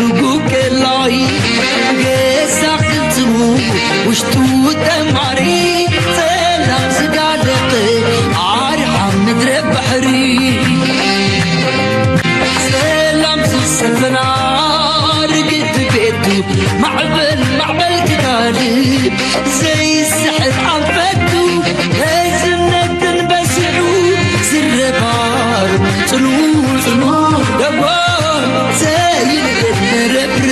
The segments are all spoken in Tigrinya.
ርጉ ቀላይ ገዛ ክልትሙ ውሽጡ ተማሪ ጸላም ዝጋለጠ ኣርሓ ምድረ ባሕሪ ጸላም ዝሰፈና ርግት ቤቱ ማዕበል ማዕበል ክጋልብ ዘይስሕት ኣንፈቱ ህዝብነትን በሲዑ ዝረባር ጽኑ ጽኑ ደቦ ዘይንገድ መረብረ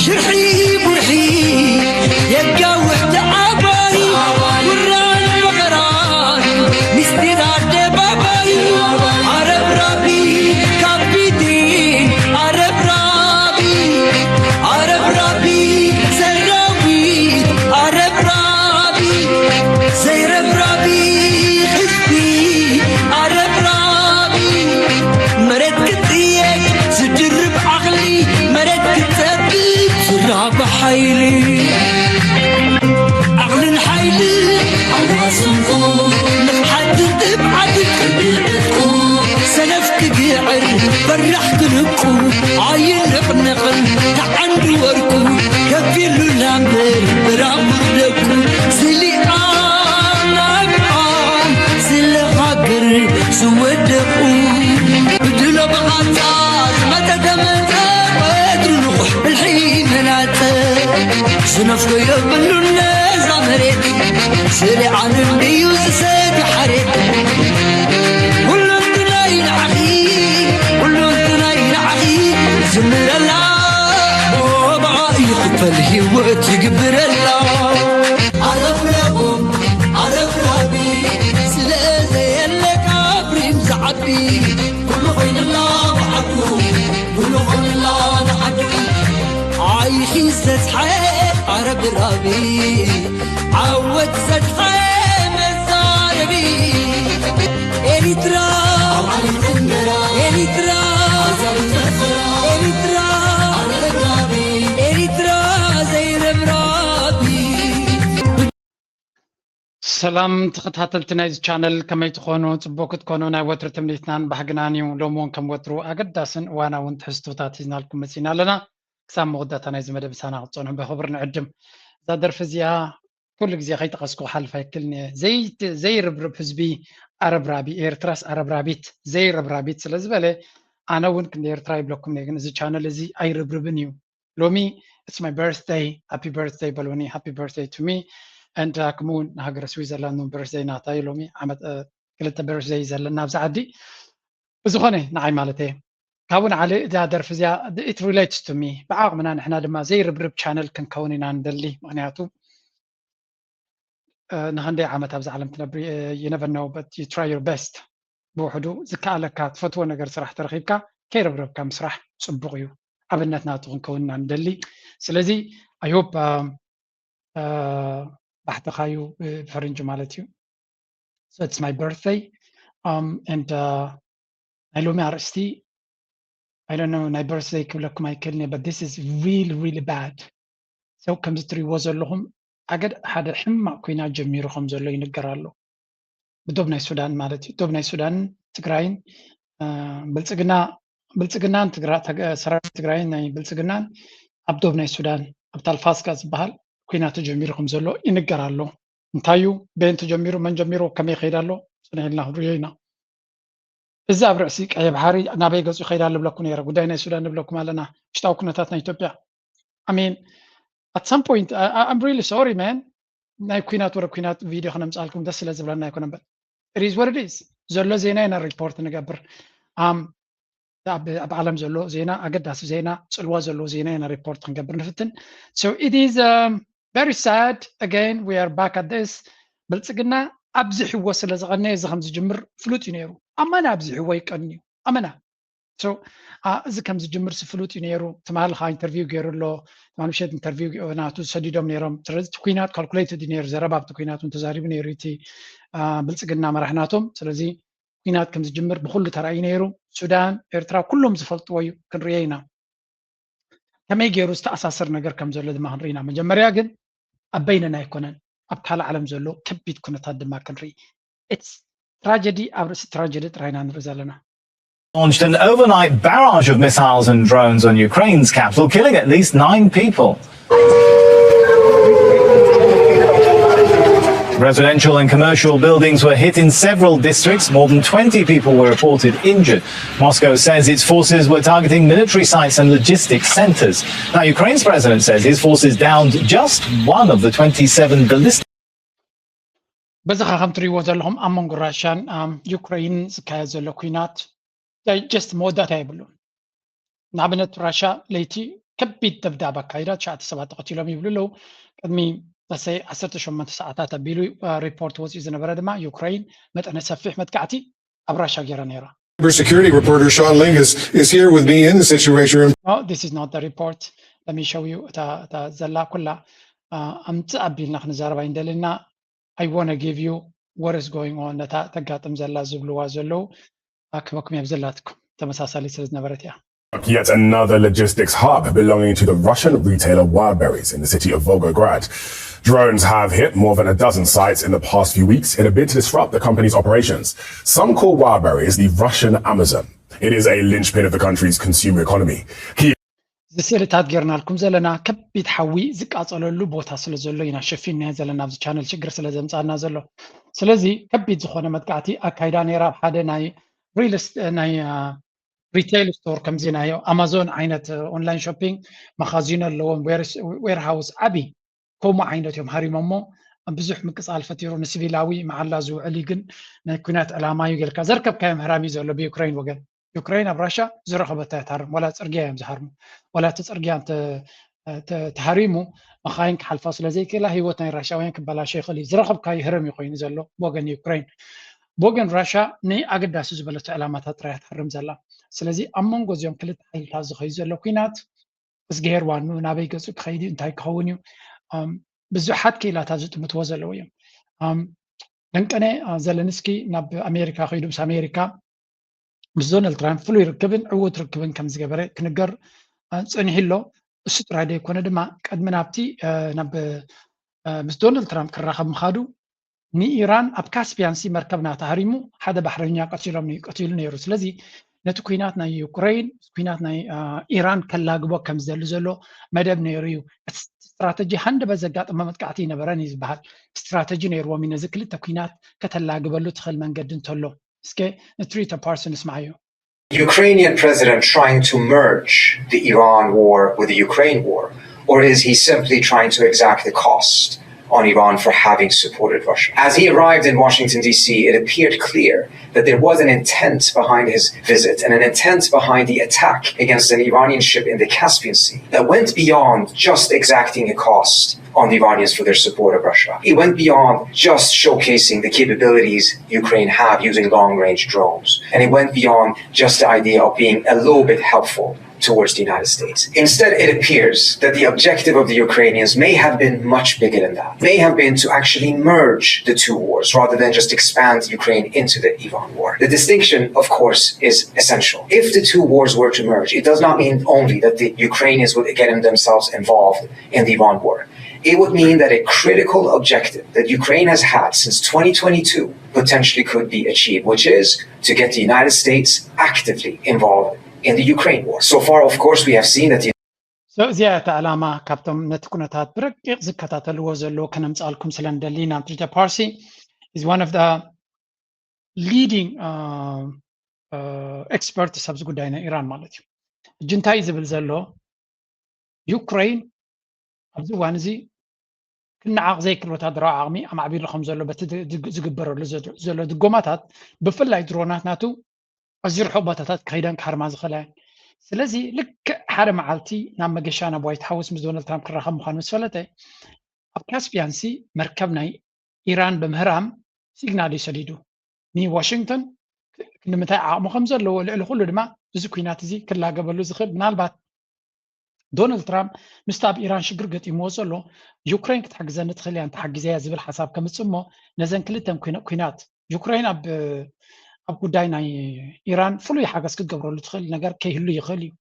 ሽርሒ ቡርሒ የጋውሕ ተዓባይ ጉራን መኸራን ምስጢር ኣደባባይ ኣረብራቢ ካፒቴን ኣረብራቢ ኣረብራቢ ሰራዊት ኣረብራቢ ዘይረብራቢ ህዝቢ ኣረብራቢ መሬት ክትጥየቅ ዝድርብ ዓቕሊ መሬት ክትጸብብ ዝራብ ሓይሊ ዓቕልን ሓይሊ ኣዋስንኩ ንቕሓትን ትብዓትን ቅድሚ ዕጥቁ ሰነፍ ክግዕር ፈራሕ ክልቁ ኣይንቕንቕን ተዓንዲ ወርቁ ከፊሉ ላምበር ብራቑ ደቁ ስሊ ኣናብዓል ስለ ሃገር ዝወደቑ ብድሎ ብቓንጻ ዝመጸ ተመጸ ወትሩ ንቑሕ ብልሒ መላጸ ዝነፍጎ የብሉን ነዛ መሬት ስለ ዓለም ድዩ ዝሰቲ ሓሬት ኩሉ እንድላይ ንዓኺ ኩሉ እንድላይ ንዓኺ ዝምረላ ብኣ ይኽፈል ህይወት ይግብረላ ኣረብረቦም ኣረብራቢ ስለ ዘየለ ካብሪም ዝዓቢ ኩሉ ኮይንላ ብዓዱ ኩሉ ኮይንላ ንዓዱ ዓይኺ ዘዝሓ ኣረብራቢ ዓወት ዘዝሓ መዛረቢ ኤሪትራ ኤሪትራ ኤሪትራ ኤሪትራ ዘይረብራቢ ሰላም ተኸታተልቲ ናይዚ ቻነል ከመይ ትኾኑ? ፅቡቅ ክትኮኑ ናይ ወትሩ ትምኒትናን ባህግናን እዩ። ሎሚ እውን ከም ወትሩ ኣገዳስን እዋናውን ትሕዝቶታት ሒዝናልኩም መፂና ኣለና። ክሳብ መወዳእታ ናይዚ መደብ ምሳና ክትፀንሑ ብኽብሪ ንዕድም። እዛ ደርፊ እዚኣ ኩሉ ግዜ ከይጠቐስኩ ክሓልፍ ኣይክልን እየ። ዘይርብርብ ህዝቢ ኣረብራቢ፣ ኤርትራስ ኣረብራቢት ዘይረብራቢት ስለ ዝበለ ኣነ እውን ክንዲ ኤርትራ ይብለኩም እየ። ግን እዚ ቻነል እዚ ኣይርብርብን እዩ። ሎሚ it's my birthday happy birthday በሉኒ happy birthday to me and ከምኡ እውን ንሃገረ ስዊዘርላንድ እውን birthday ናታ እዩ ሎሚ ዓመት ክልተ birthday ዘለና ኣብዚ ዓዲ ብዝኾነ ንዓይ ማለት እየ ካብኡ ንዓሊ እዛ ደርፊ እዚኣ it relates to me ብዓቕምና ንሕና ድማ ዘይርብርብ ቻነል ክንከውን ኢና ንደሊ ምክንያቱ ንክንደይ ዓመት ኣብዚ ዓለም ትነብር you never know but you try your best ብውሕዱ ዝከኣለካ ትፈትዎ ነገር ስራሕ ተረኺብካ ከይረብረብካ ምስራሕ ፅቡቕ እዩ ኣብነት ናቱ ክንከውንና ንደሊ ስለዚ I hope ባሕትኻ እዩ ብፈረንጂ ማለት እዩ so it's my birthday um, and uh, ናይ ሎሚ ኣርእስቲ I don't know ናይ birthday ክብለኩም ኣይክእልን but this is really really bad so ከምዚ ትሪእዎ ዘለኹም ኣገድ ሓደ ሕማቕ ኩናት ጀሚሩ ከም ዘሎ ይንገር ኣሎ ብዶብ ናይ ሱዳን ማለት እዩ ዶብ ናይ ሱዳንን ትግራይን ብልፅግና ብልፅግናን ሰራዊት ትግራይን ናይ ብልፅግናን ኣብ ዶብ ናይ ሱዳን ኣብ ታልፋስካ ዝበሃል ኩናት ተጀሚሩ ከም ዘሎ ይንገር ኣሎ እንታይ እዩ በየን ተጀሚሩ መን ጀሚሩ ከመይ ይኸይድ ኣሎ ፅንሕ ኢልና ክንሪኦ ኢና እዚ ኣብ ርእሲ ቀይሕ ባሕሪ ናበይ ገፁ ይኸይድ ኣሎ ብለኩ ነይረ ጉዳይ ናይ ሱዳን ንብለኩም ኣለና ውሽጣዊ ኩነታት ናይ ኢትዮጵያ I mean at some point I, I'm really sorry man ናይ ኩናት ወረ ኩናት ቪድዮ ክነምፃልኩም ደስ ስለ ዝብለና ይኮነ እምበር it is what it is ዘሎ ዜና ኢና ሪፖርት ንገብር ኣብ ዓለም ዘሎ ዜና ኣገዳሲ ዜና ፅልዋ ዘለዎ ዜና ኢና ሪፖርት ክንገብር ንፍትን so it is um, very sad again we are back at this ብልፅግና ኣብዚሕዎ ስለ ዝቐነየ እዚ ከም ዝጅምር ፍሉጥ እዩ ነይሩ ኣመና ኣብዚሕዎ ይቀንዩ ኣመና so እዚ ከም ዝጅምር ስፍሉጥ እዩ ነይሩ ትማሊ ከዓ ኢንተርቪው ገይሩ ኣሎ ትማሊ ምሸት ኢንተርቪው ናቱ ዝሰዲዶም ነይሮም ስለዚ እቲ ኩናት ካልኩሌትድ እዩ ነይሩ ዘረባ ኣብቲ ኩናት እውን ተዛሪቡ ነይሩ እቲ ብልፅግና መራሕ ናቶም ስለዚ ኩናት ከም ዝጅምር ብኩሉ ተራእዩ ነይሩ ሱዳን ኤርትራ ኩሎም ዝፈልጥዎ እዩ ክንሪኦ ኢና ከመይ ገይሩ ዝተኣሳሰር ነገር ከም ዘሎ ድማ ክንርኢ ኢና መጀመርያ ግን ኣብ በይንና ኣይኮነን ኣብ ካልእ ዓለም ዘሎ ከቢድ ኩነታት ድማ ክንርኢ ትራጀዲ ኣብ ርእሲ ትራጀዲ ጥራይ ኢና ንርኢ ዘለና launched an overnight barrage of missiles and drones on Ukraine's capital, killing at least nine people. Residential and commercial buildings were hit in several districts. More than twenty people were reported injured. Moscow says its forces were targeting military sites and logistics centers. Now, Ukraine's president says his forces downed just one of the twenty-seven ballistic በዚ ኸ ከም ትሪእዎ ዘለኹም ኣብ መንጎ ራሽያን ዩክሬን ዝካየድ ዘሎ ኩናት ጀስት መወዳእታ የብሉን። ንኣብነት ራሽያ ለይቲ ከቢድ ደብዳብ ኣካይዳ ትሽዓተ ሰባት ተቐቲሎም ይብሉ ኣለዉ። ቅድሚ ሰይ ዓሰርተ ሸሞንተ ሰዓታት ኣቢሉ ሪፖርት ወፂኡ ዝነበረ ድማ ዩክሬን መጠነ ሰፊሕ መጥቃዕቲ ኣብ ራሽያ ገይራ ነይራ። Cyber security reporter Sean Lingus is here with me in the situation. No, this is not the report. Let me show you እታ ዘላ ኩላ ኣምፅእ ኣቢልና ክንዛረብ ኣይንደልና። I want to give you what is going on ነታ ተጋጥም ዘላ ዝብልዋ ዘለዉ ኣክበኩም የብዘላትኩም ተመሳሳሊ ስለ ዝነበረት እያ። Yet another logistics hub belonging to the Russian retailer Wildberries in the city of Volgograd. Drones have hit more than a dozen sites in the past few weeks in a bid to disrupt the company's operations. Some call Wildberries the Russian Amazon. It is a linchpin of the country's consumer economy. Kyiv እዚ ስእልታት ጌርናልኩም ዘለና ከቢድ ሓዊ ዝቃፀለሉ ቦታ ስለ ዘሎ ኢና ሸፊንና ዘለና ኣብዚ ቻነል ሽግር ስለ ዘምፃና ዘሎ። ስለዚ ከቢድ ዝኾነ መጥቃዕቲ ኣካይዳ ነይራ ኣብ ሓደ ናይ ሪል ናይ ሪቴይል ስቶር ከምዚ ናይ ኣማዞን ዓይነት ኦንላይን ሾፒንግ መኻዚኖ ኣለዎም ዌርሃውስ ዓብዪ ከምኡ ዓይነት እዮም ሃሪሞሞ ብዙሕ ምቅፃል ፈጢሩ ንስቪላዊ መዓላ ዝውዕል እዩ ግን ናይ ኩናት ዕላማ እዩ ጌልካ ዘርከብካዮም ህራም እዩ ዘሎ ብዩክሬን ወገን ዩክሬን ኣብ ራሻ ዝረኸበታ እያ ትሃርም ዋላ ፅርግያ እዮም ዝሃርሙ ዋላ እቲ ፅርግያ ተሃሪሙ መኻይን ክሓልፋ ስለ ዘይክእላ ህይወት ናይ ራሻውያን ክበላሸ ይኽእል እዩ ዝረኸብካዩ ህረም እዩ ኮይኑ ዘሎ ብወገን ዩክሬን ብወገን ራሻ ንኣገዳሲ ዝበለቶ ዕላማታት ጥራያ ትሃርም ዘላ ስለዚ ኣብ መንጎ እዚኦም ክልተ ሓይልታት ዝኸዩ ዘሎ ኩናት እዝግሄር ዋኑ ናበይ ገፁ ክኸይድ እዩ እንታይ ክኸውን እዩ ብዙሓት ክኢላታት ዝጥምትዎ ዘለዉ እዮም ደንቀነ ዘለንስኪ ናብ ኣሜሪካ ከይዱ ምስ ኣሜሪካ ምስ ዶናልድ ትራምፕ ፍሉይ ርክብን ዕዉት ርክብን ከም ዝገበረ ክንገር ፀኒሑ ኣሎ እሱ ጥራይ ዘይኮነ ድማ ቅድሚ ናብቲ ናብ ምስ ዶናልድ ትራምፕ ክራኸብ ምኻዱ ንኢራን ኣብ ካስፒያን ሲ መርከብ ናታ ሃሪሙ ሓደ ባሕረኛ ቀቲሎም ቀቲሉ ነይሩ ስለዚ ነቲ ኩናት ናይ ዩክሬን ኩናት ናይ ኢራን ከላግቦ ከም ዝደሊ ዘሎ መደብ ነይሩ እዩ እቲ ስትራተጂ ሃንደበት ዘጋጠመ መጥቃዕቲ ይነበረን እዩ ዝበሃል ስትራተጂ ነይርዎም እዩ ነዚ ክልተ ኩናት ከተላግበሉ ትኽእል መንገዲ እንተሎ እስከ ንትሪተ ፓርስ ንስማዓዮ Ukrainian president trying to merge the Iran war with the Ukraine war? Or is he simply trying to exact the cost on Iran for having supported Russia? As he arrived in Washington, D C, it appeared clear that there was an intent behind his visit and an intent behind the attack against an Iranian ship in the Caspian Sea that went beyond just exacting a cost on the Iranians for their support of Russia. It went beyond just showcasing the capabilities Ukraine have using long range drones, and it went beyond just the idea of being a little bit helpful towards the United States. Instead, it appears that the objective of the Ukrainians may have been much bigger than that, may have been to actually merge the two wars rather than just expand Ukraine into the Iran war. The distinction, of course, is essential. If the two wars were to merge, it does not mean only that the Ukrainians would get themselves involved in the Iran war. It would mean that a critical objective that Ukraine has had since twenty twenty-two potentially could be achieved, which is to get the United States actively involved in the Ukraine war. So far, of course, we have seen that the እዚኣ እታ ዕላማ ካብቶም ነቲ ኩነታት ብረቂቕ ዝከታተልዎ ዘለዉ ከነምፃልኩም ስለ ንደሊ ናብ ትሪተ ፓርሲ is one of the leading experts ኣብዚ ጉዳይ ናይ ኢራን ማለት እዩ ሕጂ እንታይ ዝብል ዘሎ ዩክሬን ኣብዚ እዋን እዚ ክነዓቕ ዘይክእል ወታደራዊ ዓቕሚ ኣማዕቢሉ ከም ዘሎ በቲ ዝግበረሉ ዘሎ ድጎማታት ብፍላይ ድሮናት ናቱ ኣዝዩ ርሑቕ ቦታታት ክኸይደን ክሃርማ ዝኽእላ እየን ስለዚ ልክዕ ሓደ መዓልቲ ናብ መገሻ ናብ ዋይት ሃውስ ምስ ዶናልድ ትራምፕ ክራኸብ ምዃኑ ምስ ፈለጠ ኣብ ካስፒያን ሲ መርከብ ናይ ኢራን ብምህራም ሲግናል እዩ ሰዲዱ ንዋሽንግተን ንምንታይ ዓቕሚ ከም ዘለዎ ልዕሊ ኩሉ ድማ እዚ ኩናት እዚ ክላገበሉ ዝኽእል ምናልባት ዶናልድ ትራምፕ ምስቲ ኣብ ኢራን ሽግር ገጢምዎ ዘሎ ዩክሬን ክትሕግዘኒ ትኽእል እያ እንተሓጊዘያ ዝብል ሓሳብ ከምፅእ እሞ ነዘን ክልተን ኩናት ዩክሬን ኣብ ኣብ ጉዳይ ናይ ኢራን ፍሉይ ሓገዝ ክትገብረሉ ትኽእል ነገር ከይህሉ ይኽእል እዩ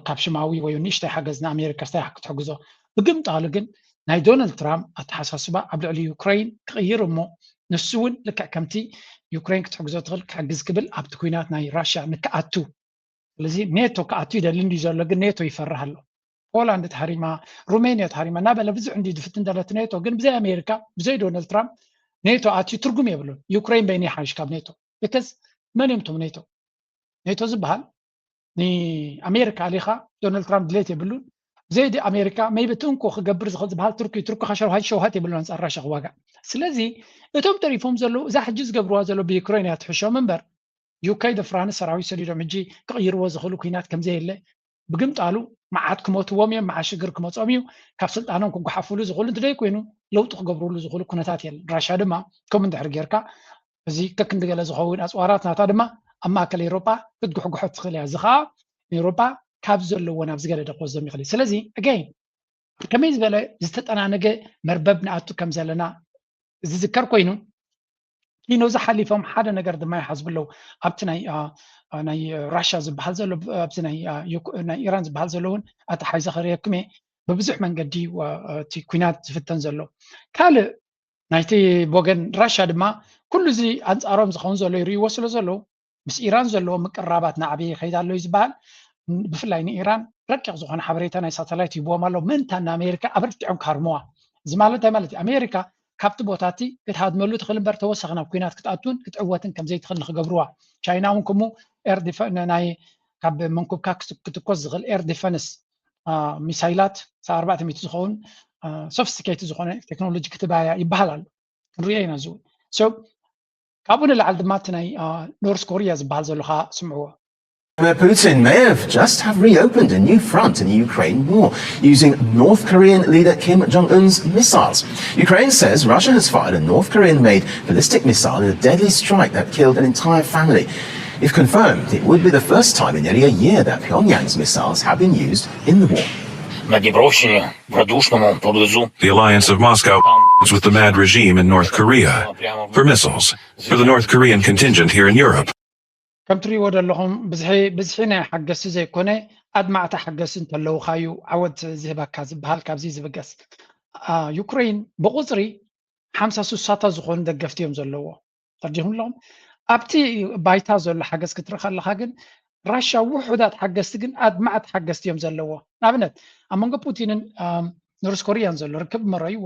ካብ ሽማዊ ወይ ንእሽተይ ሓገዝ ንኣሜሪካ ስታይ ክትሕግዞ ብግምጣሉ ግን ናይ ዶናልድ ትራምፕ ኣተሓሳስባ ኣብ ልዕሊ ዩክሬን ክቕይር እሞ ንሱ እውን ልክዕ ከምቲ ዩክሬን ክትሕግዞ ትኽእል ክሕግዝ ክብል ኣብቲ ኩናት ናይ ራሽያ ንክኣቱ። ስለዚ ኔቶ ክኣቱ ይደሊ እንድዩ ዘሎ፣ ግን ኔቶ ይፈርህ ኣሎ። ፖላንድ ተሃሪማ፣ ሩሜንያ ተሃሪማ እናበለ ብዙሕ እንድዩ ዝፍትን ዘሎ እቲ ኔቶ። ግን ብዘይ ኣሜሪካ፣ ብዘይ ዶናልድ ትራምፕ ኔቶ ኣትዩ ትርጉም የብሉን። ዩክሬን በይኑ ይሓይሽ ካብ ኔቶ። ብከስ መን እዮም እቶም ኔቶ? ኔቶ ዝበሃል ንኣሜሪካ ኣሊኻ ዶናልድ ትራምፕ ድሌት የብሉን። ብዘይ ኣሜሪካ maybe እቲ እንኮ ክገብር ዝኽእል ዝበሃል ቱርኪ፣ ቱርኪ ከሸውሃት ሸውሃት የብሉን ኣንጻር ራሻ ክዋጋእ። ስለዚ እቶም ተሪፎም ዘለዉ እዛ ሕጂ ዝገብርዋ ዘለዉ ብዩክሬን እያ ትሕሾም እምበር ዩኬ ዶ ፍራንስ ሰራዊት ሰዲዶም ሕጂ ክቕይርዎ ዝኽእሉ ኩናት ከምዘየለ ብግምጣሉ መዓት ክሞትዎም እዮም፣ መዓት ሽግር ክመጾም እዩ። ካብ ስልጣኖም ክጓሓፉሉ ዝኽእሉ እንተደይ ኮይኑ ለውጢ ክገብሩሉ ዝኽእሉ ኩነታት የለን። ራሻ ድማ ከምኡ እንድሕር ጌርካ እዚ ከክንዲ ገለ ዝኸውን ኣጽዋራት ናታ ድማ ኣብ ማእከል ኤውሮጳ ክትጉሕጉሖ ትኽእል እያ። እዚ ኸኣ ንኤውሮጳ ካብ ዘለዎ ናብ ዝገደደ ክወስዶም ይኽእል እዩ። ስለዚ again ኣብ ከመይ ዝበለ ዝተጠናነገ መርበብ ንኣቱ ከም ዘለና ዝዝከር ኮይኑ ኪኖ ዝሓሊፎም ሓደ ነገር ድማ ይሓዝቡ ኣለዉ። ኣብቲ ናይ ራሽያ ዝበሃል ዘሎ ኣብዚ ናይ ኢራን ዝበሃል ዘሎ እውን ኣተሓይዘ ከርእየኩም እየ። ብብዙሕ መንገዲ እቲ ኩናት ዝፍተን ዘሎ ካልእ ናይቲ ወገን ራሽያ ድማ ኩሉ እዚ ኣንጻሮም ዝኸውን ዘሎ ይርእይዎ ስለ ዘለዉ ምስ ኢራን ዘለዎ ምቅርራባት ናዕቢ ይኸይድ ኣሎ እዩ ዝበሃል። ብፍላይ ንኢራን ረቂቕ ዝኾነ ሓበሬታ ናይ ሳተላይት ይህብዎም ኣሎ ምእንታን ንኣሜሪካ ኣበርቲዖም ክሃርምዋ። እዚ ማለት እንታይ ማለት እዩ? ኣሜሪካ ካብቲ ቦታ እቲ ክትሃድመሉ ትኽእል እምበር ተወሳኺ ናብ ኩናት ክትኣቱን ክትዕወትን ከም ዘይትኽእል ንክገብርዋ። ቻይና እውን ከምኡ ኤር ናይ ካብ መንኩብካ ክትኮስ ዝኽእል ኤር ዲፈንስ ሚሳይላት ኣርባዕተ ሚእቲ ዝኸውን ሶፊስቲኬትድ ዝኾነ ቴክኖሎጂ ክትባያ ይበሃል ኣሎ። ክንሪኦ ኢና እዚ እውን። So ካብኡ ንላዕሊ ድማ እቲ ናይ ኖርስ ኮሪያ ዝበሃል ዘሎ ከዓ ስምዕዎ። Vladimir Putin may have just have reopened a new front in the Ukraine war, using North Korean leader Kim Jong-un's missiles. Ukraine says Russia has fired a North Korean-made ballistic missile in a deadly strike that killed an entire family. If confirmed, it would be the first time in nearly a year that Pyongyang's missiles have been used in the war. На Дніпровщині, в Радушному, поблизу. The alliance of Moscow with the mad regime in North Korea for missiles for the North Korean contingent here in Europe. ከም ትሪእዎ ዘለኹም ብዝሒ ብዝሒ ናይ ሓገዝቲ ዘይኮነ ኣድማዕቲ ሓገዝቲ እንተለውካ እዩ ዓወት ዝህበካ ዝበሃል ካብዚ ዝብገስ። ዩክሬን ብቁፅሪ ሓምሳ ሱሳታት ዝኾኑ ደገፍቲ እዮም ዘለዎ። ተርዲኹም ኣለኹም ኣብቲ ባይታ ዘሎ ሓገዝ ክትርኢ ከለካ ግን ራሻ ውሑዳት ሓገዝቲ ግን ኣድማዕቲ ሓገዝቲ እዮም ዘለዎ። ንኣብነት ኣብ መንጎ ፑቲንን ኖርስ ኮሪያን ዘሎ ርክብ መረይዎ።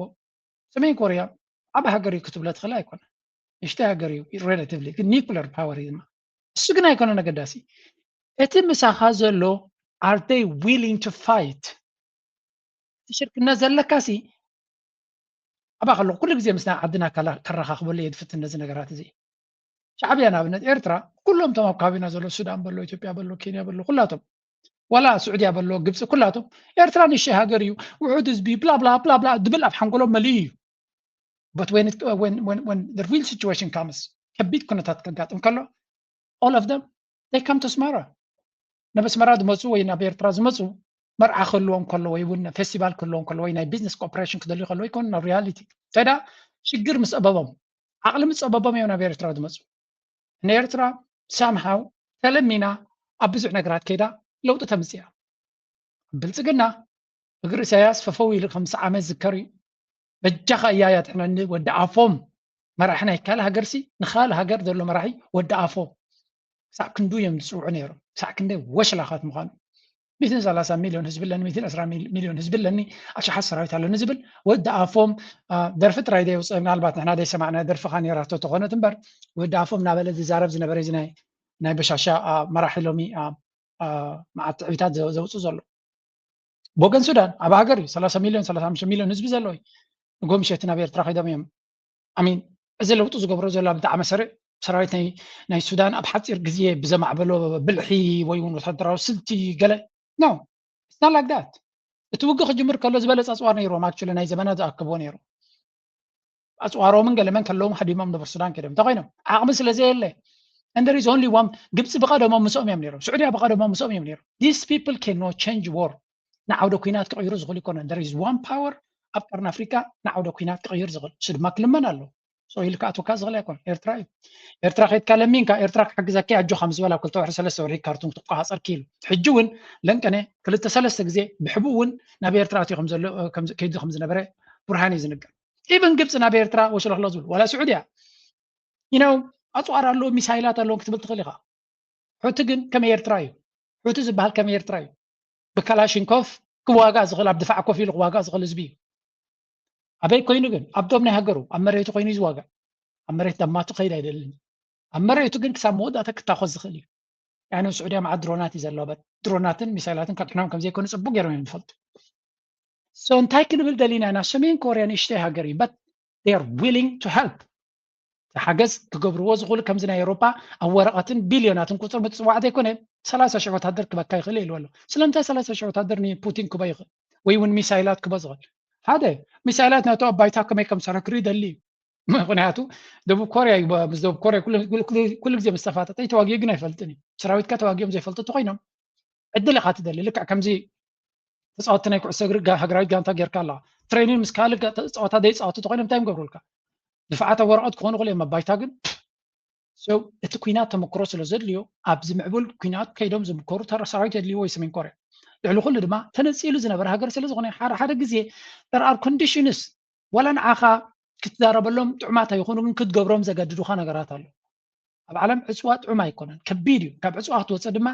ሰሜን ኮሪያ ዓብ ሃገር እዩ ክትብሎ ትኽእል ኣይኮነ ንሽተ ሃገር እዩ relatively ግን nuclear power እዩ ድማ እሱ ግን ኣይኮነ ነገዳሲ እቲ ምሳኻ ዘሎ are they willing to fight እቲ ሽርክነት ዘለካ ሲ ኣባ ከለኹ ኩሉ ግዜ ምስ ናይ ዓድና ከራኻኽበሉ እየ ዝፍትን ነዚ ነገራት እዚ ሻዕብያ ንኣብነት ኤርትራ ኩሎም እቶም ኣብ ከባቢና ዘሎ ሱዳን በሎ ኢትዮጵያ በሎ ኬንያ በሎ ኩላቶም ዋላ ስዑድያ በሎ ግብፂ ኩላቶም ኤርትራ ንእሽተይ ሃገር እዩ ውሑድ ህዝቢ ብላ ብላ ብላ ብላ ድብል ኣብ ሓንጎሎም መሊኡ እዩ but when, it, when, when, when the real situation comes ከቢድ ኩነታት ከጋጥም ከሎ all of them they come to ኣስመራ ናብ ኣስመራ ዝመፁ ወይ ናብ ኤርትራ ዝመፁ መርዓ ክህልዎም ከሎ ወይ እውን ፌስቲቫል ክህልዎም ከሎ ወይ ናይ ቢዝነስ ኮኦፕሬሽን ክደልዩ ከሎ ይኮኑ ናብ ሪያሊቲ እንታይ ደኣ ሽግር ምስ ኣበቦም ዓቕሊ ምስ ኣበቦም እዮም ናብ ኤርትራ ዝመፁ ንኤርትራ ሳምሃው ተለሚና ኣብ ብዙሕ ነገራት ከይዳ ለውጢ ተምፅእ እያ ብልፅግና እግሪ ኢሳያስ ፈፈው ኢሉ ከምስ ዓመት ዝከር እዩ በጃኻ እያ ያድሕነኒ ወዲ ኣፎም መራሒ ናይ ካልእ ሃገርሲ ንኻልእ ሃገር ዘሎ መራሒ ወዲ ኣፎም ክሳብ ክንዱ እዮም ዝፅውዑ ነይሮም ክሳብ ክንደይ ወሽላኻት ምዃኑ ሚትን ሰላሳ ሚልዮን ህዝቢ ኣለኒ ሚትን ዕስራ ሚልዮን ህዝቢ ኣለኒ ኣሽሓት ሰራዊት ኣለኒ ዝብል ወዲ ኣፎም ደርፊ ጥራይ ደየውፅእ ምናልባት ንሕና ደይሰማዕና ደርፍኻ ነይራቶ ተኾነት እምበር ወዲ ኣፎም እናበለ ዝዛረብ ዝነበረ እዚ ናይ በሻሻ መራሒ ሎሚ መዓት ትዕቢታት ዘውፅእ ዘሎ ብወገን ሱዳን ኣብ ሃገር እዩ ሰላሳ ሚልዮን ሰላሳ ሓሙሽተ ሚልዮን ህዝቢ ዘለዎ እዩ ንጎምሸቲ ናብ ኤርትራ ከይዶም እዮም ኣሚን እዚ ለውጢ ዝገብሮ ዘሎ ብጣዕሚ ሰሪዕ ሰራዊት ናይ ሱዳን ኣብ ሓፂር ግዜ ብዘማዕበሎ ብልሒ ወይ እውን ወታደራዊ ስልቲ ገለ no it's not like that እቲ ውግእ ክጅምር ከሎ ዝበለፀ ኣፅዋር ነይሮም actually ናይ ዘመናት ዝኣከብዎ ነይሩ ኣፅዋሮምን ገለመን ከለዎም ሃዲሞም ነበሩ ሱዳን ከይዶም እንታይ ኮይኖም ዓቕሚ ስለ ዘየለ and there is only one ግብፂ ብቀደሞም ምስኦም እዮም ነይሮም ስዑድያ ብቀደሞም ምስኦም እዮም ነይሮም these people cannot change war ንዓውደ ኩናት ክቕይሩ ዝኽእሉ ይኮነን there is one power ኣብ ቀርኒ ኣፍሪካ ንዓውደ ኩናት ክቕይር ዝኽእል እሱ ድማ ክልመን ኣለዎ so ኢሉ ክኣትወካ ዝኽእል ኣይኮነ ኤርትራ እዩ ኤርትራ ከይድካ ለሚንካ ኤርትራ ክሕግዘካ ኣጆኻ ምስ በላ ክልተ ወርሒ ሰለስተ ወርሒ ካርቱም ክትቆፃፀር ክኢሉ ሕጂ እውን ለንቀነ ክልተ ሰለስተ ግዜ ብሕቡእ እውን ናብ ኤርትራ ኣትዩ ከይዱ ከም ዝነበረ ቡርሃን እዩ ዝንገር even ግብፂ ናብ ኤርትራ ወሽለኽሎ ዝብሉ ዋላ ስዑድያ you know ኣፅዋር ኣለዎ፣ ሚሳይላት ኣለዎም ክትብል ትኽእል ኢኻ። ሑቲ ግን ከም ኤርትራ እዩ። ሑቲ ዝበሃል ከም ኤርትራ እዩ። ብካላሽንኮፍ ክዋጋእ ዝኽእል፣ ኣብ ድፋዕ ኮፍ ኢሉ ክዋጋእ ዝኽእል ህዝቢ እዩ። ኣበይ ኮይኑ ግን? ኣብ ዶብ ናይ ሃገሩ፣ ኣብ መሬቱ ኮይኑ እዩ ዝዋጋእ። ኣብ መሬት ደማቱ ከይድ ኣይደልን። ኣብ መሬቱ ግን ክሳብ መወዳእታ ክታኾስ ዝኽእል እዩ። ያነ ስዑድያ መዓት ድሮናት እዩ ዘለዋ። በት ድሮናትን ሚሳይላትን ከድሕኖም ከም ዘይኮነ ጽቡቅ ገይሮም እዮም ዝፈልጡ። So እንታይ ክንብል ደሊና ኢና? ሰሜን ኮርያ ንእሽተይ ሃገር እዩ፣ but they are willing to help። ሓገዝ ክገብርዎ ዝኽእሉ ከምዚ ናይ ኤውሮጳ ኣብ ወረቐትን ቢልዮናትን ቁጽሪ ምጽዋዕ ዘይኮነ ሰላሳ ሽሕ ወታደር ክበካ ይኽእል ኢልዎ ኣሎ። ስለምንታይ ሰላሳ ሽሕ ወታደር ንፑቲን ክቦ ይኽእል ወይ እውን ሚሳይላት ክቦ ዝኽእል? ሓደ ሚሳይላት ናቱ ኣብ ባይታ ከመይ ከም ዝሰርሑ ክርኢ ደሊ እዩ። ምክንያቱ ደቡብ ኮርያ እዩ፣ ምስ ደቡብ ኮርያ ኩሉ ግዜ ምስ ተፋጠጠ ተዋጊኡ ግን ኣይፈልጥን እዩ። ሰራዊትካ ተዋጊኦም ዘይፈልጡ እንተኮይኖም ዕድል ኢካ ትደሊ። ልክዕ ከምዚ ተፃወትቲ ናይ ኩዕሶ እግሪ ሃገራዊት ጋንታ ጌርካ ኣለካ። ትሬኒን ምስ ካልእ ፀወታ ዘይፃወቱ እንተኮይኖም እንታይ እዮም ገብሩልካ? ድፋዓት ኣብ ወረቀት ክኾኑ ክእል እዮም፣ ኣብ ባይታ ግን። እቲ ኩናት ተመክሮ ስለ ዘድልዮ ኣብዚ ምዕቡል ኩናት ከይዶም ዝምከሩ ተራ ሰራዊት የድልይዎ እዩ ሰሜን ኮርያ። ልዕሊ ኩሉ ድማ ተነፂሉ ዝነበረ ሃገር ስለ ዝኾነ ሓደ ሓደ ግዜ there are conditions ዋላ ንዓኻ ክትዛረበሎም ጥዑማት ኣይኾኑ ግን ክትገብሮም ዘገድዱኻ ነገራት ኣሎ። ኣብ ዓለም ዕፅዋ ጥዑም ኣይኮነን፣ ከቢድ እዩ። ካብ ዕፅዋ ክትወፅእ ድማ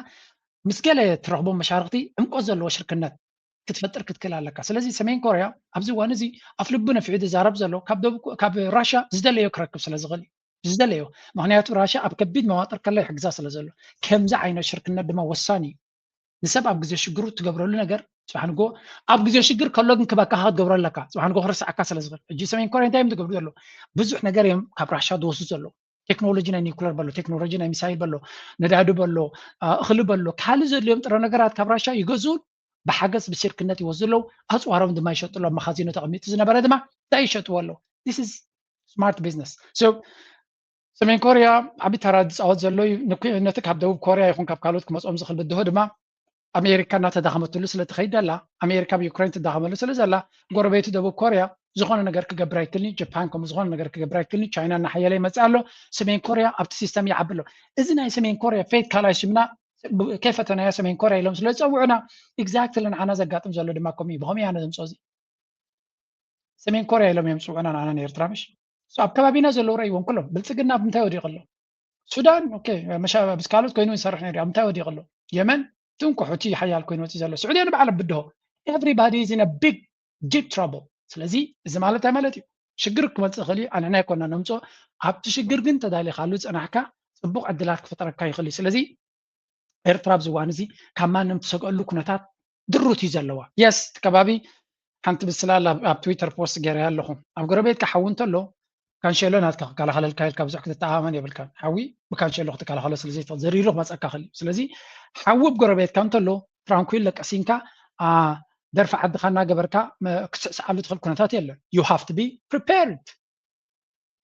ምስ ገለ ትረኽቦም መሻርክቲ ዕምቆት ዘለዎ ሽርክነት ክትፈጥር ክትክእል ኣለካ። ስለዚ ሰሜን ኮርያ ኣብዚ እዋን እዚ ኣፍ ልቡ ነፊሑ ዝዛረብ ዘሎ ካብ ራሻ ዝደለዮ ክረክብ ስለ ዝኽእል እዩ ዝደለዮ። ምክንያቱ ራሻ ኣብ ከቢድ መዋጥር ከላ ይሕግዛ ስለ ዘሎ ከምዚ ዓይነት ሽርክነት ድማ ወሳኒ እዩ። ንሰብ ኣብ ግዜ ሽግሩ ትገብረሉ ነገር ፅባሕ ንጎ ኣብ ግዜ ሽግር ከሎ ግን ክበካኻ ክትገብሮ ኣለካ። ፅባሕ ንጎ ክርስዓካ ስለ ዝኽእል ሕጂ ሰሜን ኮርያ እንታይ እዮም ዝገብሩ ዘለዉ? ብዙሕ ነገር እዮም ካብ ራሻ ዝወስዱ ዘለዉ። ቴክኖሎጂ ናይ ኒኩለር በሎ፣ ቴክኖሎጂ ናይ ሚሳይል በሎ፣ ነዳዲ በሎ፣ እኽሊ በሎ፣ ካልእ ዘድልዮም ጥረ ነገራት ካብ ራሻ ይገዝኡን ብሓገዝ ብሽርክነት ይወስዱ ኣለዉ። ኣፅዋሮም ድማ ይሸጡ ኣለዉ። ኣብ መኻዚኖ ተቐሚጡ ዝነበረ ድማ እንታይ ይሸጥዎ ኣለዉ? This is smart business። ሰሜን ኮርያ ዓቢ ተራ ዝፃወት ዘሎ እዩ። ነቲ ካብ ደቡብ ኮርያ ይኹን ካብ ካልኦት ክመፅኦም ዝኽእል ብድሆ ድማ ኣሜሪካ እናተዳኸመትሉ ስለ ትኸይድ ዘላ፣ ኣሜሪካ ብዩክሬን ትዳኸመሉ ስለ ዘላ ጎረቤቱ ደቡብ ኮርያ ዝኾነ ነገር ክገብር ኣይክልኒ፣ ጃፓን ከምኡ ዝኾነ ነገር ክገብር ኣይክልኒ፣ ቻይና እናሓየለ ይመፅእ ኣሎ። ሰሜን ኮርያ ኣብቲ ሲስተም ይዓቢ ኣሎ። እዚ ናይ ሰሜን ኮርያ ፌት ካልኣይ ሽምና ከይፈተናዮ ሰሜን ኮርያ ኢሎም ስለ ዝፀውዑና exactly ንዓና ዘጋጥም ዘሎ ድማ ከምኡ እዩ። ብኸምኡ ኢና ነምፅኦ እዚ ሰሜን ኮርያ ኢሎም እዮም ዝፅውዑና ንዓና ንኤርትራ ምሽ ኣብ ከባቢና ዘለዉ ረእይዎም ኩሎም ብልፅግና ኣብ ምንታይ ወዲቑ ኣሎ? ሱዳን ምስ ካልኦት ኮይኑ ዝሰርሕ ነይሩ ኣብ ምንታይ ወዲቑ ኣሎ? የመን ትንኩ ሑቲ ሓያል ኮይኑ ወፂ ዘሎ ስዑድያ ንባዕላ ብድሆ everybody is in a big deep trouble። ስለዚ እዚ ማለት እንታይ ማለት እዩ? ሽግር ክመፅእ ይኽእል እዩ፣ ኣንሕና ኣይኮና ነምፅኦ። ኣብቲ ሽግር ግን ተዳሊኻሉ ፅናሕካ ፅቡቕ ዕድላት ክፈጥረካ ይኽእል እዩ። ስለዚ ኤርትራ ኣብዚ እዋን እዚ ካብ ማንም ትሰግኣሉ ኩነታት ድሩት እዩ ዘለዋ። የስ እቲ ከባቢ ሓንቲ ብስላል ኣብ ትዊተር ፖስት ገይረያ ኣለኹ። ኣብ ጎረቤትካ ሓዊ እንተሎ ካንሸሎ ናትካ ክከላኸለልካ ኢልካ ብዙሕ ክትተኣማመን የብልካን። ሓዊ ብካንሸሎ ክትከላኸሎ ስለዘይትኽእል ዘሪሩ ክመፀካ ክእል እዩ። ስለዚ ሓዊ ኣብ ጎረቤትካ እንተሎ ትራንኩል ለቀሲንካ ደርፊ ዓድኻ እናገበርካ ክትስዕስዓሉ ትኽእል ኩነታት የለን። You have to be prepared።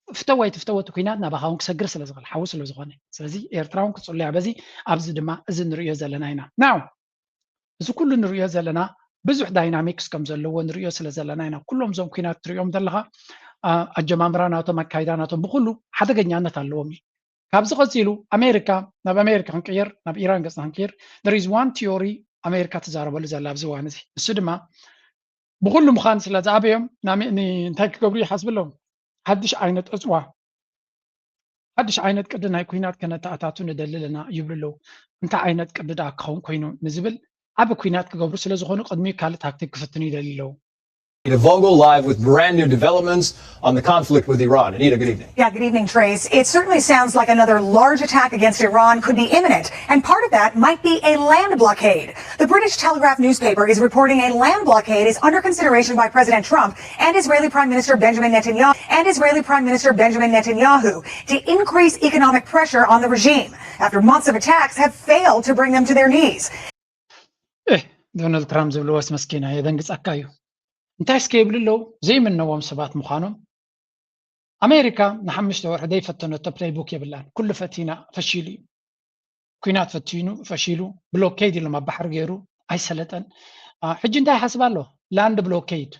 ፍተው ኣይትፍተው እቲ ኩናት ናባኻ እውን ክሰግር ስለ ዝኽእል ሓዊ ስለ ዝኾነ። ስለዚ ኤርትራ እውን ክፅሉያ በዚ ኣብዚ ድማ እዚ ንርእዮ ዘለና ኢና። ናው እዚ ኩሉ ንርእዮ ዘለና ብዙሕ ዳይናሚክስ ከም ዘለዎ ንርእዮ ስለ ዘለና ኢና። ኩሎም እዞም ኩናት ትርእዮም ዘለኻ ኣጀማምራ ናቶም ኣካይዳ ናቶም ብኩሉ ሓደገኛነት ኣለዎም እዩ። ካብዚ ቀፂሉ ኣሜሪካ ናብ ኣሜሪካ ክንቅይር ናብ ኢራን ገፅና ክንቅይር there is one theory ኣሜሪካ ትዛረበሉ ዘላ ኣብዚ እዋን እዚ እሱ ድማ ብኩሉ ምዃን ስለ ዝኣበዮም እንታይ ክገብሩ ይሓስቡ ኣለዉ? ሓድሽ ዓይነት ዕፅዋ ሓድሽ ዓይነት ቅዲ ናይ ኩናት ከነተኣታቱ ንደሊ ኣለና ይብሉ ኣለዉ። እንታይ ዓይነት ቅዲ ደኣ ክኸውን ኮይኑ ንዝብል ዓቢ ኩናት ክገብሩ ስለ ዝኾኑ ቅድሚኡ ካልእ ታክቲክ ክፍትኑ ይደሊ ኣለዉ። Vongo live with brand new developments on the conflict with Iran. Anita, good evening. Yeah, good evening, Trace. It certainly sounds like another large attack against Iran could be imminent, and part of that might be a land blockade. The British Telegraph newspaper is reporting a land blockade is under consideration by President Trump and Israeli Prime Minister Benjamin Netanyahu and Israeli Prime Minister Benjamin Netanyahu to increase economic pressure on the regime after months of attacks have failed to bring them to their knees. ዶናልድ ትራምፕ ዝብልዎስ መስኪና የደንግፀካ እዩ። እንታይ እስከ ይብሉ ኣለዉ ዘይምነዎም ሰባት ምዃኖም። ኣሜሪካ ንሓሙሽተ ወርሒ ዘይፈተነቶ ፕሌይቡክ የብላን። ኩሉ ፈቲና ፈሺሉ እዩ። ኩናት ፈቲኑ ፈሺሉ ብሎኬድ ኢሎም ኣብ ባሕሪ ገይሩ ኣይሰለጠን። ሕጂ እንታይ ሓስብ ኣሎ? ላንድ ብሎኬድ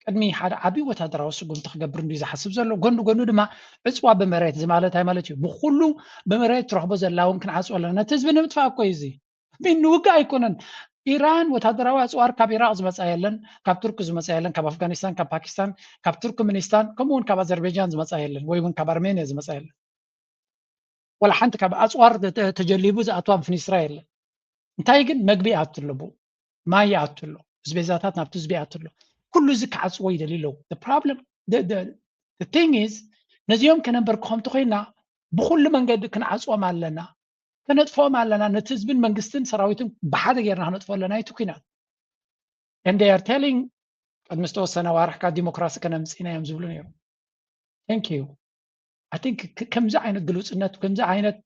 ቅድሚ ሓደ ዓብዪ ወታደራዊ ስጉምቲ ክገብር እንድዩ ዝሓስብ ዘሎ። ጎኑ ጎኑ ድማ ዕፅዋ ብመሬት እዚ ማለት እንታይ ማለት እዩ? ብኩሉ ብመሬት ትረኽቦ ዘላ እውን ክንዓፅወ ኣለና። ነቲ ህዝቢ ንምጥፋእ እኮ እዩ እዚ። ንውግእ ኣይኮነን። ኢራን ወታደራዊ ኣፅዋር ካብ ኢራቅ ዝመፃ የለን፣ ካብ ቱርክ ዝመፃ የለን፣ ካብ ኣፍጋኒስታን፣ ካብ ፓኪስታን፣ ካብ ቱርክምኒስታን ከምኡ እውን ካብ ኣዘርቤጃን ዝመፃ የለን ወይ እውን ካብ ኣርሜንያ ዝመፃ የለን። ወላ ሓንቲ ካብ ኣፅዋር ተጀሊቡ ዝኣትዋ ብፍኒስትራ የለን። እንታይ ግን መግቢ ይኣቱ ኣሎ፣ ብኡ ማይ ይኣቱ ኣሎ፣ ኣስቤዛታት ናብቲ ህዝቢ ይኣቱ ኣሎ። ኩሉ እዚ ክዓፅዎ ይደልዩ ኣለዉ። ፕሮብለም ቲንግ ኢዝ ነዚኦም ከነንበርክኾም ተኮይና ብኩሉ መንገዲ ክንዓፅዎም ኣለና፣ ከነጥፍኦም ኣለና። ነቲ ህዝብን መንግስትን ሰራዊትን ብሓደ ጌርና ክነጥፍኦ ኣለና። እቲ ኩናት and they are telling ቅድሚ ዝተወሰነ ዋርሕ ካብ ዲሞክራሲ ከነምፅእ ኢና እዮም ዝብሉ ነይሩ። Thank you። I think ከምዚ ዓይነት ግሉፅነት፣ ከምዚ ዓይነት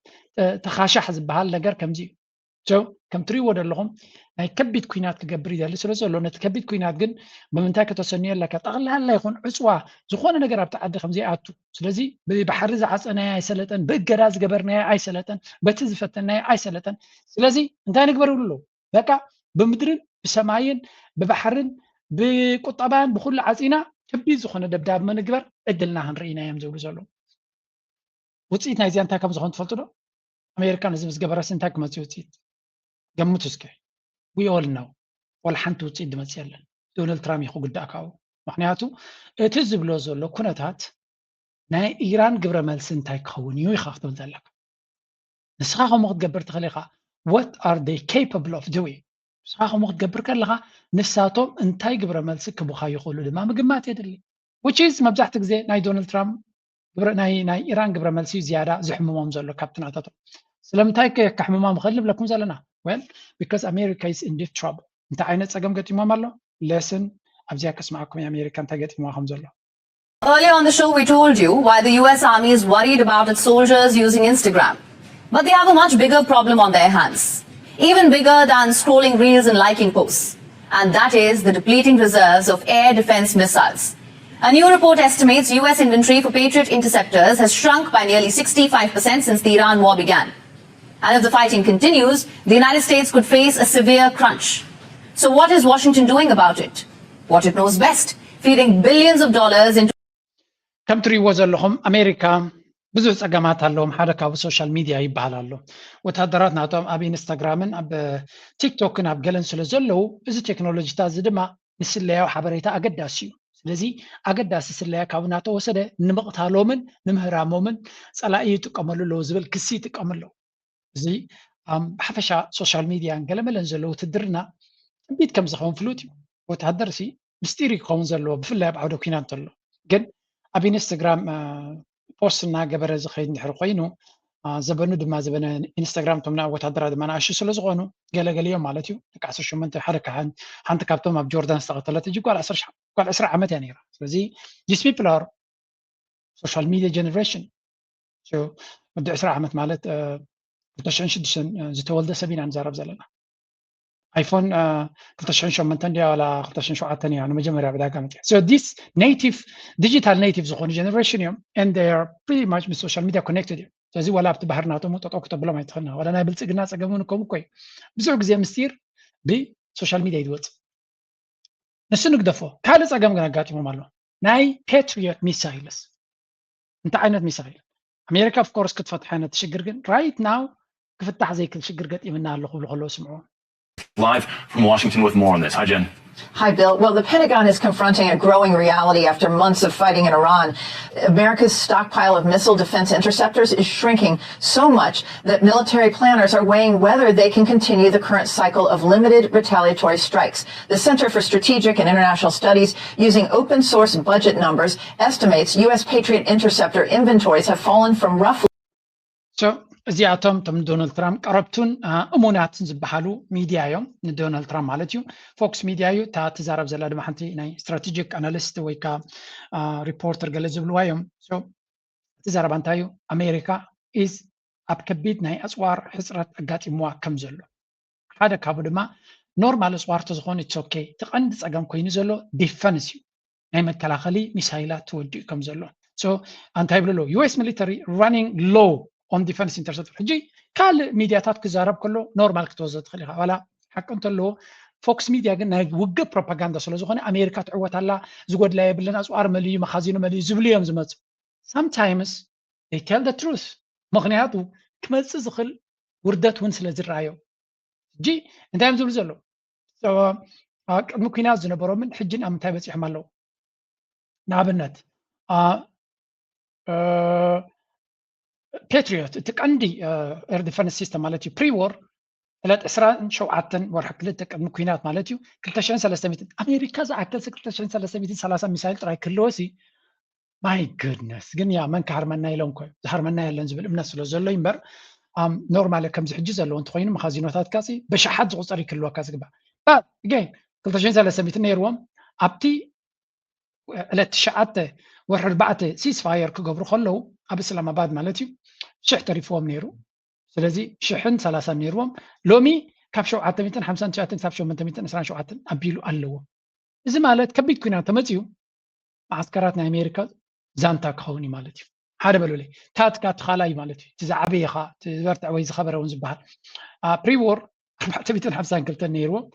ተኻሻሕ ዝበሃል ነገር ከምዚ እዩ። ከም ትሪእዎ ዘለኹም ናይ ከቢድ ኩናት ክገብር ይደሊ ስለ ዘሎ፣ ነቲ ከቢድ ኩናት ግን ብምንታይ ከተሰንዮ ኣለካ? ጠቕላላ ይኹን ዕፅዋ ዝኾነ ነገር ኣብቲ ዓዲ ከምዘይኣቱ። ስለዚ ብባሕሪ ዝዓፀናዮ ኣይሰለጠን፣ ብእገዳ ዝገበርናዮ ኣይሰለጠን፣ በቲ ዝፈተናዮ ኣይሰለጠን። ስለዚ እንታይ ንግበር ይብሉ ኣለዉ? በቃ ብምድርን ብሰማይን ብባሕርን ብቁጠባን ብኩሉ ዓፂና ከቢድ ዝኾነ ደብዳብ ምንግበር ዕድልና ክንርኢ ኢና እዮም ዝብሉ ዘለዉ። ውፅኢት ናይዚኣ እንታይ ከም ዝኾነ ትፈልጡ ዶ? ኣሜሪካ ነዚ ምስ ገበረስ እንታይ ክመፅእ ውፅኢት? ገምቱ እስከ። We all know። ወላ ሓንቲ ውፅኢት ዝመፅእ የለን። ዶናልድ ትራምፕ እዩ ክጉዳእ ካብኡ። ምክንያቱ እቲ ዝብሎ ዘሎ ኩነታት ናይ ኢራን ግብረ መልሲ እንታይ ክኸውን እዩ ኢኻ ክትብል ዘለካ። ንስኻ ከምኡ ክትገብር ትኽእል ኢኻ። What are they capable of doing? ንስኻ ከምኡ ክትገብር ከለኻ ንሳቶም እንታይ ግብረ መልሲ ክቡኻ ይኽእሉ ድማ ምግማት የድሊ። Which is መብዛሕትኡ ግዜ ናይ ዶናልድ ትራምፕ ናይ ኢራን ግብረ መልሲ እዩ ዝያዳ ዝሕምሞም ዘሎ ካብቲ ናታቶም። ስለምንታይ ከሕምሞም ይኽእል ንብለኩም ዘለና? Well, because America is in deep trouble። እንታይ ዓይነት ፀገም ገጢሞም ኣሎ? ሌስን ኣብዚኣ ከስምዓኩም ኣሜሪካ እንታይ ገጢምዋ ከም ዘሎ። Earlier on the show, we told you why the U S Army is worried about its soldiers using Instagram. But they have a much bigger problem on their hands, even bigger than scrolling reels and liking posts. And that is the depleting reserves of air defense missiles. A new report estimates U S inventory for Patriot interceptors has shrunk by nearly sixty-five percent since the Iran war began. And if the fighting continues, the United States could face a severe crunch. So, what is Washington doing about it? What it knows best, feeding billions of dollars into ከም ትሪእዎ ዘለኹም ኣሜሪካ ብዙሕ ፀገማት ኣለዎም። ሓደ ካብኡ ሶሻል ሚድያ ይበሃል ኣሎ። ወታደራት ናቶም ኣብ ኢንስታግራምን ኣብ ቲክቶክን ኣብ ገለን ስለ ዘለዉ እዚ ቴክኖሎጂታት እዚ ድማ ንስለያዊ ሓበሬታ ኣገዳሲ እዩ። ስለዚ ኣገዳሲ ስለያ ካብ እናተወሰደ ንምቕታሎምን ንምህራሞምን ፀላኢ ይጥቀመሉ ኣለዎ ዝብል ክሲ ይጥቀሙ ኣለዉ። እዚ ብሓፈሻ ሶሻል ሚድያን ገለመለን ዘሎ ውትድርና ትንቢት ከም ዝኸውን ፍሉጥ እዩ። ወታደር ሲ ምስጢር እዩ ክኸውን ዘለዎ፣ ብፍላይ ኣብ ዓውደ ኩናት እንተሎ። ግን ኣብ ኢንስተግራም ፖስት እናገበረ ዝኸይድ እንድሕር ኮይኑ ዘበኑ ድማ ዘበነ ኢንስተግራም እቶም ወታደራ ድማ ንኣሽቱ ስለ ዝኾኑ ገለገሊኦም ማለት እዩ ደቂ ዓሰርተ ሸሞንተ ሓደ ካህን ሓንቲ ካብቶም ኣብ ጆርዳን ዝተቐተለት እጅ ጓል ዕስራ ዓመት እያ ነይራ። ስለዚ these people are social media generation ወዲ ዕስራ ዓመት ማለት ክልተ ሽሕን ሽዱሽተን ዝተወልደ ሰብ ኢና ንዛረብ ዘለና። ኣይፎን ክልተ ሽሕን ሸሞንተን ድያ ዋላ ክልተ ሽሕን ሸውዓተን እያ ንመጀመርያ ዕዳጋ መፅያ። So this native digital native ዝኾኑ generation እዮም and they are pretty much ምስ social media connected እዮም። ስለዚ ዋላ ኣብቲ ባህሪ ናቶም ጠጠው ክተብሎም ኣይትኽእልና። ዋላ ናይ ብልፅግና ፀገም እውን ከምኡ እኮ እዩ። ብዙሕ ግዜ ምስጢር ብሶሻል ሚድያ እዩ ዝወፅእ። ንሱ ንግደፎ። ካልእ ፀገም ግን ኣጋጢሞም ኣሎ። ናይ ፓትሪዮት ሚሳይልስ እንታይ ዓይነት ሚሳይል? ኣሜሪካ of course ክትፈትሓ ነቲ ሽግር ግን right now ክፍታሕ ዘይክእል ሽግር ገጢምና ኣሎ ክብሉ ከለዉ ስምዕዎም። Live from Washington with more on this. Hi, Jen. Hi, Bill. Well, the Pentagon is confronting a growing reality after months of fighting in Iran. America's stockpile of missile defense interceptors is shrinking so much that military planners are weighing whether they can continue the current cycle of limited retaliatory strikes. The Center for Strategic and International Studies, using open source budget numbers, estimates U S Patriot interceptor inventories have fallen from roughly እዚኣቶም እቶም ንዶናልድ ትራምፕ ቀረብቱን እሙናትን ዝበሃሉ ሚድያ እዮም። ንዶናልድ ትራምፕ ማለት እዩ። ፎክስ ሚድያ እዩ። እታ ትዛረብ ዘላ ድማ ሓንቲ ናይ ስትራቴጂክ ኣናሊስት ወይ ከዓ ሪፖርተር ገለ ዝብልዋ እዮም። እቲ ዘረባ እንታይ እዩ? ኣሜሪካ ኢዝ ኣብ ከቢድ ናይ ኣፅዋር ሕፅረት ኣጋጢምዋ ከም ዘሎ ሓደ ካብኡ ድማ ኖርማል ኣፅዋር ተዝኾኑ it's okay። እቲ ቀንዲ ፀገም ኮይኑ ዘሎ ዲፈንስ እዩ። ናይ መከላኸሊ ሚሳይላት ተወዲኡ ከም ዘሎ እንታይ ይብሉ ኣለዉ? U S military running low on defense interceptor። ሕጂ ካልእ ሚድያታት ክዛረብ ከሎ ኖርማል ክትወስዶ ትኽእል ኢኻ። ዋላ ሓቂ እንተለዎ ፎክስ ሚድያ ግን ናይ ውግእ ፕሮፓጋንዳ ስለ ዝኾነ ኣሜሪካ ትዕወት ኣላ፣ ዝጎድላ የብልን፣ ኣፅዋር መሊኡ፣ መኻዚኖ መሊኡ ዝብሉ እዮም ዝመፁ። Sometimes they tell the truth። ምኽንያቱ ክመፅእ ዝኽእል ውርደት እውን ስለ ዝረኣዮም። ሕጂ እንታይ እዮም ዝብሉ ዘለዉ? ቅድሚ ኩናት ዝነበሮምን ሕጂን ኣብ ምንታይ በፂሖም ኣለዉ? ንኣብነት ፓትሪዮት እቲ ቀንዲ ኤር ዲፈንስ ሲስተም ማለት እዩ። ፕሪዎር ዕለት ዕስራን ሸውዓተን ወርሒ ክልተ ቅድሚ ኩናት ማለት እዩ። ክልተ ሽሕን ሰለስተ ሚእትን ኣሜሪካ ዝኣከል ክልተ ሽሕን ሰለስተ ሚእትን ሰላሳ ሚሳይል ጥራይ ክህልወሲ ማይ ጉድነስ ግን ያ መን ክሃርመና ኢሎም ኮ ዝሃርመና የለን ዝብል እምነት ስለ ዘሎ እምበር ኖርማል ከምዚ ሕጂ ዘለዎ እንተኮይኑ መኻዚኖታት ካሲ ብሽሓት ዝቁፀር ይክልወካ ዝግባእ ግን ክልተ ሽሕን ሰለስተ ሚእትን ነይርዎም ኣብቲ ዕለት ትሽዓተ ወርሒ ኣርባዕተ ሲስፋየር ክገብሩ ከለዉ ኣብ እስላማባድ ማለት እዩ ሽሕ ተሪፍዎም ነይሩ። ስለዚ ሽሕን ሰላሳን ነይርዎም ሎሚ ካብ ሸውዓተ ሚእትን ሓምሳን ትሽዓተን ክሳብ ሸሞንተ ሚእትን ዕስራን ሸውዓተን ኣቢሉ ኣለዎ። እዚ ማለት ከቢድ ኩናት ተመፅዩ መዓስከራት ናይ ኣሜሪካ ዛንታ ክኸውን እዩ ማለት እዩ። ሓደ በሉለይ ታትካ ትኻላይ ማለት እዩ። እቲ ዝዓበየ ኻ ዝበርትዕ ወይ ዝኸበረ እውን ዝበሃል ፕሪዎር ኣርባዕተ ሚእትን ሓምሳን ክልተን ነይርዎም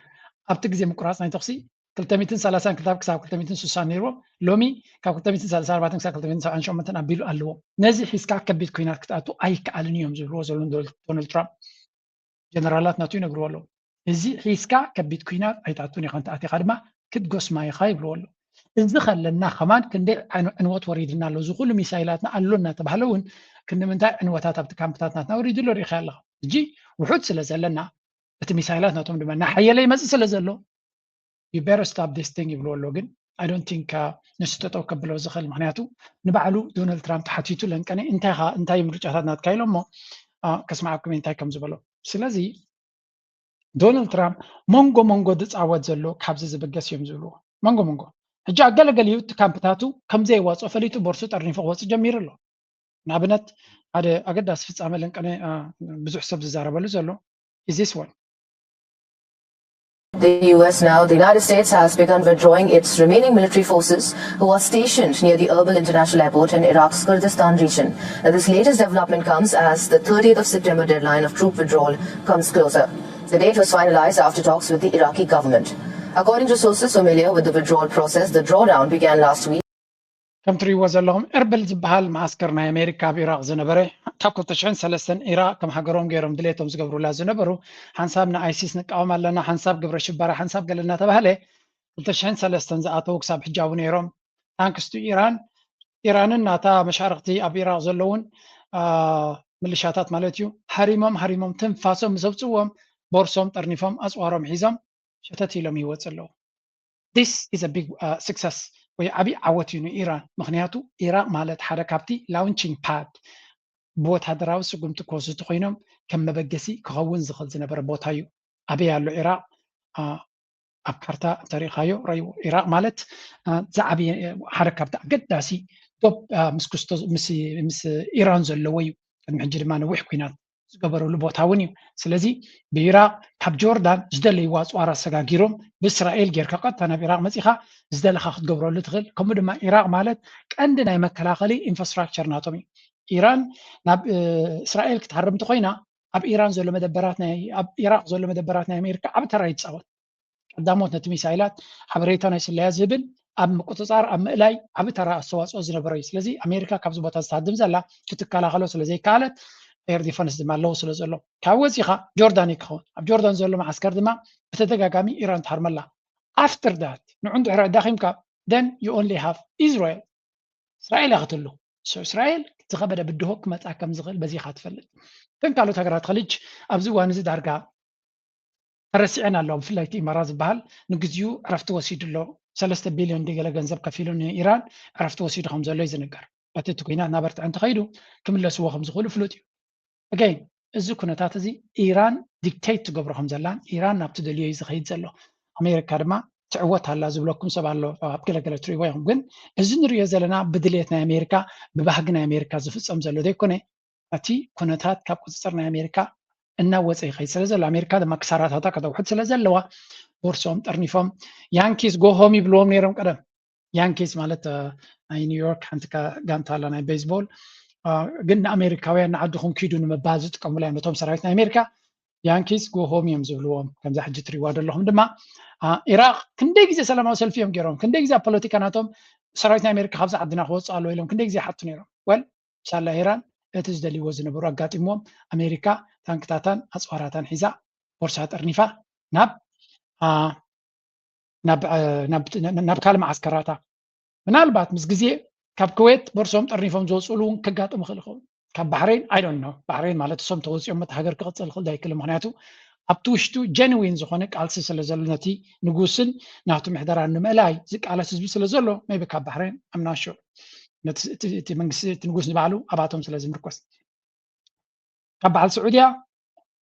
ኣብቲ ግዜ ምቁራፅ ናይ ተኽሲ ክልተ ሚእትን ሰላሳን ክልተ ክሳብ ክልተ ሚእትን ስሳን ነይርዎም ሎሚ ካብ ክልተ ሚእትን ሰላሳን ኣርባዕተን ክሳብ ክልተ ሚእትን ሰብዓን ሸሞንተን ኣቢሉ ኣለዎ። ነዚ ሒዝካ ከቢድ ኩናት ክትኣቱ ኣይከኣልን እዮም ዝብልዎ ዘለዉ ዶናልድ ትራምፕ ጀነራላት ናቱ ይነግርዎ ኣለዉ። እዚ ሒዝካ ከቢድ ኩናት ኣይትኣቱን ኢኻ እንተኣቲኻ ድማ ክትጎስማ ኢኻ ይብልዎ ኣለዉ። እዚ ከለና ከማን ክንደይ ዕንወት ወሪድና ኣሎ እዚ ኩሉ ሚሳይላትና ኣሎ እናተባህለ እውን ክንዲ ምንታይ ዕንወታት ኣብቲ ካምፕታት ናትና ወሪዱ ኣሎ ርኢኻ ኣለኻ። ሕጂ ውሑድ ስለ ዘለና እቲ ሚሳይላት ናቶም ድማ እናሓየለ ይመፅእ ስለ ዘሎ you better stop this thing ይብልዎ ኣሎ ግን I don't think ንሱ ጠጠው ከብሎ ዝኽእል ምክንያቱ ንባዕሉ ዶናልድ ትራምፕ ተሓቲቱ ለንቀነ እንታይ እንታይ ምርጫታት ናትካ ኢሎ እሞ ከስማዓኩም እንታይ ከም ዝበሎ ስለዚ ዶናልድ ትራምፕ መንጎ መንጎ ዝፃወት ዘሎ ካብዚ ዝብገስ እዮም ዝብልዎ መንጎ መንጎ ሕጂ ኣገለገሊኡ እቲ ካምፕታቱ ከምዘየዋፅኦ ፈሊጡ ቦርሱ ጠርኒፉ ክወፅእ ጀሚሩ ኣሎ ንኣብነት ሓደ ኣገዳሲ ፍፃመ ለንቀነ ብዙሕ ሰብ ዝዛረበሉ ዘሎ is this one The U S now, the United States has begun withdrawing its remaining military forces who are stationed near the Erbil International Airport in Iraq's Kurdistan region. Now, this latest development comes as the thirtieth of September deadline of troop withdrawal comes closer. The date was finalized after talks with the Iraqi government. According to sources familiar with the withdrawal process, the drawdown began last week. ከም ትሪእዎ ዘለኹም እርብል ዝበሃል መዓስከር ናይ ኣሜሪካ ኣብ ኢራቅ ዝነበረ ካብ ክልተ ሽሕን ሰለስተን ኢራቅ ከም ሃገሮም ገይሮም ድሌቶም ዝገብሩላ ዝነበሩ ሓንሳብ ንኣይሲስ ንቃወም ኣለና ሓንሳብ ግብረ ሽበራ ሓንሳብ ገለ እናተባህለ ክልተ ሽሕን ሰለስተን ዝኣተዉ ክሳብ ሕጃዊ ነይሮም ታንክስቱ ኢራን ኢራንን ናታ መሻርክቲ ኣብ ኢራቅ ዘለውን ምልሻታት ማለት እዩ ሃሪሞም ሃሪሞም ትንፋሶም ምስ ኣውፅዎም ቦርሶም ጠርኒፎም ኣፅዋሮም ሒዞም ሸተት ኢሎም ይወፅ ኣለዉ this is a big success ወይ ዓብዪ ዓወት እዩ ንኢራን ምክንያቱ ኢራቅ ማለት ሓደ ካብቲ launching pad ብወታደራዊ ስጉምቲ ክወስዱ ኮይኖም ከም መበገሲ ክኸውን ዝኽእል ዝነበረ ቦታ እዩ ኣበይ ኣሎ ኢራቅ ኣብ ካርታ እንተሪኢኻዮ ረይዎ ኢራቅ ማለት ዝዓበየ ሓደ ካብቲ ኣገዳሲ ዶብ ምስ ክስቶ ምስ ኢራን ዘለዎ እዩ ቅድሚ ሕጂ ድማ ነዊሕ ኩናት ዝገበረሉ ቦታ እውን እዩ ስለዚ ብኢራቅ ካብ ጆርዳን ዝደለይዎ ኣፅዋር ኣሰጋጊሮም ብእስራኤል ጌርካ ቀጥታ ናብ ኢራቅ መፂኻ ዝደለካ ክትገብረሉ ትኽእል ከምኡ ድማ ኢራቅ ማለት ቀንዲ ናይ መከላኸሊ ኢንፍራስትራክቸር ናቶም እዩ ኢራን ናብ እስራኤል ክትሃርም እንተኮይና ኣብ ኢራን ዘሎ መደበራት ናይ ኣብ ኢራቅ ዘሎ መደበራት ናይ ኣሜሪካ ዓቢ ተራ ይጻወት ቀዳሞት ነቲ ሚሳይላት ሓበሬታ ናይ ስለያ ዝህብን ኣብ ምቁጽጻር ኣብ ምእላይ ዓቢ ተራ ኣስተዋጽኦ ዝነበሮ እዩ ስለዚ ኣሜሪካ ካብዚ ቦታ ዝተሃድም ዘላ ክትከላኸሎ ስለ ዘይከኣለት ኤር ዲፈንስ ድማ ኣለዎ ስለ ዘሎ ካብ ወፂኻ ጆርዳን ይክኸውን ኣብ ጆርዳን ዘሎ መዓስከር ድማ ብተደጋጋሚ ኢራን ትሃርመላ after that ንዑ እንድሕር ኣዳኺምካ then you only have Israel እስራኤል እያ ክትህሉ እስራኤል ዝኸበደ ብድሆ ክመፃ ከም ዝኽእል በዚኻ ትፈልጥ ግን ካልኦት ሃገራት ኸሊጅ ኣብዚ እዋን እዚ ዳርጋ ተረሲዐን ኣለዋ ብፍላይ እቲ ኢማራ ዝበሃል ንግዚኡ ዕረፍቲ ወሲዱ ኣሎ ሰለስተ ቢልዮን ድገለ ገንዘብ ከፊሉ ንኢራን ዕረፍቲ ወሲዱ ከም ዘሎ እዩ ዝንገር በቲ እቲ ኩናት እናበርትዐ እንተኸይዱ ክምለስዎ ከም ዝኽእሉ ፍሉጥ እዩ again እዚ ኩነታት እዚ ኢራን dictate ትገብሮ ከም ዘላን ኢራን ናብ ትደልዮ እዩ ዝኸይድ ዘሎ ኣሜሪካ ድማ ትዕወት ኣላ ዝብለኩም ሰብ ኣሎ ኣብ ገለገለ ትሪእዎ ኢኹም ግን እዚ ንሪኦ ዘለና ብድልየት ናይ ኣሜሪካ ብባህጊ ናይ ኣሜሪካ ዝፍፀም ዘሎ ዘይኮነ እቲ ኩነታት ካብ ቁፅፅር ናይ ኣሜሪካ እናወፀ ይኸይድ ስለ ዘሎ ኣሜሪካ ድማ ክሳራታታ ከተውሕድ ስለ ዘለዋ ቦርሶም ጠርኒፎም Yankees go home ይብልዎም ነይሮም ቀደም Yankees ማለት ናይ ኒውዮርክ ሓንቲ ጋንታ ኣላ ናይ ቤዝቦል ግን ንኣሜሪካውያን ንዓድኹም ኪዱ ንምባል ዝጥቀሙላ እዮም ነቶም ሰራዊት ናይ ኣሜሪካ Yankees go home እዮም ዝብልዎም ከምዛ ሕጂ ትሪእዋ ዘለኹም ድማ ኢራቅ ክንደይ ግዜ ሰላማዊ ሰልፊ እዮም ገይሮም ክንደይ ግዜ ኣብ ፖለቲካ ናቶም ሰራዊት ናይ ኣሜሪካ ካብዚ ዓድና ክወፅእ ኣለዎ ኢሎም ክንደይ ግዜ ሓቱ ነይሮም well ሳላ ኢራን እቲ ዝደልይዎ ዝነበሩ ኣጋጢምዎም ኣሜሪካ ታንክታታን ኣፅዋራታን ሒዛ ቦርሳ ጠርኒፋ ናብ ናብ ካልእ መዓስከራታ ምናልባት ምስ ግዜ ካብ ክዌት ቦርሶም ጠርኒፎም ዝወፅሉ እውን ከጋጥሙ ክእል ይኸውን ካብ ባሕሬን I don't know። ባሕሬን ማለት እሶም ተወፂኦም መት ሃገር ክቕፅል ክእል ኣይክእል። ምክንያቱ ኣብቲ ውሽጡ ጀንዊን ዝኾነ ቃልሲ ስለ ዘሎ ነቲ ንጉስን ናቱ ምሕደራ ንምእላይ ዝቃለስ ህዝቢ ስለ ዘሎ maybe ካብ ባሕሬን I'm not sure። ነቲ እቲ- እቲ መንግስቲ እቲ ንጉስ ንባዕሉ ኣባቶም ስለ ዝምርኮስ ካብ በዓል ስዑድያ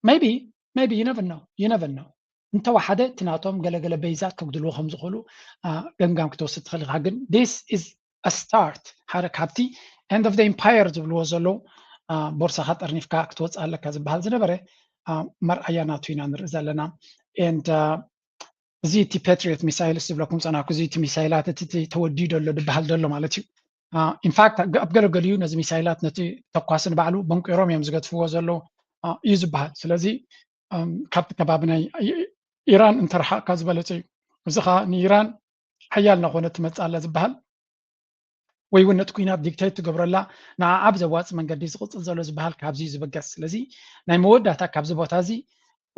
maybe maybe you never know you never know። እንተወሓደ እቲ ናቶም ገለገለ በይዛት ከጉድልዎ ከም ዝኽእሉ ገምጋም ክትወስድ ትኽእል ኢኻ። ግን this is a start ሓደ ካብቲ end of the empire ዝብልዎ ዘለዉ ቦርሳኻ ጠርኒፍካ ክትወፅእ ኣለካ ዝበሃል ዝነበረ መርኣያ ናቱ ኢና ንርኢ ዘለና። And እዚ እቲ Patriot missile ዝብለኩም ፀናኩ እዚ እቲ ሚሳይላት እቲ ተወዲዩ ደሎ ዝበሃል ደሎ ማለት እዩ። In fact ኣብ ገለገሊኡ ነዚ ሚሳይላት ነቲ ተኳሲ ንባዕሉ በንቂሮም እዮም ዝገድፍዎ ዘለዉ እዩ ዝበሃል። ስለዚ ካብቲ ከባቢ ናይ ኢራን እንተረሓቕካ ዝበለፀ እዩ። እዚ ከዓ ንኢራን ሓያል እናኾነ ትመፅእ ኣላ ዝበሃል ወይ እውን ነቲ ኩናት dictate ትገብረላ ንዓ ኣብ ዘዋፅእ መንገዲ ዝቕፅል ዘሎ ዝበሃል ካብዚ እዩ ዝብገስ። ስለዚ ናይ መወዳእታ ካብዚ ቦታ እዚ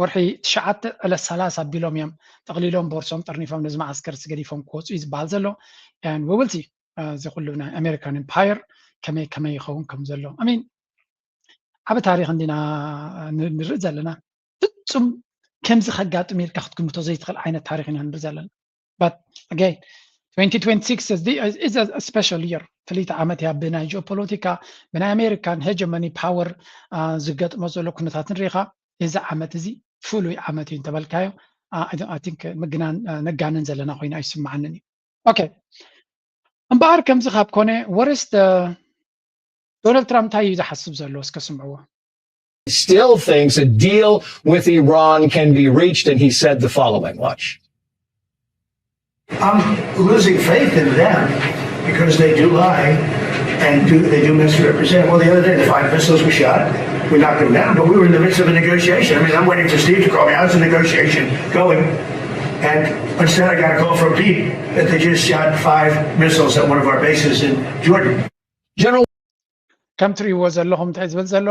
ወርሒ ትሽዓተ ዕለት ሰላሳ ኣቢሎም እዮም ጠቕሊሎም ቦርሶም ጠርኒፎም ነዚ መዓስከር ገዲፎም ክወፁ እዩ ዝበሃል ዘሎ። And we will see እዚ ኩሉ ናይ American empire ከመይ ከመይ ይኸውን ከም ዘሎ I mean ዓብ ታሪክ እንዲና ንርኢ ዘለና። ፍፁም ከምዚ ከጋጥም ኢልካ ክትግምቶ ዘይትኽእል ዓይነት ታሪክ ኢና ንርኢ ዘለና። But again twenty twenty-six is a special year። ፍልይቲ ዓመት እያ ብናይ ጂኦፖለቲካ ብናይ ኣሜሪካን hegemony power ዝገጥሞ ዘሎ ኩነታት ንሪኢኻ እዚ ዓመት እዚ ፍሉይ ዓመት እዩ እንተበልካዮ I think ምግናን ነጋንን ዘለና ኮይኑ ኣይስማዓንን እዩ። Okay እምበኣር ከምዚ ካብ ኮነ what is the ዶናልድ ትራምፕ እንታይ እዩ ዝሓስብ ዘሎ እስከ ስምዕዎ። Still thinks a deal with Iran can be reached, and he said the following. Watch. I'm losing faith in them because they do lie and do they do misrepresent. Well, the other day, the five missiles we shot, we knocked them down, but we were in the midst of a negotiation. I mean, I'm waiting for Steve to call me. How's the negotiation going? And instead, I got a call from Pete that they just shot five missiles at one of our bases in Jordan. General ከም ትሪእዎ ዘለኹም እንታይ ዝብል ዘሎ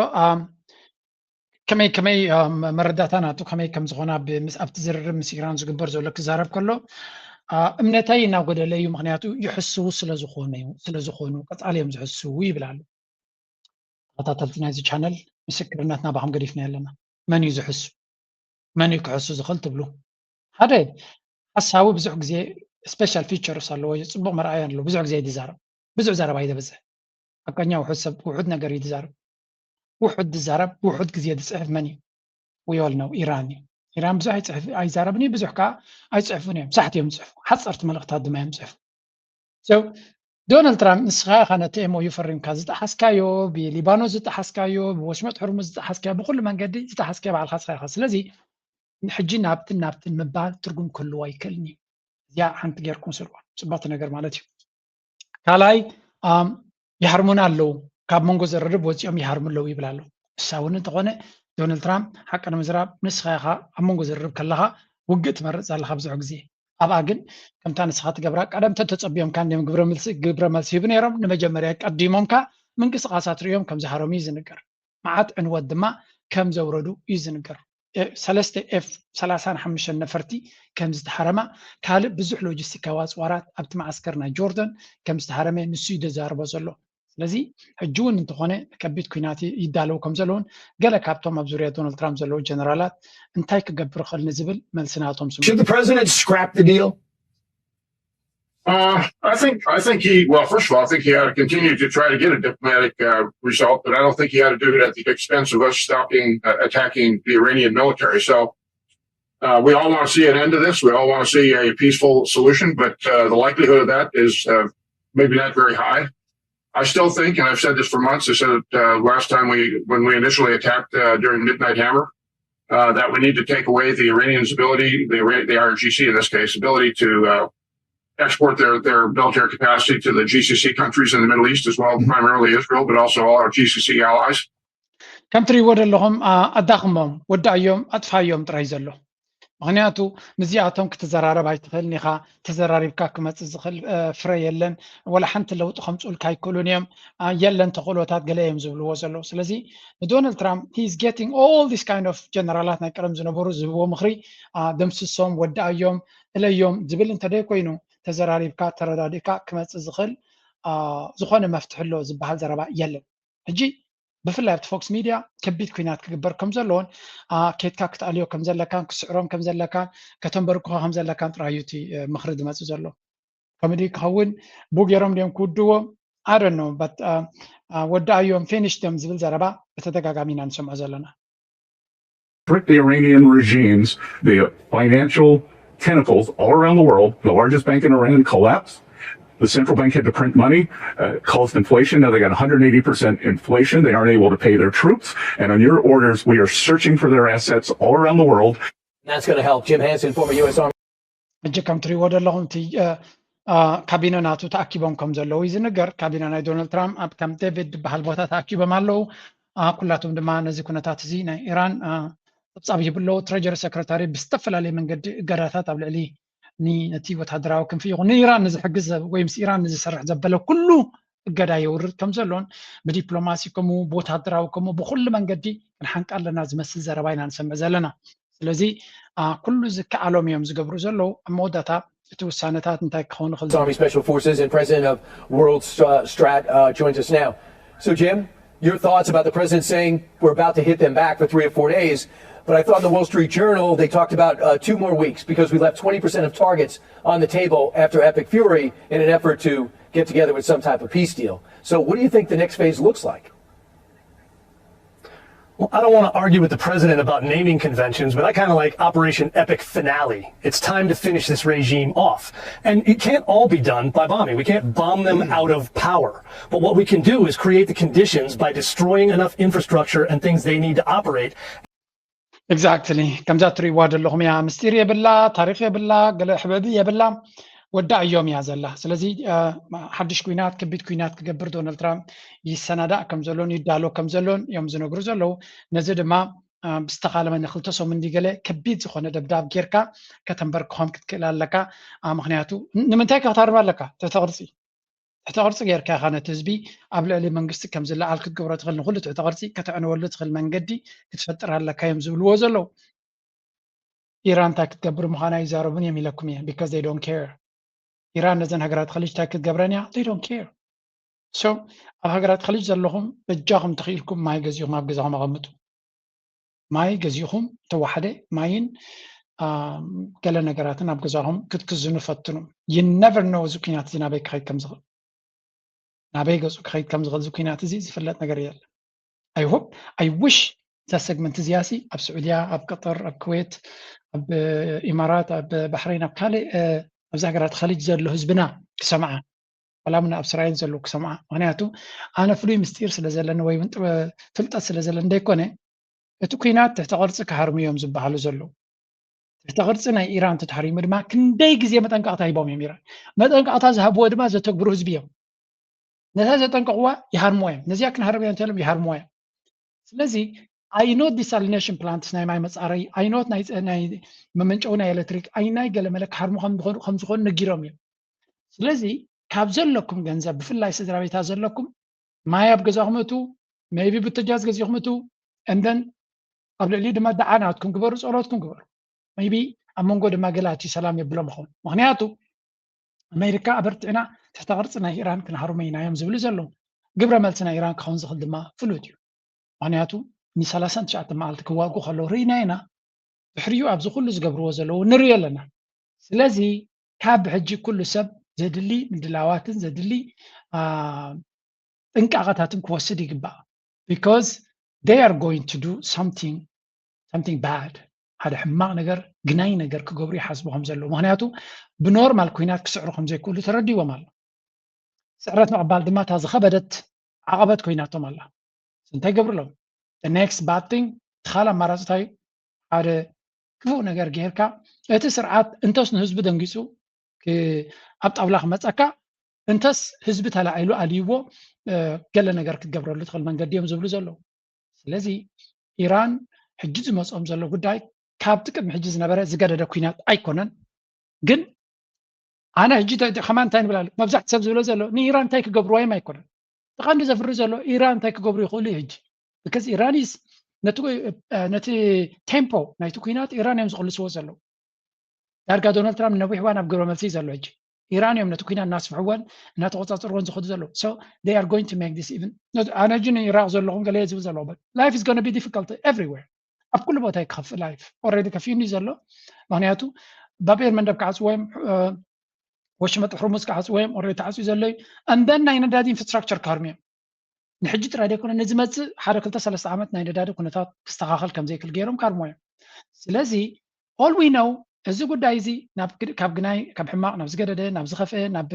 ከመይ ከመይ መረዳእታ ናቱ ከመይ ከም ዝኾነ ኣብቲ ዝርርብ ምስ ኢራን ዝግበር ዘሎ ክዛረብ ከሎ እምነተይ እናጎደለ እዩ፣ ምክንያቱ ይሕስዉ ስለዝኾኑ እዩ ስለዝኾኑ ቀፃሊ እዮም ዝሕስዉ ይብል ኣሎ። ተኸታተልቲ ናይዚ ቻነል ምስክርነት ናባኹም ገዲፍና ኣለና። መን እዩ ዝሕሱ? መን እዩ ክሕሱ ዝኽእል ትብሉ? ሓደ ሓሳዊ ብዙሕ ግዜ special features ኣለዎ፣ ፅቡቕ መርኣያ ኣለዎ። ብዙሕ ግዜ ይዛረብ፣ ብዙሕ ዘረባ እዩ ዘበዝሕ። ሓቀኛ ውሑድ ሰብ ውሑድ ነገር እዩ ዝዛረብ። ውሑድ ዝዛረብ ውሑድ ግዜ ዝፅሕፍ መን እዩ? We all know ኢራን እዩ። ኢራን ብዙሕ ኣይዛረብን እዩ፣ ብዙሕ ከዓ ኣይፅሕፉን እዮም። ሳሕቲ እዮም ዝፅሕፉ፣ ሓፀርቲ መልእኽታት ድማ እዮም ዝፅሕፉ። So ዶናልድ ትራምፕ ንስኻ ኢኻ ነቲ MOU ፈሪምካ ዝጠሓስካዮ፣ ብሊባኖስ ዝጠሓስካዮ፣ ብወሽመጥ ሕርሙዝ ዝጠሓስካዮ፣ ብኩሉ መንገዲ ዝጠሓስካዮ ባዕልኻ ንስኻ ኢኻ። ስለዚ ሕጂ ናብትን ናብትን ምባል ትርጉም ክህልዎ ኣይክእልን እዩ። እዚኣ ሓንቲ ጌርኩም ስልዋ ፅቡቕቲ ነገር ማለት እዩ። ካልኣይ ይሃርሙና ኣለዉ፣ ካብ መንጎ ዝርርብ ወፂኦም ይሃርሙ ኣለዉ ይብል ኣሎ። ንሳ እውን እንተኾነ ዶናልድ ትራምፕ ሓቂ ንምዝራብ ንስኻ ኢኻ ኣብ መንጎ ዝርርብ ከለኻ ውግእ ትመርፅ ኣለኻ ብዙሕ ግዜ። ኣብኣ ግን ከምታ ንስኻ ትገብራ ቀደም ተተፀቢዮምካ እንዲዮም ግብረ መልሲ ግብረ መልሲ ሂቡ ነይሮም። ንመጀመርያ ቀዲሞምካ ምንቅስቃሳት ርእዮም ከም ዝሃረሙ እዩ ዝንገር። መዓት ዕንወት ድማ ከም ዘውረዱ እዩ ዝንገር። ሰለስተ ኤፍ ሰላሳን ሓሙሽተን ነፈርቲ ከም ዝተሃረማ ካልእ ብዙሕ ሎጂስቲካዊ ኣፅዋራት ኣብቲ መዓስከር ናይ ጆርደን ከም ዝተሃረመ ንሱ እዩ ዘዛርቦ ዘሎ። ስለዚ ሕጂ እውን እንተኾነ ከቢድ ኲናት ይዳለዉ ከም ዘለውን ገለ ካብቶም ኣብ ዙርያ ዶናልድ ትራምፕ ዘለዉ ጀነራላት እንታይ ክገብር ይኽእል ንዝብል መልሲ ናቶም ስምዑ። Should the president scrap the deal? Uh, I think I think he well, first of all, I think he ought to continue to try to get a diplomatic uh, result, but I don't think he ought to do it at the expense of us stopping uh, attacking the Iranian military. So uh, we all want to see an end to this. We all want to see a peaceful solution, but uh, the likelihood of that is uh, maybe not very high. I still think, and I've said this for months. I said it uh, last time we when we initially attacked uh, during Midnight Hammer, uh, that we need to take away the Iranians' ability, the, the I R G C in this case, ability to uh, export their, their military capacity to the G C C countries in the Middle East as well, primarily Israel, but also all our G C C allies. ከም ትሪእዎ ዘለኹም ኣዳኽሞም፣ ወዳእዮም፣ ኣጥፋዮም ጥራይ ዘሎ። ምክንያቱ ምስዚኣቶም ክትዘራረብ ኣይትኽእልን ኢኻ። ተዘራሪብካ ክመፅእ ዝኽእል ፍረ የለን። ወላ ሓንቲ ለውጢ ከምፅኡልካ ኣይክእሉን እዮም። የለን ተኽእሎታት ገለ እዮም ዝብልዎ ዘለዉ። ስለዚ ንዶናልድ ትራምፕ he is getting all this kind of ጀነራላት ናይ ቀደም ዝነበሩ ዝህብዎ ምኽሪ ደምስሶም፣ ወዳእዮም፣ እለዮም ዝብል እንተደይ ኮይኑ ተዘራሪብካ ተረዳዲእካ ክመፅእ ዝኽእል ዝኾነ መፍትሒ ኣሎ ዝበሃል ዘረባ የለን። ሕጂ ብፍላይ ኣብቲ ፎክስ ሚድያ ከቢድ ኩናት ክግበር ከም ዘለዎን፣ አ፣ ኬድካ ክትኣልዮ ከም ዘለካን፣ ክስዕሮም ከም ዘለካን፣ ከተንበርክኾ ከም ዘለካን ጥራይ እዩ እቲ፣ እ፣ ምኽሪ ዝመጽእ ዘሎ። ከምኡ ድዩ ክኸውን? ብኡ ገይሮም ድዮም ክውድዎ? I don't know, but፣ አ፣ አ፣ ወዳእዮም፣ ፊኒሽ ድዮም ዝብል ዘረባ ብተደጋጋሚ ኢና ንሰምዖ ዘለና። Trick the Iranian regimes, the financial tentacles all around the world. The largest bank in Iran collapsed. The central bank had to print money, uh, caused inflation. Now they got one hundred eighty percent inflation. They aren't able to pay their troops. And on your orders, we are searching for their assets all around the world. That's going to help. Jim Hansen, former U S Army. ሕጂ ከም ትሪእዎ ዘለኹም እቲ፣ እ፣ እ፣ ካቢነ ናቱ ተኣኪቦም ከም ዘለዉ እዩ ዝንገር። ካቢነ ናይ ዶናልድ ትራምፕ ኣብ ካምፕ ዴቪድ ዝበሃል ቦታ ተኣኪቦም ኣለዉ። እ፣ ኩላቶም ድማ ነዚ ኩነታት እዚ ናይ ኢራን፣ እ፣ ጸብጻብ ይህቡ ኣለዉ። ትሬጀሪ ሰክረታሪ ብዝተፈላለየ መንገዲ እገዳታት ኣብ ልዕሊ ኒ-፣ ነቲ ወታደራዊ ክንፊ ይኹን ንኢራን ንዝሕግዝ ሰብ ወይ ምስ ኢራን ንዝሰርሕ ዘበለ ኩሉ እገዳ የውርድ ከም ዘሎን ብዲፕሎማሲ ከምኡ ብወታደራዊ ከምኡ ብኩሉ መንገዲ ክንሓንቃ ኣለና ዝመስል ዘረባ ኢና ንሰምዕ ዘለና። ስለዚ፣ አ፣ ኩሉ ዝከኣሎም እዮም ዝገብሩ ዘለዉ። ኣብ መወዳእታ እቲ ውሳነታት እንታይ ክኸውን ይኽእል ዘሎ? Army Special Forces and president of World Stra- Strat uh, joins us now. So, Jim, your thoughts about the president saying we're about to hit them back for three or four days? But I thought in the Wall Street Journal they talked about uh, two more weeks because we left twenty percent of targets on the table after Epic Fury in an effort to get together with some type of peace deal. So, what do you think the next phase looks like? Well, I don't want to argue with the president about naming conventions, but I kind of like Operation Epic Finale. It's time to finish this regime off. And it can't all be done by bombing. We can't bomb them out of power. But what we can do is create the conditions by destroying enough infrastructure and things they need to operate. Exactly. ከምዛ ትሪእዋ ዘለኹም እያ። ምስጢር የብላ፣ ታሪኽ የብላ፣ ገለ ሕበቢ የብላ። ወዳ እዮም እያ ዘላ። ስለዚ፣ እ፣ ሓድሽ ኩናት፣ ከቢድ ኩናት ክገብር ዶናልድ ትራምፕ ይሰናዳእ ከም ዘሎን ይዳሎ ከም ዘሎን እዮም ዝነግሩ ዘለዉ። ነዚ ድማ፣ እ፣ ብዝተኻለመ ንክልተ ሰሙን ድዩ ገለ ከቢድ ዝኾነ ደብዳብ ጌርካ ከተንበርክኾም ክትክእል ኣለካ። እ፣ ምኽንያቱ ን-፣ ንምንታይ ከ ክትሃርም ኣለካ? ትሕተ ቅርጺ። ትሕተ ቅርጺ ጌርካ ኢኻ ነቲ ህዝቢ ኣብ ልዕሊ መንግስቲ ከም ዝለዓል ክትገብሮ ትኽእል፣ ንኹሉ ትሕተ ቅርጺ ከተዕንወሉ ትኽእል መንገዲ ክትፈጥር ኣለካ እዮም ዝብልዎ ዘለዉ። ኢራን እንታይ ክትገብር ምዃና ይዛረቡን እዮም ኢለኩም እየ፣ because they don't care። ኢራን ነዘን ሃገራት ኸሊጅ እንታይ ክትገብረን እያ? They don't care። So ኣብ ሃገራት ኸሊጅ ዘለኹም በጃኹም ተኽኢልኩም ማይ ገዚኹም ኣብ ገዛኹም ኣቐምጡ። ማይ ገዚኹም ተዋሓደ ማይን፣ አ፣ ገለ ነገራትን ኣብ ገዛኹም ክትክዝኑ ፈትኑ። You never know እዚ ኩናት እዚ ናበይ ክኸይድ ከም ዝኽእል። ናበይ ገጹ ክኸይድ ከም ዝኽእል እዚ ኩናት እዚ ዝፍለጥ ነገር የለን። I hope፣ I wish እዛ ሰግመንት እዚኣ ሲ ኣብ ስዑድያ፣ ኣብ ቀጠር፣ ኣብ ኩዌት፣ ኣብ ኢማራት፣ ኣብ ባሕሬን፣ ኣብ ካልእ፣ እ፣ ኣብዚ ሃገራት ኸሊጅ ዘሎ ህዝብና ክሰምዓ፣ ዋላ እውን ኣብ እስራኤል ዘሎ ክሰምዓ። ምኽንያቱ ኣነ ፍሉይ ምስጢር ስለ ዘለኒ ወይ እውን ጥበ-፣ ፍልጠት ስለ ዘለኒ ዘይኮነ፣ እቲ ኩናት ትሕተ ቅርጺ ክሃርሙ እዮም ዝበሃሉ ዘለዉ። ትሕተ ቅርጺ ናይ ኢራን ተተሃሪሙ ድማ ክንደይ ግዜ መጠንቀቕታ ሂቦም እዮም ኢራን። መጠንቀቕታ ዝሃብዎ ድማ ዘተግብሩ ህዝቢ እዮም። ነታ ዘጠንቀቕዋ ይሃርምዋ እዮም። ነዚኣ ክንሃርም እያ እንተሎም ይሃርምዋ እዮም። ስለዚ I know desalination plants ናይ ማይ መጻረይ፣ I know ናይ፣ ናይ መመንጨዊ ናይ ኤሌክትሪክ፣ I know ናይ ገለመለ ክሃርሙ ከም ዝኾኑ፣ ከም ዝኾኑ ነጊሮም እዮም። ስለዚ ካብ ዘለኩም ገንዘብ ብፍላይ ስድራ ቤታት ዘለኩም ማይ ኣብ ገዛኹም እቱ፣ maybe ቡተጃዝ ገዚኹም እቱ፣ and then ኣብ ልዕሊ ድማ ደዓ ናትኩም ግበሩ፣ ጸሎትኩም ግበሩ። Maybe ኣብ መንጎ ድማ ገለ ኣትዩ ሰላም የብሎም ይኸውን። ምኽንያቱ ኣሜሪካ ኣበርቲዕና ትሕተ ቅርጺ ናይ ኢራን ክንሃርሞ ኢና እዮም ዝብሉ ዘለዉ። ግብረ መልሲ ናይ ኢራን ክኸውን ዝኽእል ድማ ፍሉጥ እዩ። ምኽንያቱ ንሰላሳን ትሽዓተን መዓልቲ ክዋግኡ ከለዉ ርኢና ኢና። ድሕሪኡ ኣብዚ ኩሉ ዝገብርዎ ዘለዉ ንርኢ ኣለና። ስለዚ ካብ ሕጂ ኩሉ ሰብ ዘድሊ ምድላዋትን ዘድሊ፣ አ፣ ጥንቃቐታትን ክወስድ ይግባእ። Because they are going to do something, something bad። ሓደ ሕማቕ ነገር፣ ግናይ ነገር ክገብሩ ይሓስቡ ከም ዘለዉ። ምኽንያቱ ብኖርማል ኩናት ክስዕሩ ከም ዘይክእሉ ተረዲዎም ኣሎ። ስዕረት ምቕባል ድማ እታ ዝኸበደት ዓቐበት ኮይናቶም ኣላ። እንታይ ገብርሎም? The next bad thing፣ እቲ ካልእ ኣማራጺ እንታይ እዩ? ሓደ ክፉእ ነገር ጌርካ፣ እቲ ስርዓት እንተስ ንህዝቢ ደንጊጹ ክ-፣ ኣብ ጣውላ ክመጸካ፣ እንተስ ህዝቢ ተላዒሉ ኣልይዎ፣ እ፣ ገለ ነገር ክትገብረሉ ትኽእል መንገዲ እዮም ዝብሉ ዘለዉ። ስለዚ ኢራን ሕጂ ዝመጽኦም ዘሎ ጉዳይ ካብቲ ቅድሚ ሕጂ ዝነበረ ዝገደደ ኩናት ኣይኮነን። ግን ኣነ ሕጂ ተ-፣ ተ-፣ ከማን እንታይ ንብል ኣሎ? መብዛሕቲ ሰብ ዝብሎ ዘሎ ንኢራን እንታይ ክገብርዋ እዮም ኣይኮነን። እቲ ቀንዲ ዘፍሪ ዘሎ ኢራን እንታይ ክገብሩ ይኽእሉ እዩ ሕጂ። Because ኢራን is ነቲ፣ እ፣ ነቲ ቴምፖ ናይቲ ኩናት ኢራን እዮም ዝቕልስዎ ዘለዉ። ዳርጋ ዶናልድ ትራምፕ ነዊሕ እዋን ኣብ ግብረ መልሲ እዩ ዘሎ ሕጂ። ኢራን እዮም ነቲ ኩናት እናስፍሕዎን እናተቆፃፀርዎን ዝኸዱ ዘለዉ። So they are going to make this even ኣነ ሕጂ ንኢራቅ ዘለኹም ገለ ዝብል ዘለኹ but life is going to be difficult everywhere። ኣብ ኩሉ ቦታ ይክኸፍ life already ከፊኡኒ ዘሎ። ምክንያቱ ባብ ኤል መንደብ ክዓፅዎ እዮም፣ ወሽመጥ ሕርሙዝ ክዓፅዎ እዮም፣ already ተዓፅዩ ዘሎ እዩ። And then ናይ ነዳዲ ኢንፍራስትራክቸር ክሃርሙ እዮም። ንሕጂ ጥራይ ዘይኮነ ንዝመፅእ ሓደ ክልተ ሰለስተ ዓመት ናይ ነዳዲ ኩነታት ክስተኻኸል ከም ዘይክእል ገይሮም ክሃርሙ እዮም። ስለዚ all we know እዚ ጉዳይ እዚ ናብ ግድ- ካብ ግናይ ካብ ሕማቕ ናብ ዝገደደ ናብ ዝኸፍአ ናብ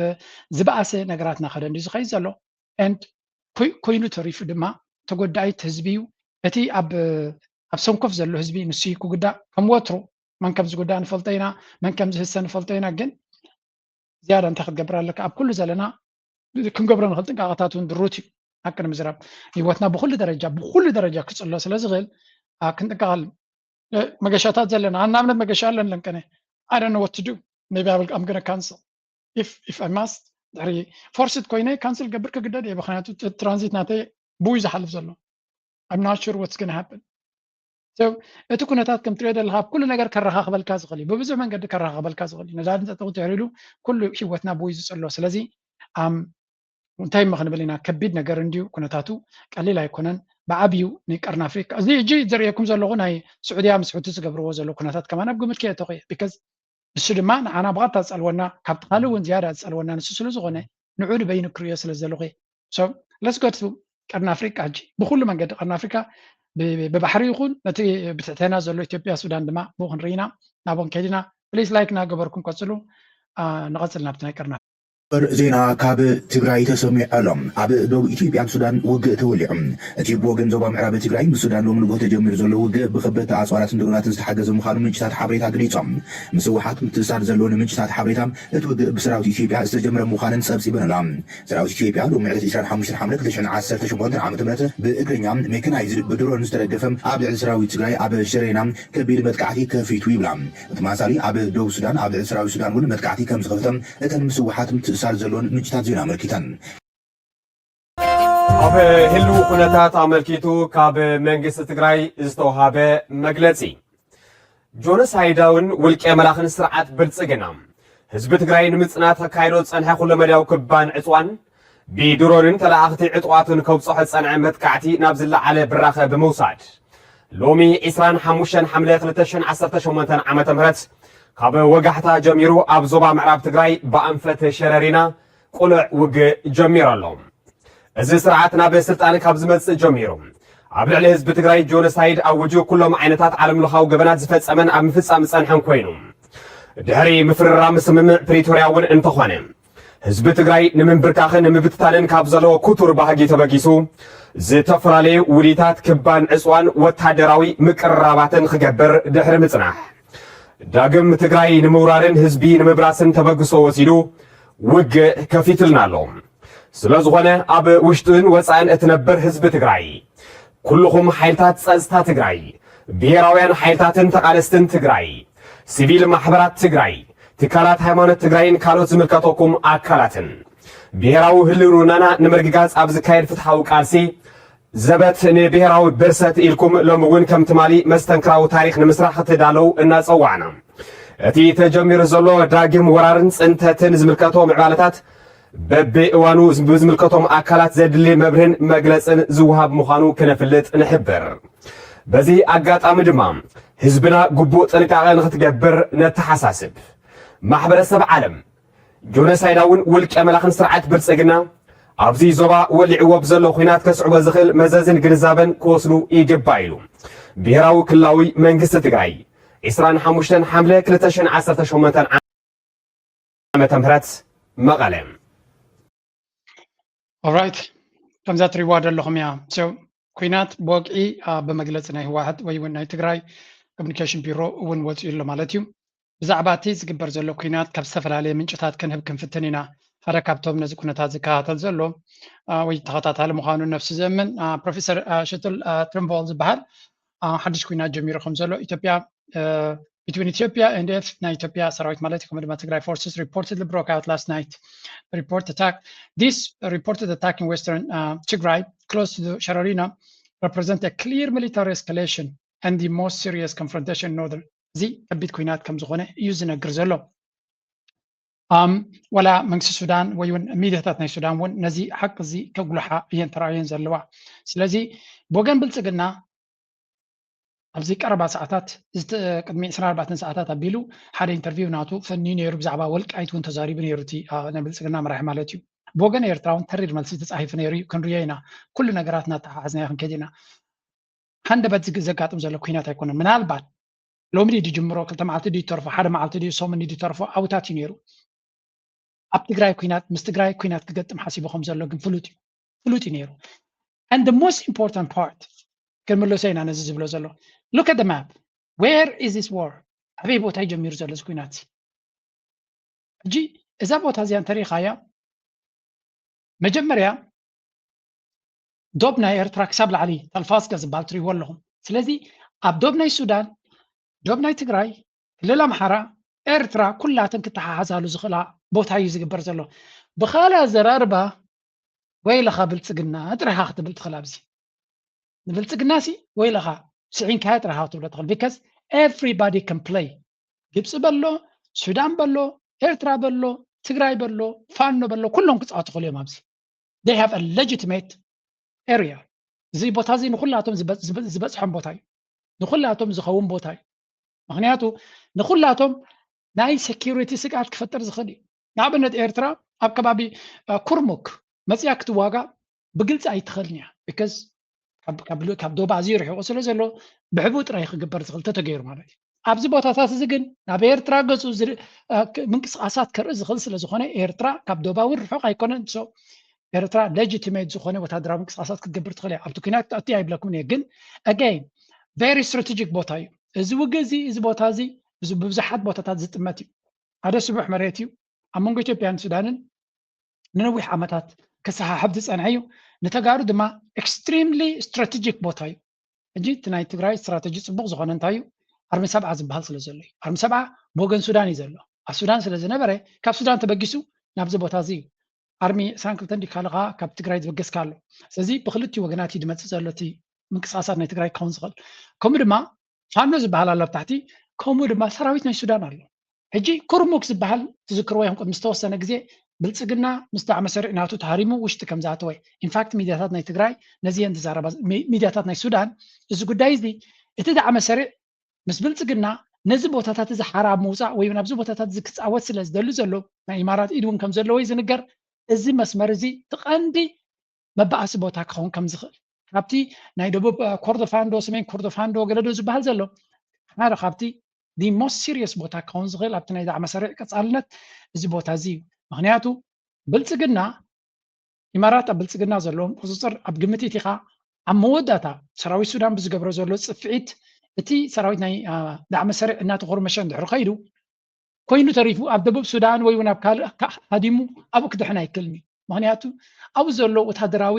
ዝበኣሰ ነገራት እናኸደ እንዲ ዝኸይድ ዘሎ and ኮይ- ኮይኑ ተሪፉ ድማ ተጎዳኢት ህዝቢ እዩ። እቲ ኣብ ኣብ ሰንኮፍ ዘሎ ህዝቢ ንሱ እዩ ክጉዳእ ከም ወትሩ። መን ከም ዝጉዳእ ንፈልጦ ኢና፣ መን ከም ዝህሰ ንፈልጦ ኢና። ግን ዝያዳ እንታይ ክትገብር ኣለካ ኣብ ኩሉ ዘለና ክንገብሮ ንኽእል ጥንቃቐታት እውን ድሩት እዩ። ሓቂ ንምዝራብ ህይወትና ብኩሉ ደረጃ ብኩሉ ደረጃ ክፅሎ ስለ ዝኽእል ኣ፣ ክንጥንቀቕ ኣለና። እ፣ መገሻታት ዘለና ንኣብነት መገሻ ኣለንለን ቀነ I don't know what to do, maybe I will, I'm gonna cancel if if I must ድሕሪ forced ኮይነ ካንስል ገብር ክግደድ እየ። ምክንያቱ እቲ ትራንዚት ናተይ ብኡ ዝሓልፍ ዘሎ I'm not sure what's gonna happen። So እቲ ኩነታት ከም ትሪኦ ዘለካ ኣብ ኩሉ ነገር ከረኻኽበልካ ዝኽእል እዩ። ብብዙሕ መንገዲ ከረኻኽበልካ ዝኽእል እዩ። ነዳዲ እንተጠው ትሕር ኢሉ ኩሉ ህይወትና ብኡ እዩ ዝፅሎ። ስለዚ ኣም እንታይ እሞ ክንብል ኢና? ከቢድ ነገር እንድዩ ኩነታቱ፣ ቀሊል ኣይኮነን። ብዓብዩ ንቀርኒ ኣፍሪካ እዚ ሕጂ ዝርእየኩም ዘለኹ ናይ ስዑድያ ምስ ሑቲ ዝገብርዎ ዘለዉ ኩነታት ከማን ኣብ ግምት ከየእተኹ እየ። Because ንሱ ድማ ንዓና ብቐጥታ ዝፀልወና፣ ካብቲ ካልእ እውን ዝያዳ ዝፀልወና ንሱ ስለ ዝኾነ ንዑ ንበይኑ ክርእዮ ስለ ዘለኹ እየ። So let's go to ቀርኒ ኣፍሪካ ሕጂ ብኩሉ መንገዲ ቀርኒ ኣፍሪካ ብ- ብባሕሪ ይኹን ነቲ ብትሕተና ዘሎ ኢትዮጵያ ሱዳን ድማ ብኡ ክንርኢ ኢና። ናብኦም ከይድና please like እናገበርኩም ቀፅሉ። ኣ፣ ንቐፅል ናብቲ ናይ ቀርኒ በር ዜና ካብ ትግራይ ተሰሚዑ ኣሎ። ኣብ ደቡብ ኢትዮጵያን ሱዳን ውግእ ተወሊዑ። እቲ ብወገን ዞባ ምዕራብ ትግራይ ምስ ሱዳን ሎሚ ንግሆ ተጀሚሩ ዘሎ ውግእ ብኸበድቲ ኣፅዋራትን ድሮናትን ዝተሓገዘ ምዃኑ ምንጭታት ሓበሬታ ገሊጾም። ምስ ህወሓት ምትእሳር ዘለዎ ንምንጭታት ሓበሬታ እቲ ውግእ ብሰራዊት ኢትዮጵያ ዝተጀመረ ምዃንን ጸብጺበን ኣለዋ። ሰራዊት ኢትዮጵያ ሎሚ ዕለት ዕስራን ሓሙሽተን ሓምለ ክልተ ሽሕን ዓሰርተ ሸሞንተን ዓመተ ምህረት ብእግረኛ፣ ሜካናይዝድ፣ ብድሮን ዝተደገፈ ኣብ ልዕሊ ሰራዊት ትግራይ ኣብ ሽሬና ከቢድ መጥቃዕቲ ከፊቱ ይብላ። ብተመሳሳሊ ኣብ ደቡብ ሱዳን ኣብ ልዕሊ ሰራዊት ሱዳን እውን መጥቃዕቲ ከም ዝኸፈተ እተን ምስ ህወሓት ምትእሳር ዘለወን ምንጭታት ዜና ኣመልኪተን። ኣብ ህልው ኩነታት ኣመልኪቱ ካብ መንግስቲ ትግራይ ዝተውሃበ መግለጺ። ጆኖሳይዳውን ውልቀ መላኽን ስርዓት ብልጽግና ህዝቢ ትግራይ ንምጽናት ከካይዶ ዝጸንሐ ኩለመዳያዊ ክባን ዕጽዋን ብድሮንን ተለኣኽቲ ዕጡቓትን ከብጽሖ ዝጸንዐ መጥቃዕቲ ናብ ዝለዓለ ብራኸ ብምውሳድ ሎሚ ዕስራን ሓሙሽተን ሓምለ ክልተ ሽሕን ዓሰርተ ሸሞንተን ዓመተ ምህረት ካብ ወጋሕታ ጀሚሩ ኣብ ዞባ ምዕራብ ትግራይ ብኣንፈት ሸረሪና ቁሉዕ ውግእ ጀሚሩ ኣሎ። እዚ ስርዓት ናብ ስልጣን ካብ ዝመጽእ ጀሚሩ ኣብ ልዕሊ ህዝቢ ትግራይ ጆኖሳይድ ኣውጁ ኩሎም ዓይነታት ዓለም ለኻዊ ገበናት ዝፈጸመን ኣብ ምፍጻም ዝጸንሐን ኮይኑ ድሕሪ ምፍርራም ስምምዕ ፕሪቶርያ እውን እንተኾነ ህዝቢ ትግራይ ንምንብርካኽን ንምብትታንን ካብ ዘለዎ ክቱር ባህጊ ተበጊሱ ዝተፈላለዩ ውዲታት ክባን ዕፅዋን ወታደራዊ ምቅርራባትን ክገብር ድሕሪ ምፅናሕ ዳግም ትግራይ ንምውራርን ህዝቢ ንምብራስን ተበግሶ ወሲዱ ውግእ ከፊትልና ኣሎ። ስለ ዝኾነ ኣብ ውሽጥን ወፃእን እትነብር ህዝቢ ትግራይ፣ ኩልኹም ሓይልታት ፀፅታ ትግራይ፣ ብሄራውያን ሓይልታትን ተቓለስትን ትግራይ፣ ሲቪል ማሕበራት ትግራይ፣ ትካላት ሃይማኖት ትግራይን ካልኦት ዝምልከተኩም ኣካላትን ብሄራዊ ህልውናና ንምርግጋፅ ኣብ ዝካየድ ፍትሓዊ ቃልሲ ዘበት ንብሄራዊ ብርሰት ኢልኩም ሎሚ እውን ከም ትማሊ መስተንክራዊ ታሪክ ንምስራሕ ክትዳለው እናፀዋዕና እቲ ተጀሚሩ ዘሎ ዳግም ወራርን ፅንተትን ዝምልከቶ ምዕባለታት በብእዋኑ ብዝምልከቶም ኣካላት ዘድሊ መብርህን መግለፅን ዝወሃብ ምዃኑ ክነፍልጥ ንሕብር። በዚ ኣጋጣሚ ድማ ህዝብና ግቡእ ጥንቃቐ ንክትገብር ነተሓሳስብ። ማሕበረሰብ ዓለም ጆኖሳይዳውን ውልቀ መላኽን ስርዓት ብልፅግና ኣብዚ ዞባ ወሊዕዎ ብዘሎ ኹናት ከስዕቦ ዝኽእል መዘዝን ግንዛበን ክወስዱ ይግባእ ኢሉ ብሄራዊ ክልላዊ መንግስቲ ትግራይ ዕስራን ሓሙሽተን ሓምለ ክልተ ሽሕን ዓሰርተ ሸሞንተን ዓመተ ምህረት መቐለ። Alright፣ ከምዛ ትሪዋ ዘለኹም እያ። So ኩናት ብወግዒ ብመግለፂ ናይ ህወሓት ወይ እውን ናይ ትግራይ ኮሚኒኬሽን ቢሮ እውን ወፂኡ ኣሎ ማለት እዩ። ብዛዕባ እቲ ዝግበር ዘሎ ኩናት ካብ ዝተፈላለየ ምንጭታት ክንህብ ክንፍትን ኢና። ሓደ ካብቶም ነዚ ኩነታት ዝከታተል ዘሎ ወይ ተኸታታሊ ምዃኑ ነፍሲ ዘእምን ፕሮፌሰር ሽትል ትርንቮል ዝበሃል ሓድሽ ኩናት ጀሚሩ ከም ዘሎ ኢትዮጵያ between Ethiopia and F ናይ ኢትዮጵያ ሰራዊት ማለት ከምኡ ድማ ትግራይ forces reportedly broke out last night report attack this reported attack in western uh, Tigray close to the Shararina represent a clear military escalation and the most serious confrontation in northern እዚ ከቢድ ኩናት ከም ዝኾነ እዩ ዝነግር ዘሎ። ዋላ መንግስቲ ሱዳን ወይ እውን ሚድያታት ናይ ሱዳን እውን ነዚ ሓቂ እዚ ከጉልሓ እየን ተራእየን ዘለዋ። ስለዚ ብወገን ብልፅግና ኣብዚ ቀረባ ሰዓታት ቅድሚ ዕስራን ኣርባዕተን ሰዓታት ኣቢሉ ሓደ ኢንተርቪው ናቱ ፈንዩ ነይሩ። ብዛዕባ ወልቃይት እውን ተዛሪቡ ነይሩ እቲ ናይ ብልፅግና መራሒ ማለት እዩ። ብወገን ኤርትራ እውን ተሪር መልሲ ተፃሒፉ ነይሩ እዩ፣ ክንሪኦ ኢና። ኩሉ ነገራት እናተሓሓዝናዮ ክንከይድ ኢና። ሃንደበት ዘጋጥም ዘሎ ኩናት ኣይኮነን። ምናልባት ሎሚ ድዩ ዝጅምሮ፣ ክልተ መዓልቲ ድዩ ተርፎ፣ ሓደ መዓልቲ ድዩ ሰሙን ድዩ ተርፎ ኣብታት እዩ ነይሩ። ኣብ ትግራይ ኩናት ምስ ትግራይ ኩናት ክገጥም ሓሲቡ ከም ዘሎ ግን ፍሉጥ እዩ ፍሉጥ እዩ ነይሩ። And the most important part ክንምለሶ ኢና ነዚ ዝብሎ ዘሎ። Look at the map. Where is this war? ኣበይ ቦታ እዩ ጀሚሩ ዘሎ እዚ ኩናት? ሕጂ እዛ ቦታ እዚኣ እንተሪኢኻያ መጀመርያ ዶብ ናይ ኤርትራ ክሳብ ላዕሊ ተልፋስከ ዝበሃል ትሪእዎ ኣለኹም። ስለዚ ኣብ ዶብ ናይ ሱዳን፣ ዶብ ናይ ትግራይ፣ ክልል ኣምሓራ፣ ኤርትራ ኩላተን ክተሓሓዛሉ ዝኽእላ ቦታ እዩ ዝግበር ዘሎ። ብኻልእ ኣዘራርባ ወይለኻ ብልፅግና ጥራይኻ ክትብል ትኽእል ኣብዚ ንብልፅግና ሲ ወይለኻ ስዒንካዮ ጥራይኻ ክትብሎ ትኽእል። Because everybody can play። ግብፂ በሎ፣ ሱዳን በሎ፣ ኤርትራ በሎ፣ ትግራይ በሎ፣ ፋኖ በሎ፣ ኩሎም ክፃወቱ ይኽእሉ እዮም ኣብዚ። They have a legitimate area። እዚ ቦታ እዚ ንኩላቶም ዝበፅሖም ቦታ እዩ፣ ንኩላቶም ዝኸውን ቦታ እዩ። ምክንያቱ ንኩላቶም ናይ security ስግኣት ክፈጥር ዝኽእል እዩ። ንኣብነት ኤርትራ ኣብ ከባቢ ኩርሙክ መፅያ ክትዋጋ ብግልፂ ኣይትኽእልን እያ። Because ካብ ዶባ ኣዝዩ ርሒቑ ስለ ዘሎ ብሕቡእ ጥራይ ክግበር ዝኽእል ተተገይሩ ማለት እዩ። ኣብዚ ቦታታት እዚ ግን ናብ ኤርትራ ገፁ ምንቅስቃሳት ክርኢ ዝኽእል ስለ ዝኾነ ኤርትራ ካብ ዶባ እውን ርሑቕ ኣይኮነን። ኤርትራ legitimate ዝኾነ ወታደራዊ ምንቅስቃሳት ክትገብር ትኽእል እያ። ኣብቲ ኩናት ክትኣቱ ኣይብለኩም እየ፣ ግን again very strategic ቦታ እዩ እዚ ውግእ እዚ። እዚ ቦታ እዚ ብብዙሓት ቦታታት ዝጥመት እዩ። ሓደ ስቡሕ መሬት እዩ። ኣብ መንጎ ኢትዮጵያን ሱዳንን ንነዊሕ ዓመታት ክሰሓሕብ ዝፀንሐ እዩ። ንተጋሩ ድማ extremely strategic ቦታ እዩ። ሕጂ እቲ ናይ ትግራይ ስትራተጂ ፅቡቕ ዝኾነ እንታይ እዩ? ኣርሚ ሰብዓ ዝበሃል ስለ ዘሎ እዩ። ኣርሚ ሰብዓ ብወገን ሱዳን እዩ ዘሎ። ኣብ ሱዳን ስለ ዝነበረ ካብ ሱዳን ተበጊሱ ናብዚ ቦታ እዚ እዩ። ኣርሚ ዕስራን ክልተን ድዩ ካልእ ከዓ ካብ ትግራይ ዝበገስ ኣሎ። ስለዚ ብክልቲኡ ወገናት እዩ ዝመፅእ ዘሎ እቲ ምንቅስቃሳት ናይ ትግራይ ክኸውን ዝኽእል። ከምኡ ድማ ፋኖ ዝበሃል ኣሎ ኣብ ታሕቲ፣ ከምኡ ድማ ሰራዊት ናይ ሱዳን ኣሎ። ሕጂ ኩርሙክ ዝበሃል ትዝክርዎ ኢኹም፣ ቅድሚ ዝተወሰነ ግዜ ብልፅግና ምስ ዳዕመ ሰሪዕ ናቱ ተሃሪሙ ውሽጢ ከም ዝኣተወ። ኢንፋክት ሚድያታት ናይ ትግራይ ነዚ እየን ዝዛረባ፣ ሚድያታት ናይ ሱዳን። እዚ ጉዳይ እዚ እቲ ዳዕመ ሰሪዕ ምስ ብልፅግና ነዚ ቦታታት እዚ ሓራ ኣብ ምውፃእ ወይ ናብዚ ቦታታት እዚ ክፃወት ስለ ዝደሊ ዘሎ ናይ ኢማራት ኢድ እውን ከም ዘለዎ እዩ ዝንገር። እዚ መስመር እዚ እቲ ቀንዲ መባኣሲ ቦታ ክኸውን ከም ዝኽእል ካብቲ ናይ ደቡብ ኮርዶፋንዶ ሰሜን ኮርዶፋንዶ ገለዶ ዝበሃል ዘሎ ሓደ ካብቲ the most serious ቦታ ክኸውን ዝኽእል ኣብቲ ናይ ዳዕመ ሰሪዕ ቀፃልነት እዚ ቦታ እዚ እዩ። ምክንያቱ ብልፅግና ኢማራት ኣብ ብልፅግና ዘለዎም ቁፅፅር ኣብ ግምት ኢቲኻ ኣብ መወዳእታ ሰራዊት ሱዳን ብዝገብሮ ዘሎ ፅፍዒት እቲ ሰራዊት ናይ ዳዕመ ሰሪዕ እናተኾርመሸ እንድሕር ከይዱ ኮይኑ ተሪፉ ኣብ ደቡብ ሱዳን ወይ እውን ኣብ ካልእ ሃዲሙ ኣብኡ ክድሕን ኣይክእልን እዩ። ምክንያቱ ኣብኡ ዘሎ ወታደራዊ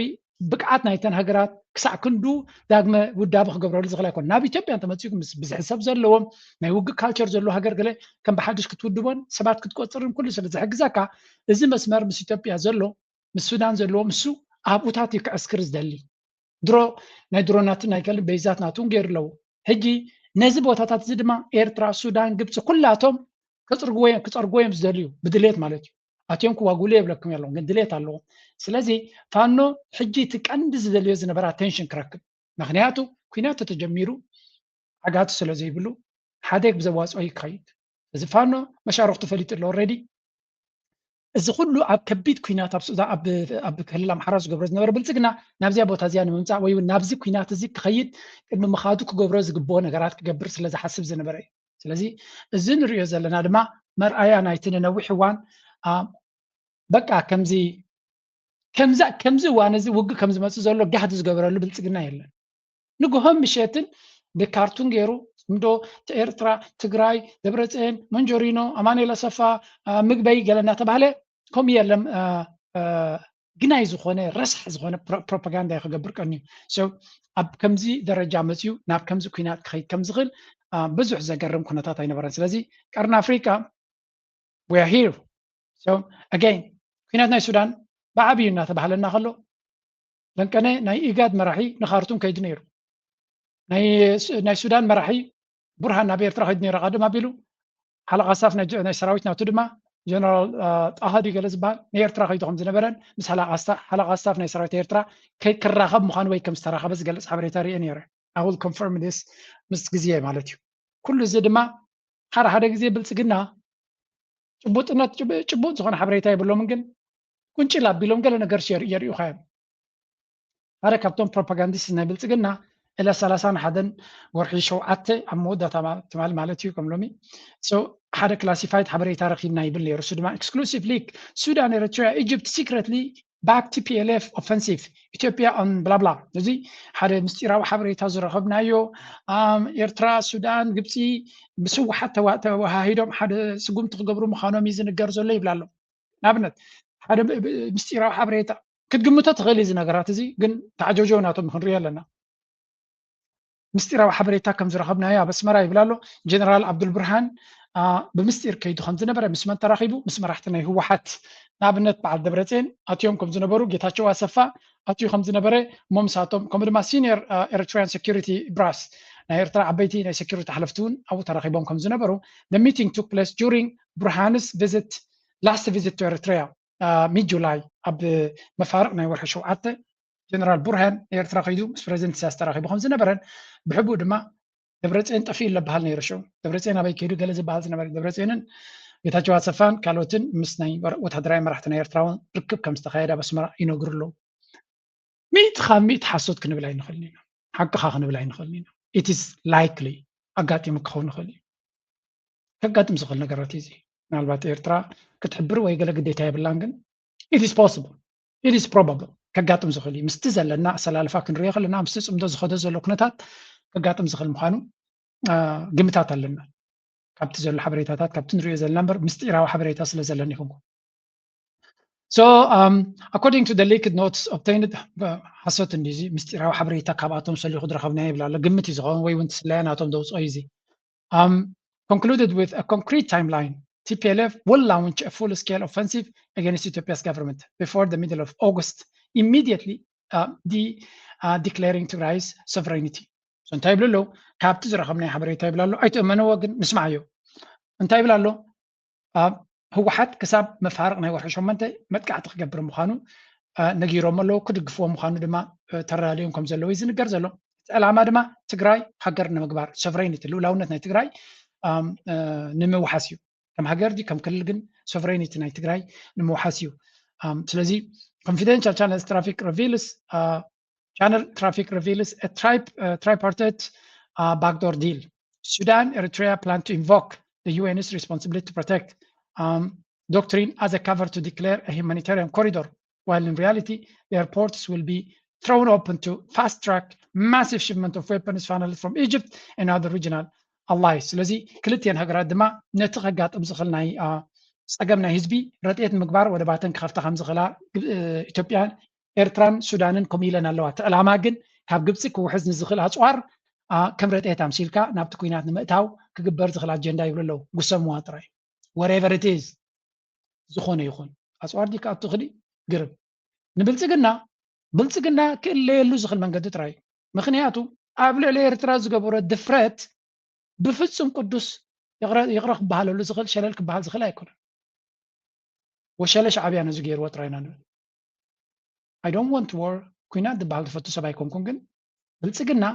ብቅዓት ናይተን ሃገራት ክሳዕ ክንዱ ዳግመ ውዳበ ክገብረሉ ዝኽእል ኣይኮነ። ናብ ኢትዮጵያ እንተመፂኡ ምስ ብዝሒ ሰብ ዘለዎም ናይ ውግእ ካልቸር ዘለዎ ሃገር ገለ ከም ብሓድሽ ክትውድቦን ሰባት ክትቆፅርን ኩሉ ስለ ዝሕግዘካ እዚ መስመር ምስ ኢትዮጵያ ዘሎ ምስ ሱዳን ዘለዎ ምሱ ኣብኡታት እዩ ክዕስክር ዝደሊ። ድሮ ናይ ድሮናትን ናይ ካልእ በይዛት ናቱ እውን ገይሩ ኣለዎ። ሕጂ ነዚ ቦታታት እዚ ድማ ኤርትራ፣ ሱዳን፣ ግብፂ ኩላቶም ክፅርግዎ እዮም ዝደልዩ ብድሌት ማለት እዩ። ኣትዮም ክዋጉሉ የብለኩም የለዎም ግን ድሌት ኣለዎም። ስለዚ ፋኖ ሕጂ እቲ ቀንዲ ዝደልዮ ዝነበረ ኣቴንሽን ክረክብ ምክንያቱ ኩናት ተተጀሚሩ ዓጋቱ ስለ ዘይብሉ ሓደ ብዘዋፅኦ ይካይድ። እዚ ፋኖ መሻርክቱ ፈሊጡ ኣሎ ኦልሬዲ። እዚ ኩሉ ኣብ ከቢድ ኩናት ኣብ ሱዳን ኣብ ክልል ኣምሓራ ዝገብሮ ዝነበረ ብልፅግና ናብዚኣ ቦታ እዚኣ ንምምፃእ ወይ እውን ናብዚ ኩናት እዚ ክኸይድ ቅድሚ ምኻዱ ክገብሮ ዝግብኦ ነገራት ክገብር ስለ ዝሓስብ ዝነበረ እዩ። ስለዚ እዚ ንሪኦ ዘለና ድማ መርኣያ ናይቲ ንነዊሕ እዋን በቃ ከምዚ ከምዚ እዋን እዚ ውግእ ከም ዝመፅእ ዘሎ ጋህዲ ዝገበረሉ ብልፅግና የለን። ንግሆን ምሸትን ብካርቱን ገይሩ እንዶ ኤርትራ ትግራይ ደብረፅየን መንጆሪኖ ኣማኑኤል ኣሰፋ ምግበይ ገለ እናተባህለ ከምኡ የለም ግናይ ዝኾነ ረሳሕ ዝኾነ ፕሮፓጋንዳ እዩ ክገብር ቀንዩ። ኣብ ከምዚ ደረጃ መፅዩ ናብ ከምዚ ኩናት ክኸይድ ከም ዝኽእል ብዙሕ ዘገርም ኩነታት ኣይነበረን። ስለዚ ቀርኒ ኣፍሪቃ we are here። So again ኩናት ናይ ሱዳን ብዓብዩ እናተባህለና ከሎ ለንቀነ ናይ ኢጋድ መራሒ ንካርቱም ከይዱ ነይሩ። ናይ ሱዳን መራሒ ቡርሃን ናብ ኤርትራ ከይዱ ነይሩ ቀደም ኣቢሉ ሓለቓ ስታፍ ናይ ሰራዊት ናቱ ድማ ጀነራል ጣሃ ድዩ ገለ ዝበሃል ንኤርትራ ከይዱ ከም ዝነበረን ምስ ሓለቓ ስታፍ ናይ ሰራዊት ኤርትራ ክራኸብ ምዃኑ ወይ ከም ዝተራኸበ ዝገልፅ ሓበሬታ ርኤ ነይረ። I will confirm this ምስ ግዜ ማለት እዩ። ኩሉ እዚ ድማ ሓደ ሓደ ግዜ ብልፅግና ጭቡጥነት ጭቡጥ ዝኾነ ሓበሬታ የብሎምን፣ ግን ቁንጭል ኣቢሎም ገለ ነገር የርእዩኻ እዮም። ሓደ ካብቶም ፕሮፓጋንዲስት ናይ ብልፅግና እለ ሰላሳን ሓደን ወርሒ ሸውዓተ ኣብ መወዳእታ ትማሊ ማለት እዩ ከም ሎሚ ሓደ ክላሲፋይድ ሓበሬታ ረኺብና ይብል ነይሩ። እሱ ድማ exclusive leak Sudan Eritrea Egypt secretly back T P L F offensive Ethiopia on blah blah። እዚ ሓደ ምስጢራዊ ሓበሬታ ዝረኸብናዮ ኤርትራ፣ ሱዳን፣ ግብፂ ምስ ህወሓት ተዋሂዶም ሓደ ስጉምቲ ክገብሩ ምዃኖም እዩ ዝንገር ዘሎ ይብላ ኣሎ። ንኣብነት ሓደ ምስጢራዊ ሓበሬታ ክትግምቶ ትኽእል እዚ ነገራት እዚ ግን ተዓጀውጀው ናቶም ክንሪኦ ኣለና። ምስጢራዊ ሓበሬታ ከም ዝረኸብናዮ ኣብ ኣስመራ ይብል ኣሎ ጀነራል ኣብዱልብርሃን። ብምስጢር ከይዱ ከም ዝነበረ ምስ መን ተራኺቡ? ምስ መራሕቲ ናይ ህወሓት ንኣብነት በዓል ደብረፅን ኣትዮም ከም ዝነበሩ፣ ጌታቸው ኣሰፋ ኣትዩ ከም ዝነበረ እሞ ምሳቶም ከምኡ ድማ ሲኒየር ኤሪትሪያን ሴኩሪቲ ብራስ ናይ ኤርትራ ዓበይቲ ናይ ሴኩሪቲ ሓለፍቲ እውን ኣብኡ ተራኺቦም ከም ዝነበሩ። The meeting took place during Burhan's visit last visit to Eritrea mid July ኣብ መፋርቕ ናይ ወርሒ ሸውዓተ ጀነራል ቡርሃን ኤርትራ ከይዱ ምስ ፕረዚደንት ኢሳያስ ተራኺቡ ከም ዝነበረን ብሕቡእ ድማ ደብረፅዮን ጠፊኡ ለበሃል ነይሩ። ሽዑ ደብረፅዮን ኣበይ ከይዱ ገለ ዝበሃል ዝነበረ ደብረፅዮንን ጌታቸው ኣሰፋን ካልኦትን ምስ ናይ ወታደራዊ መራሕቲ ናይ ኤርትራ እውን ርክብ ከም ዝተኻየደ ኣብ ኣስመራ ይነግሩ ኣለዉ። ሚእቲ ካብ ሚእቲ ሓሶት ክንብል ኣይንኽእልን ኢና፣ ሓቅኻ ክንብል ኣይንኽእልን ኢና። It is likely ኣጋጢሙ ክኸውን ይኽእል እዩ። ከጋጥም ዝኽእል ነገራት እዩ እዚ። ምናልባት ኤርትራ ክትሕብር ወይ ገለ ግዴታ የብላን፣ ግን it is possible, it is probable ከጋጥም ዝኽእል እዩ። ምስቲ ዘለና ኣሰላልፋ ክንሪኦ ከለና ምስቲ ፅምዶ ዝኸዶ ዘሎ ኩነታት ከጋጥም ዝኽእል ምዃኑ ግምታት ኣለና። ካብቲ ዘሎ ሓበሬታታት ካብቲ ንሪኦ ዘለና እምበር ምስጢራዊ ሓበሬታ ስለ ዘለኒ ይኹንኩ። So um, according to the leaked notes obtained ሓሶት እንዲዚ ምስጢራዊ ሓበሬታ ካብኣቶም ሰሊኹ ዝረኸብናዮ ይብል ኣሎ። ግምት እዩ ዝኸውን ወይ እውን ስለያ ናቶም ዘውፅኦ እዩ እዚ። Um, concluded with a concrete timeline. T P L F will launch a full-scale offensive against Ethiopia's government before the middle of August, immediately uh, de uh, declaring Tigray's sovereignty. So እንታይ ይብሉ ኣለዉ? ካብቲ ዝረኸብናዮ ሓበሬታ ይብል ኣሎ። ኣይትእመንዎ ግን ንስማዓዮ። እንታይ ይብል ኣሎ? ህወሓት ክሳብ መፋርቕ ናይ ወርሒ ሸሞንተ መጥቃዕቲ ክገብር ምዃኑ ነጊሮም ኣለዉ። ክድግፍዎ ምዃኑ ድማ ተረዳዲኦም ከም ዘለዉ እዩ ዝንገር ዘሎ። እቲ ዕላማ ድማ ትግራይ ሃገር ንምግባር፣ ሶቨሬኒቲ፣ ልኡላውነት ናይ ትግራይ ንምውሓስ እዩ። ከም ሃገር ድዩ ከም ክልል ግን ሶቨሬኒቲ ናይ ትግራይ ንምውሓስ እዩ። ስለዚ confidential channels traffic reveals channel traffic reveals a tri uh, tripartite uh, backdoor deal. Sudan, Eritrea plan to invoke the U N's responsibility to protect um, doctrine as a cover to declare a humanitarian corridor, while in reality, the airports will be thrown open to fast track massive shipment of weapons funneled from Egypt and other regional allies. ስለዚ ክልቲኤን ሃገራት ድማ ነቲ ከጋጥም ዝኽእል ናይ ጸገም ናይ ህዝቢ ረድኤት ምግባር ወደባተን ክኸፍታ ከም ዝኽእላ ኢትዮጵያን ኤርትራን ሱዳንን ከምኡ ኢለን ኣለዋ። እቲ ዕላማ ግን ካብ ግብፂ ክውሕዝ ንዝኽእል ኣፅዋር ከም ረድኤት ኣምሲልካ ናብቲ ኲናት ንምእታው ክግበር ዝኽእል ኣጀንዳ ይብሉ ኣለዉ። ጉሰምዋ ጥራይ whatever it is ዝኾነ ይኹን ኣፅዋር ድዩ ክኣቱ ክዲ ግርም ንብልፅግና ብልፅግና ክእለየሉ ዝኽእል መንገዲ ጥራይ እዩ። ምኽንያቱ ኣብ ልዕሊ ኤርትራ ዝገበሮ ድፍረት ብፍፁም ቅዱስ ይቕረ ክበሃለሉ ዝኽእል ሸለል ክበሃል ዝኽእል ኣይኮነን። ወሸለ ሻዕብያ ነዚ ገይርዎ ጥራይ ኢና ንብል። I don't want war ኩናት ዝበሃል ዝፈቱ ሰብ ኣይኮንኩን፣ ግን ብልፅግና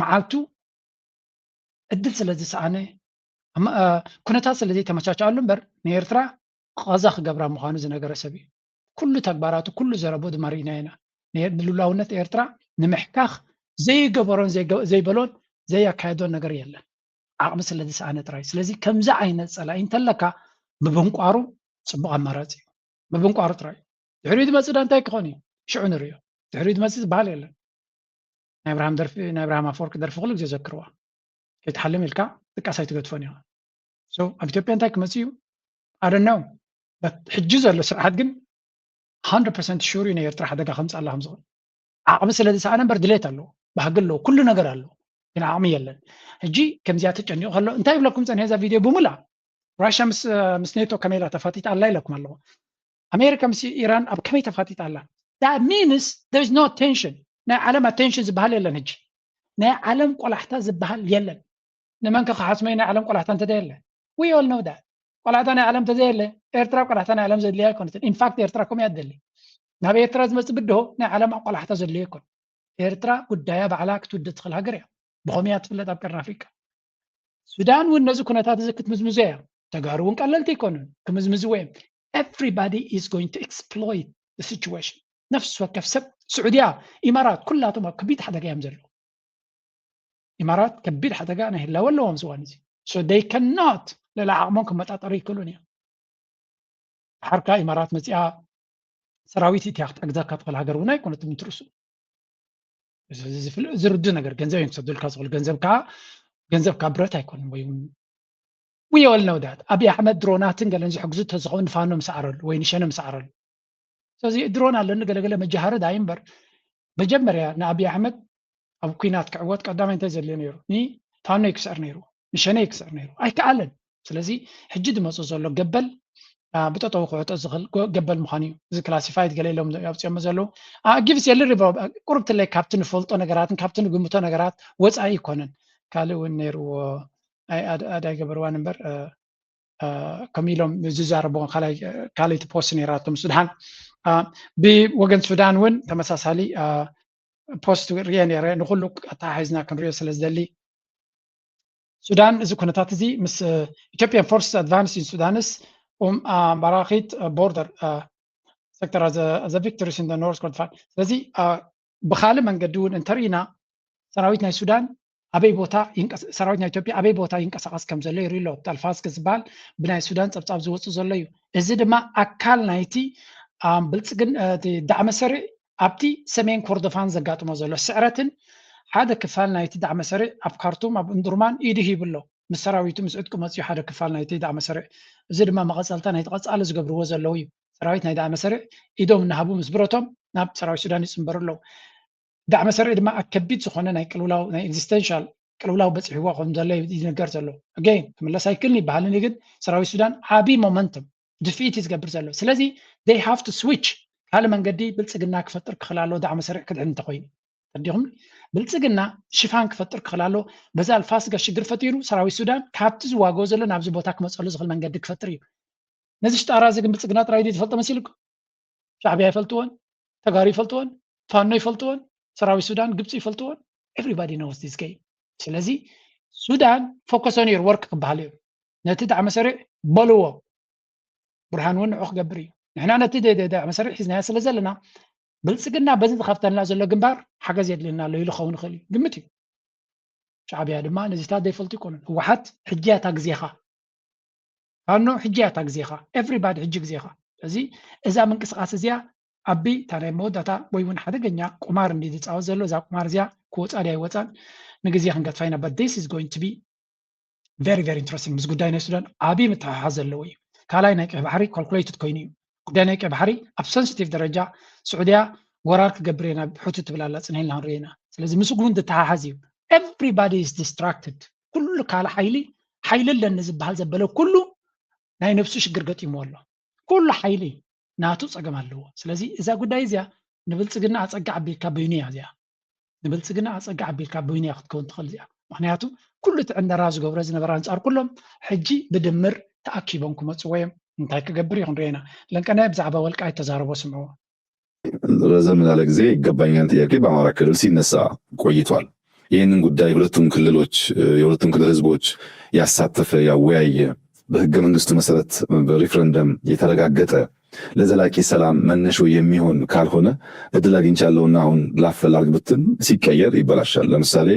መዓልቱ እድል ስለ ዝሰኣነ ኩነታት ስለ ዘይተመቻቸኣሉ እምበር ንኤርትራ ቐዛ ክገብራ ምዃኑ ዝነገረ ሰብ እዩ። ኩሉ ተግባራቱ ኩሉ ዘረቦ ድማ ርኢና ኢና። ንልኡላውነት ኤርትራ ንምሕካኽ ዘይገበሮን ዘይበሎን ዘያካየዶን ነገር የለን። ዓቕሚ ስለ ዝሰኣነ ጥራይ። ስለዚ ከምዚ ዓይነት ጸላኢ እንተለካ ምብንቋሩ ጽቡቕ ኣማራጺ እዩ። ምብንቋሩ ጥራይ እዩ። ድሕሪኡ ዝመጽእ ዳ እንታይ ክኾን እዩ? ሽዑ ንርእዮ። ድሕሪኡ ዝመጽእ ዝበሃል የለን። ናይ ኣብርሃም ደርፊ ናይ ኣብርሃም ኣፈወርቂ ደርፊ ኩሉ ግዜ ዘክርዋ። ከይትሓልም ኢልካ ድቃስ ኣይትገድፎን ኢኻ። So ኣብ ኢትዮጵያ እንታይ ክመጽእ እዩ? I don't know. ሕጂ ዘሎ ስርዓት ግን hundred percent sure እዩ ናይ ኤርትራ ሓደጋ ከምጽኣላ ከም ዝኽእል። ዓቕሚ ስለ ዝሰኣነ እምበር ድሌት ኣለዎ፣ ባህጊ ኣለዎ፣ ኩሉ ነገር ኣለዎ፣ ግን ዓቕሚ የለን። ሕጂ ከምዚኣ ተጨኒቑ ከሎ እንታይ ይብለኩም ጸኒሐ እዛ ቪድዮ ብምልኣ ራሽያ ምስ ምስ ኔቶ ከመይ ኢላ ተፋጢጣ ኣላ ኢለኩም ኣለኹ። ኣሜሪካ ምስ ኢራን ኣብ ከመይ ተፋጢጣ ኣላ? That means there is no tension። ናይ ዓለም ኣቴንሽን ዝበሃል የለን። ሕጂ ናይ ዓለም ቆላሕታ ዝበሃል የለን። ንመን ከ ክሓስሞ ናይ ዓለም ቆላሕታ እንተ የለ? We all know that። ቆላሕታ ናይ ዓለም ተዘየለ ኤርትራ ቆላሕታ ናይ ዓለም ዘድልያ ኣይኮነትን። ኢንፋክት ኤርትራ ከምኡ እያ ትደሊ። ናብ ኤርትራ ዝመፅእ ብድሆ ናይ ዓለም ቆላሕታ ዘድልዮ ኣይኮነ። ኤርትራ ጉዳያ ባዕላ ክትውድእ ትኽእል ሃገር እያ። ብኸምኡ እያ ትፍለጥ ኣብ ቀርኒ ኣፍሪቃ። ሱዳን እውን ነዚ ኩነታት እዚ ክትምዝምዞ እያ። ተጋሩ እውን ቀለልቲ ኣይኮኑን፣ ክምዝምዝዎ እዮም። Everybody is going to exploit the situation። ነፍሲ ወከፍ ሰብ፣ ስዑድያ፣ ኢማራት፣ ኩላቶም ኣብ ከቢድ ሓደጋ እዮም ዘለዉ። ኢማራት ከቢድ ሓደጋ ናይ ህላወ ኣለዎም ዝዋን እዚ። So they cannot፣ ልዕሊ ዓቕሞም ክመጣጠሩ ይክእሉን እዮም። ሓርካ ኢማራት መፂኣ ሰራዊት እቲያ ክትሕግዘካ ትኽእል ሃገር እውን ኣይኮነትን፣ ትርሱ። ዝርዱ ነገር ገንዘብ እዮም ክሰዱልካ ዝኽእሉ። ገንዘብ ከዓ ገንዘብ ካብ ብረት ኣይኮኑን። ወይ እውን we all know that። ኣብይ ኣሕመድ ድሮናትን ገለን ዝሕግዙ ተዝኸውን ንፋኖ ምስዓረሉ ወይ ንሸነ ምስዓረሉ። ስለዚ ድሮን ኣለኒ ገለገለ መጃሃርድ ኣይ እምበር መጀመርያ ንኣብይ ኣሕመድ ኣብ ኩናት ክዕወት ቀዳማይ እንታይ ዘድልዮ ነይሩ? ንፋኖ ይክስዕር ነይሩ፣ ንሸነ ይክስዕር ነይሩ። ኣይከኣለን። ስለዚ ሕጂ ዝመፁ ዘሎ ገበል ብጠጠው ክውሕጦ ዝኽእል ገበል ምዃኑ እዩ። እዚ ክላሲፋይድ ገለ ኢሎም ኣውፅኦሞ ዘለዉ ጊቭስ የልሪ ቁርብትለይ ካብቲ ንፈልጦ ነገራትን ካብቲ ንግምቶ ነገራት ወፃኢ ይኮነን። ካልእ እውን ነይርዎ ኣድ ኣይገበርዋን እምበር ከም ኢሎም ዝዛረብዎ ካልኣይቲ ፖስት ነይራቶም ሱዳን ብወገን ሱዳን እውን ተመሳሳሊ ፖስት ሪኤ ነይረ። ንኩሉ ኣተሓሒዝና ክንሪኦ ስለ ዝደሊ ሱዳን እዚ ኩነታት እዚ ምስ ኢትዮጵያን ፎርስ ኣድቫንስ ኢን ሱዳንስ ኡም ባራኺት ቦርደር ሴክተር ዘ ቪክቶሪስ ኢን ኖርዝ ኮርዶፋን። ስለዚ ብካልእ መንገዲ እውን እንተርኢና ሰራዊት ናይ ሱዳን ኣበይ ቦታ ሰራዊት ናይ ኢትዮጵያ ኣበይ ቦታ ይንቀሳቀስ ከም ዘሎ ይርኢ ኣሎ። ኣልፋስክ ዝበሃል ብናይ ሱዳን ፀብፃብ ዝወፁ ዘሎ እዩ። እዚ ድማ ኣካል ናይቲ ብልፅግን ዳዕመ ሰሪዕ ኣብቲ ሰሜን ኮርዶፋን ዘጋጥሞ ዘሎ ስዕረትን ሓደ ክፋል ናይቲ ዳዕመ ሰሪዕ ኣብ ካርቱም ኣብ እንዱርማን ኢዱ ሂቡ ኣሎ። ምስ ሰራዊቱ ምስ ዕጥቁ መፅዩ ሓደ ክፋል ናይቲ ዳዕመ ሰሪዕ። እዚ ድማ መቐፀልታ ናይቲ ቀፃሊ ዝገብርዎ ዘለዉ እዩ። ሰራዊት ናይ ዳዕመ ሰሪዕ ኢዶም እናሃቡ ምስ ብረቶም ናብ ሰራዊት ሱዳን ይፅንበሩ ኣለዉ። ዳዕመ ሰሪዕ ድማ ኣብ ከቢድ ዝኾነ ናይ ቅልውላው ናይ ኤግዚስተንሻል ቅልውላው በፂሕዎ ከም ዘሎ ይነገር ዘሎ። ኣገይን ክምለስ ኣይክእልን ይበሃልን ግን ሰራዊት ሱዳን ዓብዪ ሞመንተም ድፍኢት እዩ ዝገብር ዘሎ። ስለዚ they have to switch ካልእ መንገዲ ብልፅግና ክፈጥር ክኽእል ኣለዎ። ዳዕመ ሰሪዕ ክድሕን እንተኮይኑ ተዲኹም ብልፅግና ሽፋን ክፈጥር ክኽእል ኣለዎ። በዛ ኣልፋስጋ ሽግር ፈጢሩ ሰራዊት ሱዳን ካብቲ ዝዋገኦ ዘሎ ናብዚ ቦታ ክመፀሉ ዝኽእል መንገዲ ክፈጥር እዩ። ነዚ ሽጣራ እዚ ግን ብልፅግና ጥራይ ድዩ ዝፈልጦ መሲልኩም? ሻዕብያ ይፈልጥዎን፣ ተጋሩ ይፈልጥዎን፣ ፋኖ ይፈልጥዎን፣ ሰራዊት ሱዳን ግብፂ ይፈልጥዎን። Everybody knows this game። ስለዚ ሱዳን focus on your work ክበሃል እዩ። ነቲ ዳዕመ ሰሪዕ በልዎ። ብርሃን እውን ንዑ ክገብር እዩ። ንሕና ነቲ ዳዕመ ሰሪዕ ሒዝናዮ ስለ ዘለና ብልፅግና በዚ ዝኸፍተልና ዘሎ ግንባር ሓገዝ የድልየና ኣሎ ኢሉ ክኸውን ይኽእል እዩ። ግምት እዩ። ሻዕብያ ድማ ነዚታት ዘይፈልጡ ይኮኑን። ህወሓት ሕጂ እያ እታ ግዜኻ። ፋኖ ሕጂ እያ እታ ግዜኻ። Everybody ሕጂ ግዜኻ። ስለዚ እዛ ምንቅስቃስ እዚኣ ኣቢ እታ ናይ መወዳእታ ወይ እውን ሓደገኛ ቁማር እንዲ ዝፃወት ዘሎ እዛ ቁማር እዚኣ ክወፃ ድያ ይወፃን ንግዜ ክንገድፋ ኢና። But this is going to be very very interesting። ምስ ጉዳይ ናይ ሱዳን ዓብዪ ምትሕሓዝ ዘለዎ እዩ። ካልኣይ ናይ ቀይ ባሕሪ ካልኩሌትድ ኮይኑ እዩ። ጉዳይ ናይ ቀይ ባሕሪ ኣብ ሰንሲቲቭ ደረጃ ስዑድያ ወራር ክገብር ኢና ብሑቲ ትብል ኣላ ፅንሒልና ክንርኢ ኢና። ስለዚ ምስ እውን ዝተሓሓዝ እዩ። Everybody is distracted። ኩሉ ካልእ ሓይሊ ሓይሊ ኣለኒ ዝበሃል ዘበለ ኩሉ ናይ ነብሱ ሽግር ገጢምዎ ኣሎ። ኩሉ ሓይሊ ናቱ ፀገም ኣለዎ። ስለዚ እዛ ጉዳይ እዚኣ ንብልፅግና ኣፀግዕ ኣቢልካ በይኑ እያ እዚኣ ንብልፅግና ኣፀግዕ ኣቢልካ በይኑ እያ ክትከውን ትኽእል እዚኣ። ምክንያቱ ኩሉ እቲ ዕንደራ ዝገብሮ ዝነበረ ኣንፃር ኩሎም ሕጂ ብድምር ተኣኪቦም ክመፅዎ እዮም። እንታይ ክገብር እዩ ክንሪኦ ኢና። ለንቀናይ ብዛዕባ ወልቃይት ተዛረቦ ስምዕዎ። ረዘም ላለ ጊዜ ይገባኛል ጥያቄ በአማራ ክልል ሲነሳ ቆይቷል። ይህንን ጉዳይ ሁለቱም ክልሎች የሁለቱም ክልል ህዝቦች ያሳተፈ ያወያየ በህገ መንግስቱ መሰረት በሪፍረንደም የተረጋገጠ ለዘላቂ ሰላም መነሾ የሚሆን ካልሆነ እድል አግኝቻለሁና አሁን ላፍ ላርግ ብትል ሲቀየር ይበላሻል። ለምሳሌ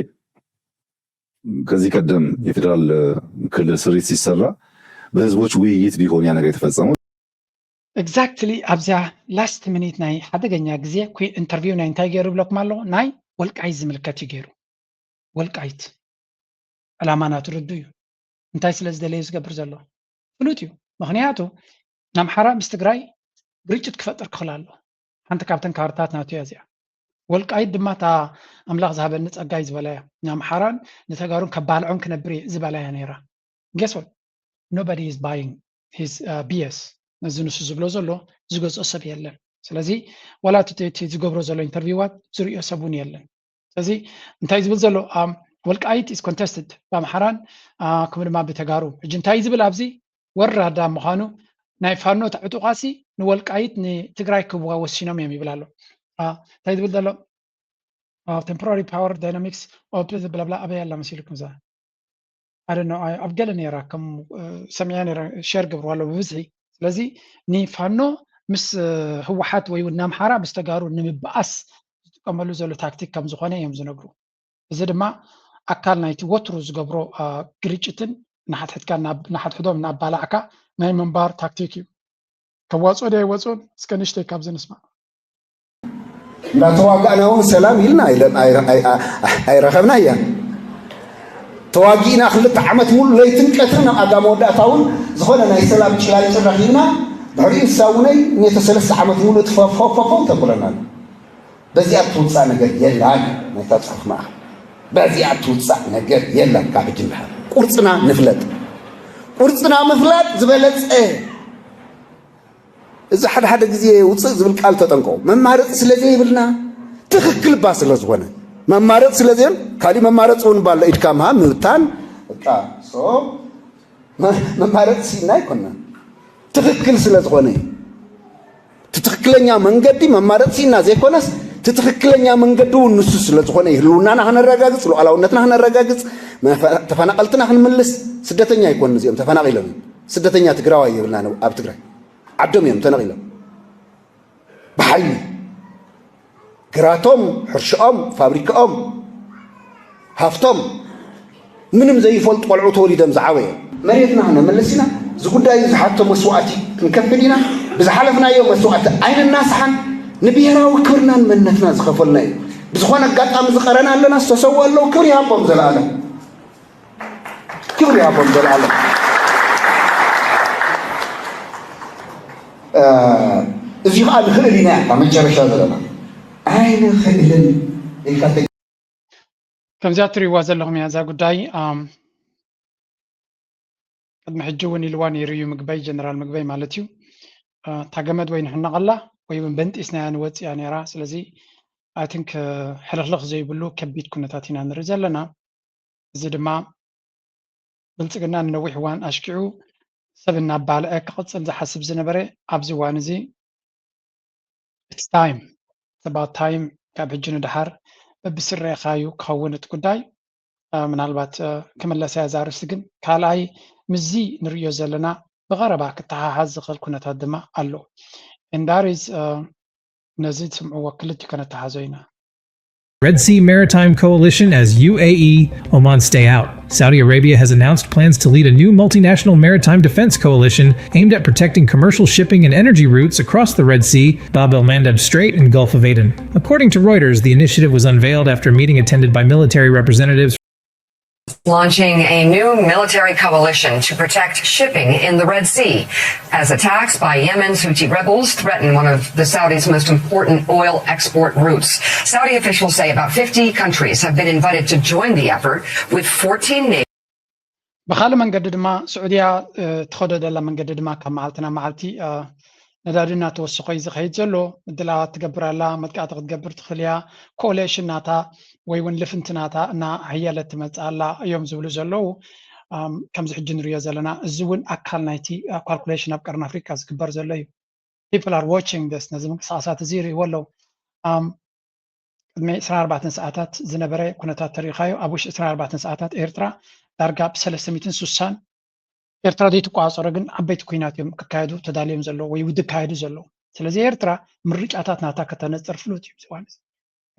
ከዚህ ቀደም የፌዴራል ክልል ስሪት ሲሰራ በህዝቦች ውይይት ቢሆን ያ ነገር የተፈጸመው። Exactly ኣብዚኣ last minute ናይ ሓደገኛ ግዜ ኩ interview ናይ እንታይ ገይሩ ይብለኩም ኣሎ ናይ ወልቃይት ዝምልከት እዩ ገይሩ። ወልቃይት ዕላማ ናቱ ርዱ እዩ። እንታይ ስለ ዝደለዩ ዝገብር ዘሎ ፍሉጥ እዩ። ምክንያቱ ንኣምሓራ ምስ ትግራይ ግርጭት ክፈጥር ክኽእል ኣሎ። ሓንቲ ካብተን ካርታት ናቱ እያ እዚኣ። ወልቃይት ድማ እታ ኣምላኽ ዝሃበኒ ጸጋ እዩ ዝበላ እያ። ንኣምሓራን ንተጋሩን ከባልዖም ክነብር እየ ዝበላ እያ ነይራ። Guess what? Nobody is buying his uh, B S። ነዚ ንሱ ዝብሎ ዘሎ ዝገዝኦ ሰብ የለን። ስለዚ ዋላ እቲ ዝገብሮ ዘሎ ኢንተርቪዋት ዝርእዮ ሰብ እውን የለን። ስለዚ እንታይ ዝብል ዘሎ ወልቃይት is contested ብኣምሓራን ከምኡ ድማ ብተጋሩ። ሕጂ እንታይ ዝብል ኣብዚ ወራዳ ምዃኑ ናይ ፋኖ ዕጡቓሲ ንወልቃይት ንትግራይ ክህብዋ ወሲኖም እዮም ይብል ኣሎ። እንታይ ዝብል ዘሎ? Temporary power dynamics of ብላብላ ኣበይ ኣላ መሲልኩም እዛ? ኣደ ኣብ ገለ ነራ ከም ሰሚዐ ነረ ሸር ገብርዋ ኣሎ ብብዝሒ። ስለዚ ንፋኖ ምስ ህወሓት ወይ እውን ናምሓራ ምስ ተጋሩ ንምብኣስ ዝጥቀመሉ ዘሎ ታክቲክ ከም ዝኾነ እዮም ዝነግሩ። እዚ ድማ ኣካል ናይቲ ወትሩ ዝገብሮ ግርጭትን ንሓድሕድካ ንሓድሕዶም እናባላዕካ ናይ ምንባር ታክቲክ እዩ። ከዋፅኦ ዶ ኣይወፅኦን? እስከ ንእሽተይ ካብዚ ንስማዕ። እንዳተዋጋእና እውን ሰላም ኢልና ኣይረኸብና እያ። ተዋጊእና ክልተ ዓመት ሙሉ ለይትን ቀትርን ኣብ ኣጋ መወዳእታ እውን ዝኾነ ናይ ሰላም ጭላንጭል ረኺብና ድሕሪኡ ንሳ እውነይ ኔተ ሰለስተ ዓመት ሙሉ ትፈፈፈፈው ተብለና ኣሎ። በዚኣ ትውፃእ ነገር የላን። ናይታ ፅሑፍ ማእኸል በዚኣ ትውፃእ ነገር የላን። ካብ ሕጂ ንድሓር ቁርፅና ንፍለጥ። ቁርፅና ምፍላጥ ዝበለፀ። እዚ ሓደ ሓደ ግዜ ውፅእ ዝብል ቃል ተጠንቀቑ። መማረፂ ስለ ዘይብልና ትኽክል እባ ስለ ዝኾነ መማረፂ ስለ ዘይብል ካሊእ መማረፂ እውን ባሎ ኢድካ ምሃብ ምብታን በቃ so መማረፂ ሲና ኣይኮንና ትኽክል ስለ ዝኾነ እዩ። እቲ ትኽክለኛ መንገዲ መማረፂ ሲና ዘይኮነስ እቲ ትኽክለኛ መንገዲ እውን ንሱ ስለ ዝኾነ እዩ። ህልውናና ከነረጋግፅ፣ ሉዓላውነትና ከነረጋግፅ፣ ተፈናቐልትና ክንምልስ። ስደተኛ ኣይኮኑን እዚኦም ተፈናቒሎም እዮም። ስደተኛ ትግራዋይ የብልና ኣብ ትግራይ ዓዶም እዮም ተነቒሎም ብሓይሊ ግራቶም ሕርሽኦም ፋብሪካኦም ሃፍቶም ምንም ዘይፈልጡ ቆልዑ ተወሊዶም ዝዓበዩ መሬትና ክነምልስ ኢና። እዚ ጉዳይ ዝሓቶ መስዋእቲ ክንከፍል ኢና። ብዝሓለፍናዮ መስዋእቲ ኣይንናስሓን። ንብሄራዊ ክብርናን መንነትና ዝኸፈልና እዩ። ብዝኾነ ኣጋጣሚ ዝቐረና ኣለና ዝተሰውኡ ኣለዉ ክብሪ ይሃቦም ዘለኣለም። ክብሪ ይሃቦም ዘለኣለም። እዚ ከዓ ንኽእል ኢና እታ መጨረሻ ዘለና ኣይንኽእልን ኢልካ ከምዚኣ ትሪእዋ ዘለኹም እያ እዛ ጉዳይ። ቅድሚ ሕጂ እውን ኢልዋ ነይሩ እዩ ምግበይ፣ ጀነራል ምግበይ ማለት እዩ። እታ ገመድ ወይ ንሕነቐላ ወይ እውን በንጢስናያ ንወፅእ እያ ነይራ። ስለዚ ኣይትንክ ሕልኽልኽ ዘይብሉ ከቢድ ኩነታት ኢና ንርኢ ዘለና። እዚ ድማ ብልፅግና ንነዊሕ እዋን ኣሽኪዑ ሰብ እናባልዐ ክቕፅል ዝሓስብ ዝነበረ ኣብዚ እዋን እዚ it's time it's about time ካብ ሕጂ ንድሓር በብስረኻዩ ክኸውን እቲ ጉዳይ። ምናልባት ክምለሰያ ዛርስ ግን ካልኣይ ምዚ ንርእዮ ዘለና ብቐረባ ክተሓሓዝ ዝኽእል ኩነታት ድማ ኣሎ። እንዳሪዝ ነዚ ትስምዕዎ ክልቲኡ ከነተሓዞ ኢና። Red Sea Maritime Coalition as U A E, Oman stay out. Saudi Arabia has announced plans to lead a new multinational maritime defense coalition aimed at protecting commercial shipping and energy routes across the Red Sea, Bab el Mandeb Strait, and Gulf of Aden. According to Reuters, the initiative was unveiled after a meeting attended by military representatives. Launching a new military coalition to protect shipping in the Red Sea as attacks by Yemen's Houthi rebels threaten one of the Saudis' most important oil export routes. Saudi officials say about fifty countries have been invited to join the effort, with fourteen nations. ብኻልእ መንገዲ ድማ ስዑድያ ትኸዶ ደላ መንገዲ ድማ ካብ መዓልቲ ናብ መዓልቲ ነዳዲ እናተወሰኸ እዩ ዝኸይድ ዘሎ። ምድላዋት ትገብር ኣላ፣ መጥቃዕቲ ክትገብር ትኽእል እያ። ኮሌሽን ናታ ወይ እውን ልፍንቲ ናታ እና ኣሕየለት ትመፅእ ኣላ እዮም ዝብሉ ዘለዉ። ከምዚ ሕጂ ንሪኦ ዘለና እዚ እውን ኣካል ናይቲ ካልኩሌሽን ኣብ ቀርኒ ኣፍሪቃ ዝግበር ዘሎ እዩ። People are watching this፣ ነዚ ምንቅስቃሳት እዚ ይሪእዎ ኣለዉ። ቅድሚ ዕስራን ኣርባዕተን ሰዓታት ዝነበረ ኩነታት ተሪኢኻዮ። ኣብ ውሽጢ ዕስራን ኣርባዕተን ሰዓታት ኤርትራ ዳርጋ ብሰለስተ ሚእትን ስሳን ኤርትራ ዘይትቋፀሮ ግን ዓበይቲ ኩናት እዮም ክካየዱ ተዳልዮም ዘለዉ ወይ ዝካየዱ ዘለዉ። ስለዚ ኤርትራ ምርጫታት ናታ ከተነፅር ፍሉጥ እዩ። ዝዋን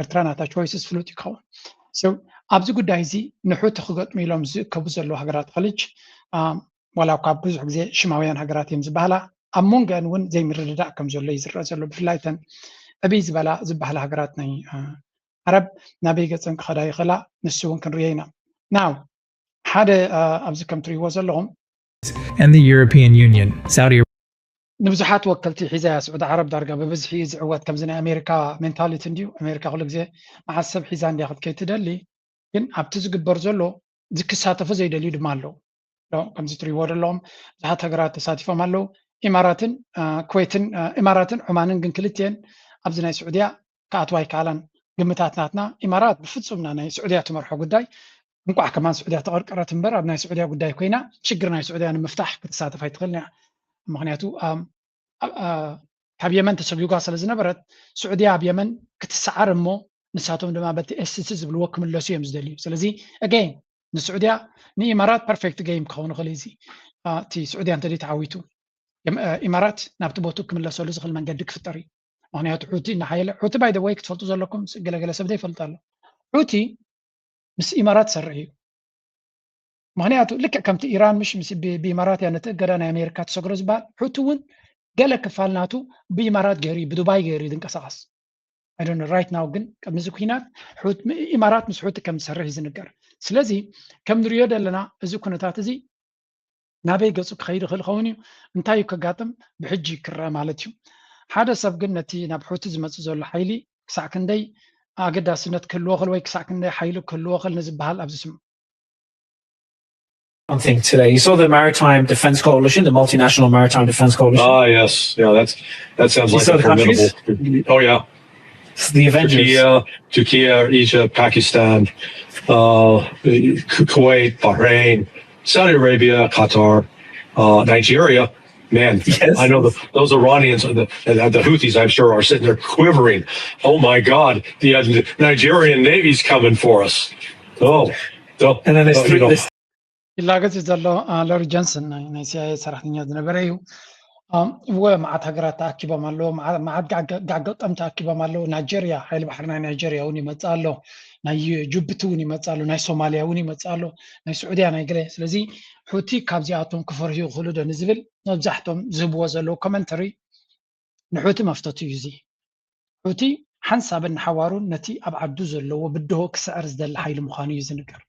ኤርትራ ናታ ቾይስስ ፍሉጥ ይኸውን። So ኣብዚ ጉዳይ እዚ ንሑቲ ክገጥሙ ኢሎም ዝእከቡ ዘለዉ ሃገራት ኸልጅ ዋላ እኳ ብዙሕ ግዜ ሽማውያን ሃገራት እዮም ዝበሃላ ኣብ መንጎአን እውን ዘይምርድዳእ ከም ዘሎ እዩ ዝረአ ዘሎ። ብፍላይ እተን ዕብይ ዝበላ ዝበሃላ ሃገራት ናይ ዓረብ ናበይ ገፀን ክኸዳ ይኽእላ ንሱ እውን ክንሪኦ ኢና። ናው ሓደ ኣብዚ ከም ትሪእዎ ዘለኹም and the European Union. Saudi ንብዙሓት ወከልቲ ሒዛ እያ ስዑዲ ዓረብ ዳርጋ ብብዝሒ እዩ ዝዕወት። ከምዚ ናይ ኣሜሪካ ሜንታሊቲ እንድዩ። ኣሜሪካ ኩሉ ግዜ መዓስ ሰብ ሒዛ እንድያ ክትከይድ ትደሊ። ግን ኣብቲ ዝግበር ዘሎ ዝክሳተፉ ዘይደልዩ ድማ ኣለዉ። ከምዚ ትሪእዎ ዘለኹም ብዙሓት ሃገራት ተሳቲፎም ኣለዉ። ኢማራትን ኩዌትን ኢማራትን ዑማንን ግን ክልቲኤን ኣብዚ ናይ ስዑድያ ክኣትዋ ኣይከኣላን። ግምታት ናትና ኢማራት ብፍፁም ናይ ስዑድያ ትመርሖ ጉዳይ እንቋዕ ከማን ስዑድያ ተቐርቀረት እምበር ኣብ ናይ ስዑድያ ጉዳይ ኮይና ሽግር ናይ ስዑድያ ንምፍታሕ ክትሳተፍ ኣይትኽእልን እያ። ምክንያቱ ካብ የመን ተሰጒጓ ስለ ዝነበረት ስዑድያ ኣብ የመን ክትሰዓር እሞ ንሳቶም ድማ በቲ ኤስሲ ዝብልዎ ክምለሱ እዮም ዝደልዩ። ስለዚ again ንስዑድያ ንኢማራት perfect game ክኸውን ይኽእል እዚ እቲ ስዑድያ እንተ ተዓዊቱ ኢማራት ናብቲ ቦቱ ክምለሰሉ ዝኽእል መንገዲ ክፍጠር እዩ። ምክንያቱ ሑቲ እናሓየለ ሑቲ by the way ክትፈልጡ ዘለኩም ገለገለ ሰብ ዘይፈልጥ ኣሎ። ሑቲ ምስ ኢማራት ዝሰርሕ እዩ። ምክንያቱ ልክዕ ከምቲ ኢራን ምሽ ብኢማራት እያ ነቲ እገዳ ናይ ኣሜሪካ ትሰግሮ ዝበሃል ሑቲ እውን ገለ ክፋል ናቱ ብኢማራት ገይሩ እዩ ብዱባይ ገይሩ እዩ ዝንቀሳቐስ። I don't know right now ግን ቅድሚ እዚ ኩናት ኢማራት ምስ ሑቲ ከም ዝሰርሕ እዩ ዝንገር። ስለዚ ከም ንሪኦ ዘለና እዚ ኩነታት እዚ ናበይ ገፁ ክኸይድ ይኽእል ይኸውን እዩ እንታይ እዩ ከጋጥም ብሕጂ ክረአ ማለት እዩ። ሓደ ሰብ ግን ነቲ ናብ ሑቲ ዝመፅእ ዘሎ ሓይሊ ክሳዕ ክንደይ ኣገዳስነት ክህልዎ ክእል ወይ ክሳዕ ክንደይ ሓይሊ ክህልዎ ክእል ንዝበሃል ኣብዚ ስምዑ። Something today. You saw the Maritime Defense Coalition, the Multinational Maritime Defense Coalition. Ah, yes. Yeah, that's that sounds You like saw a the countries? formidable. Oh yeah, It's the Avengers. Turkey, Turkey, Egypt, Pakistan, uh, Ku- Kuwait, Bahrain, Saudi Arabia, Qatar, uh, Nigeria. Man, Yes. I know the, those Iranians, the, the Houthis, I'm sure, are sitting there quivering. Oh my God, the uh, Nigerian Navy's coming for us. Oh, oh, And then there's oh, three. you know. There's, ይላገጽ ዘሎ ሎሪ ጆንሰን ናይ ናይ ሲኣይኤ ሰራሕተኛ ዝነበረ እዩ። እወ መዓት ሃገራት ተኣኪቦም ኣለዉ፣ መዓት ጋዕገጠም ተኣኪቦም ኣለዉ። ናይጀርያ ሓይሊ ባሕሪ ናይ ናይጀርያ እውን ይመጽእ ኣሎ፣ ናይ ጅቡቲ እውን ይመጽእ ኣሎ፣ ናይ ሶማልያ እውን ይመጽእ ኣሎ፣ ናይ ስዑድያ ናይ ገለ። ስለዚ ሑቲ ካብዚኣቶም ክፈርሁ ይኽእሉ ዶ ንዝብል መብዛሕቶም ዝህብዎ ዘለዉ ኮመንተሪ ንሑቲ መፍተቱ እዩ። እዚ ሑቲ ሓንሳብን ንሓዋሩን ነቲ ኣብ ዓዱ ዘለዎ ብድሆ ክስዕር ዝደሊ ሓይሊ ምዃኑ እዩ ዝንገር።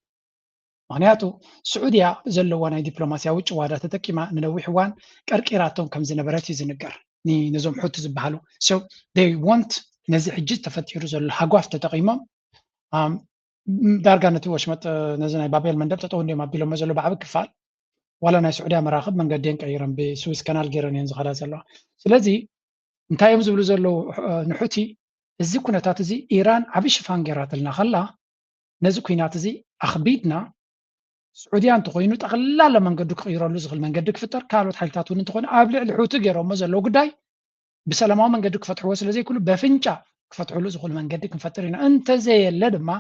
ምክንያቱ ስዑድያ ዘለዋ ናይ ዲፕሎማስያዊ ጭዋዳ ተጠቂማ ንነዊሕ እዋን ቀርቂራቶም ከም ዝነበረት እዩ ዝንገር። ነዞም ሑቲ ዝበሃሉ so they want ነዚ ሕጂ ተፈጢሩ ዘሎ ሃጓፍ ተጠቂሞም ዳርጋ ነቲ ወሽመጥ ነዚ ናይ ባቤል መንደብ ጠጠው እንዲዮም ኣቢሎሞ ዘሎ ብዓቢ ክፋል ዋላ ናይ ስዑድያ መራክብ መንገዲን ቀይረን ብስዊስ ከናል ገይረን እየን ዝኸዳ ዘለዋ። ስለዚ እንታይ እዮም ዝብሉ ዘለዉ ንሑቲ እዚ ኩነታት እዚ ኢራን ዓቢ ሽፋን ገይራትልና ከላ ነዚ ኩናት እዚ ኣኽቢድና ስዑድያ እንተኮይኑ ጠቕላላ መንገዱ ክቕይረሉ ዝኽእል መንገዲ ክፍጠር ካልኦት ሓይልታት እውን እንተኾነ ኣብ ልዕሊ ሑቲ ገይሮሞ ዘለዉ ጉዳይ ብሰላማዊ መንገዲ ክፈትሕዎ ስለ ዘይክእሉ በፍንጫ ክፈትሕሉ ዝኽእሉ መንገዲ ክንፈጥር ኢና። እንተዘየለ ድማ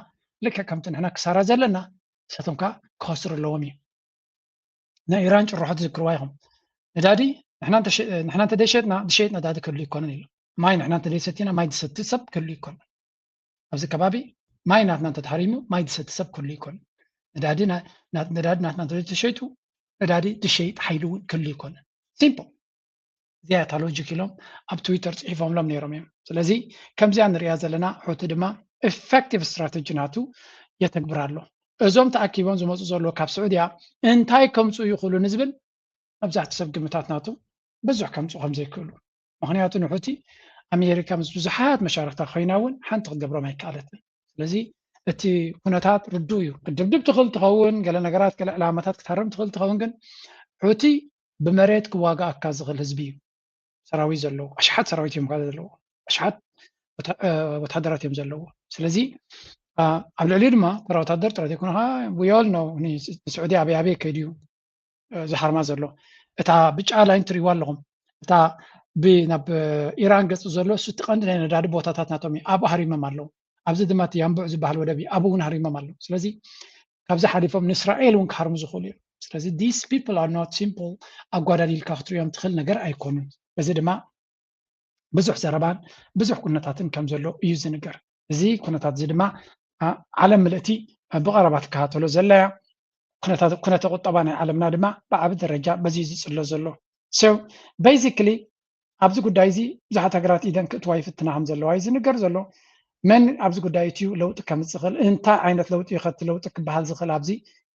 ልክዕ ከምቲ ንሕና ክሳራ ዘለና ንሳቶም ከዓ ክኸስሩ ኣለዎም እዩ። ናይ ኢራን ጭርሖ ትዝክርዋ ኢኹም። ነዳዲ ንሕና እንተሸጥና ዝሸይጥ ነዳዲ ክህሉ ይኮነን ኢሉ። ማይ ንሕና እንተደይሰቲና ማይ ዝሰቲ ሰብ ክህሉ ይኮነን። ኣብዚ ከባቢ ማይ ናትና እንተተሃሪሙ ማይ ዝሰቲ ሰብ ክህሉ ይኮነን። ነዳዲ ናትና እንተተሸይጡ ነዳዲ ዝሸይጥ ሓይሊ እውን ክህሉ ይኮነን። ሲምፕል። እዚኣ እታ ሎጂክ ኢሎም ኣብ ትዊተር ፅሒፎምሎም ነይሮም እዮም። ስለዚ ከምዚኣ ንሪኣ ዘለና ሑቲ ድማ ኢፌክቲቭ ስትራተጂ ናቱ የተግብር ኣሎ። እዞም ተኣኪቦም ዝመፁ ዘለዉ ካብ ስዑድያ እንታይ ከምፅኡ ይኽእሉ ንዝብል መብዛሕቲ ሰብ ግምታት ናቱ ብዙሕ ከምፅኡ ከም ዘይክእሉ። ምክንያቱ ንሑቲ ኣሜሪካ ምስ ብዙሓት መሻርክታ ኮይና እውን ሓንቲ ክትገብሮም ኣይከኣለትን። ስለዚ እቲ ኩነታት ርዱእ እዩ። ክትድብድብ ትኽእል ትኸውን፣ ገለ ነገራት ገለ ዕላማታት ክትሃርም ትኽእል ትኸውን፣ ግን ሑቲ ብመሬት ክዋጋኣካ ዝኽእል ህዝቢ እዩ። ሰራዊት ዘለዎ ኣሽሓት ሰራዊት እዮም ካለ ዘለዎ ኣሽሓት ወታደራት እዮም ዘለዎ። ስለዚ ኣብ ልዕሊኡ ድማ ተራ ወታደር ጥራት ይኮነ we all know ንስዑዲ ኣበይ ኣበይ ከይዱ እዩ ዝሃርማ ዘሎ። እታ ብጫ ላይን ትሪዋ ኣለኹም እታ ናብ ኢራን ገፅ ዘሎ እሱ እቲ ቀንዲ ናይ ነዳዲ ቦታታት ናቶም እዩ ኣብኡ ሃሪሞም ኣለዉ። ኣብዚ ድማ እቲ ያንቡዕ ዝበሃል ወደብ እዩ ኣብኡ እውን ሃሪሞም ኣለዉ። ስለዚ ካብዚ ሓሊፎም ንእስራኤል እውን ክሃርሙ ዝኽእሉ እዮም። ስለዚ these people are not simple ኣጓዳዲልካ ክትሪኦም ትኽእል ነገር ኣይኮኑን። እዚ ድማ ብዙሕ ዘረባን ብዙሕ ኩነታትን ከም ዘሎ እዩ ዝንገር። እዚ ኩነታት እዚ ድማ ዓለም ምልእቲ ብቐረባ ትከታተሎ ዘላ እያ። ኩነተ ቁጠባ ናይ ዓለምና ድማ ብዓቢ ደረጃ በዚ ዝጽሎ ዘሎ so basically ኣብዚ ጉዳይ እዚ ብዙሓት ሃገራት ኢደን ክእትዋ ይፍትና ከም ዘለዋ እዩ ዝንገር ዘሎ። መን ኣብዚ ጉዳይ እትዩ ለውጢ ከምፅእ ክእል እንታይ ዓይነት ለውጢ እዩ ከቲ ለውጢ ክበሃል ዝኽእል ኣብዚ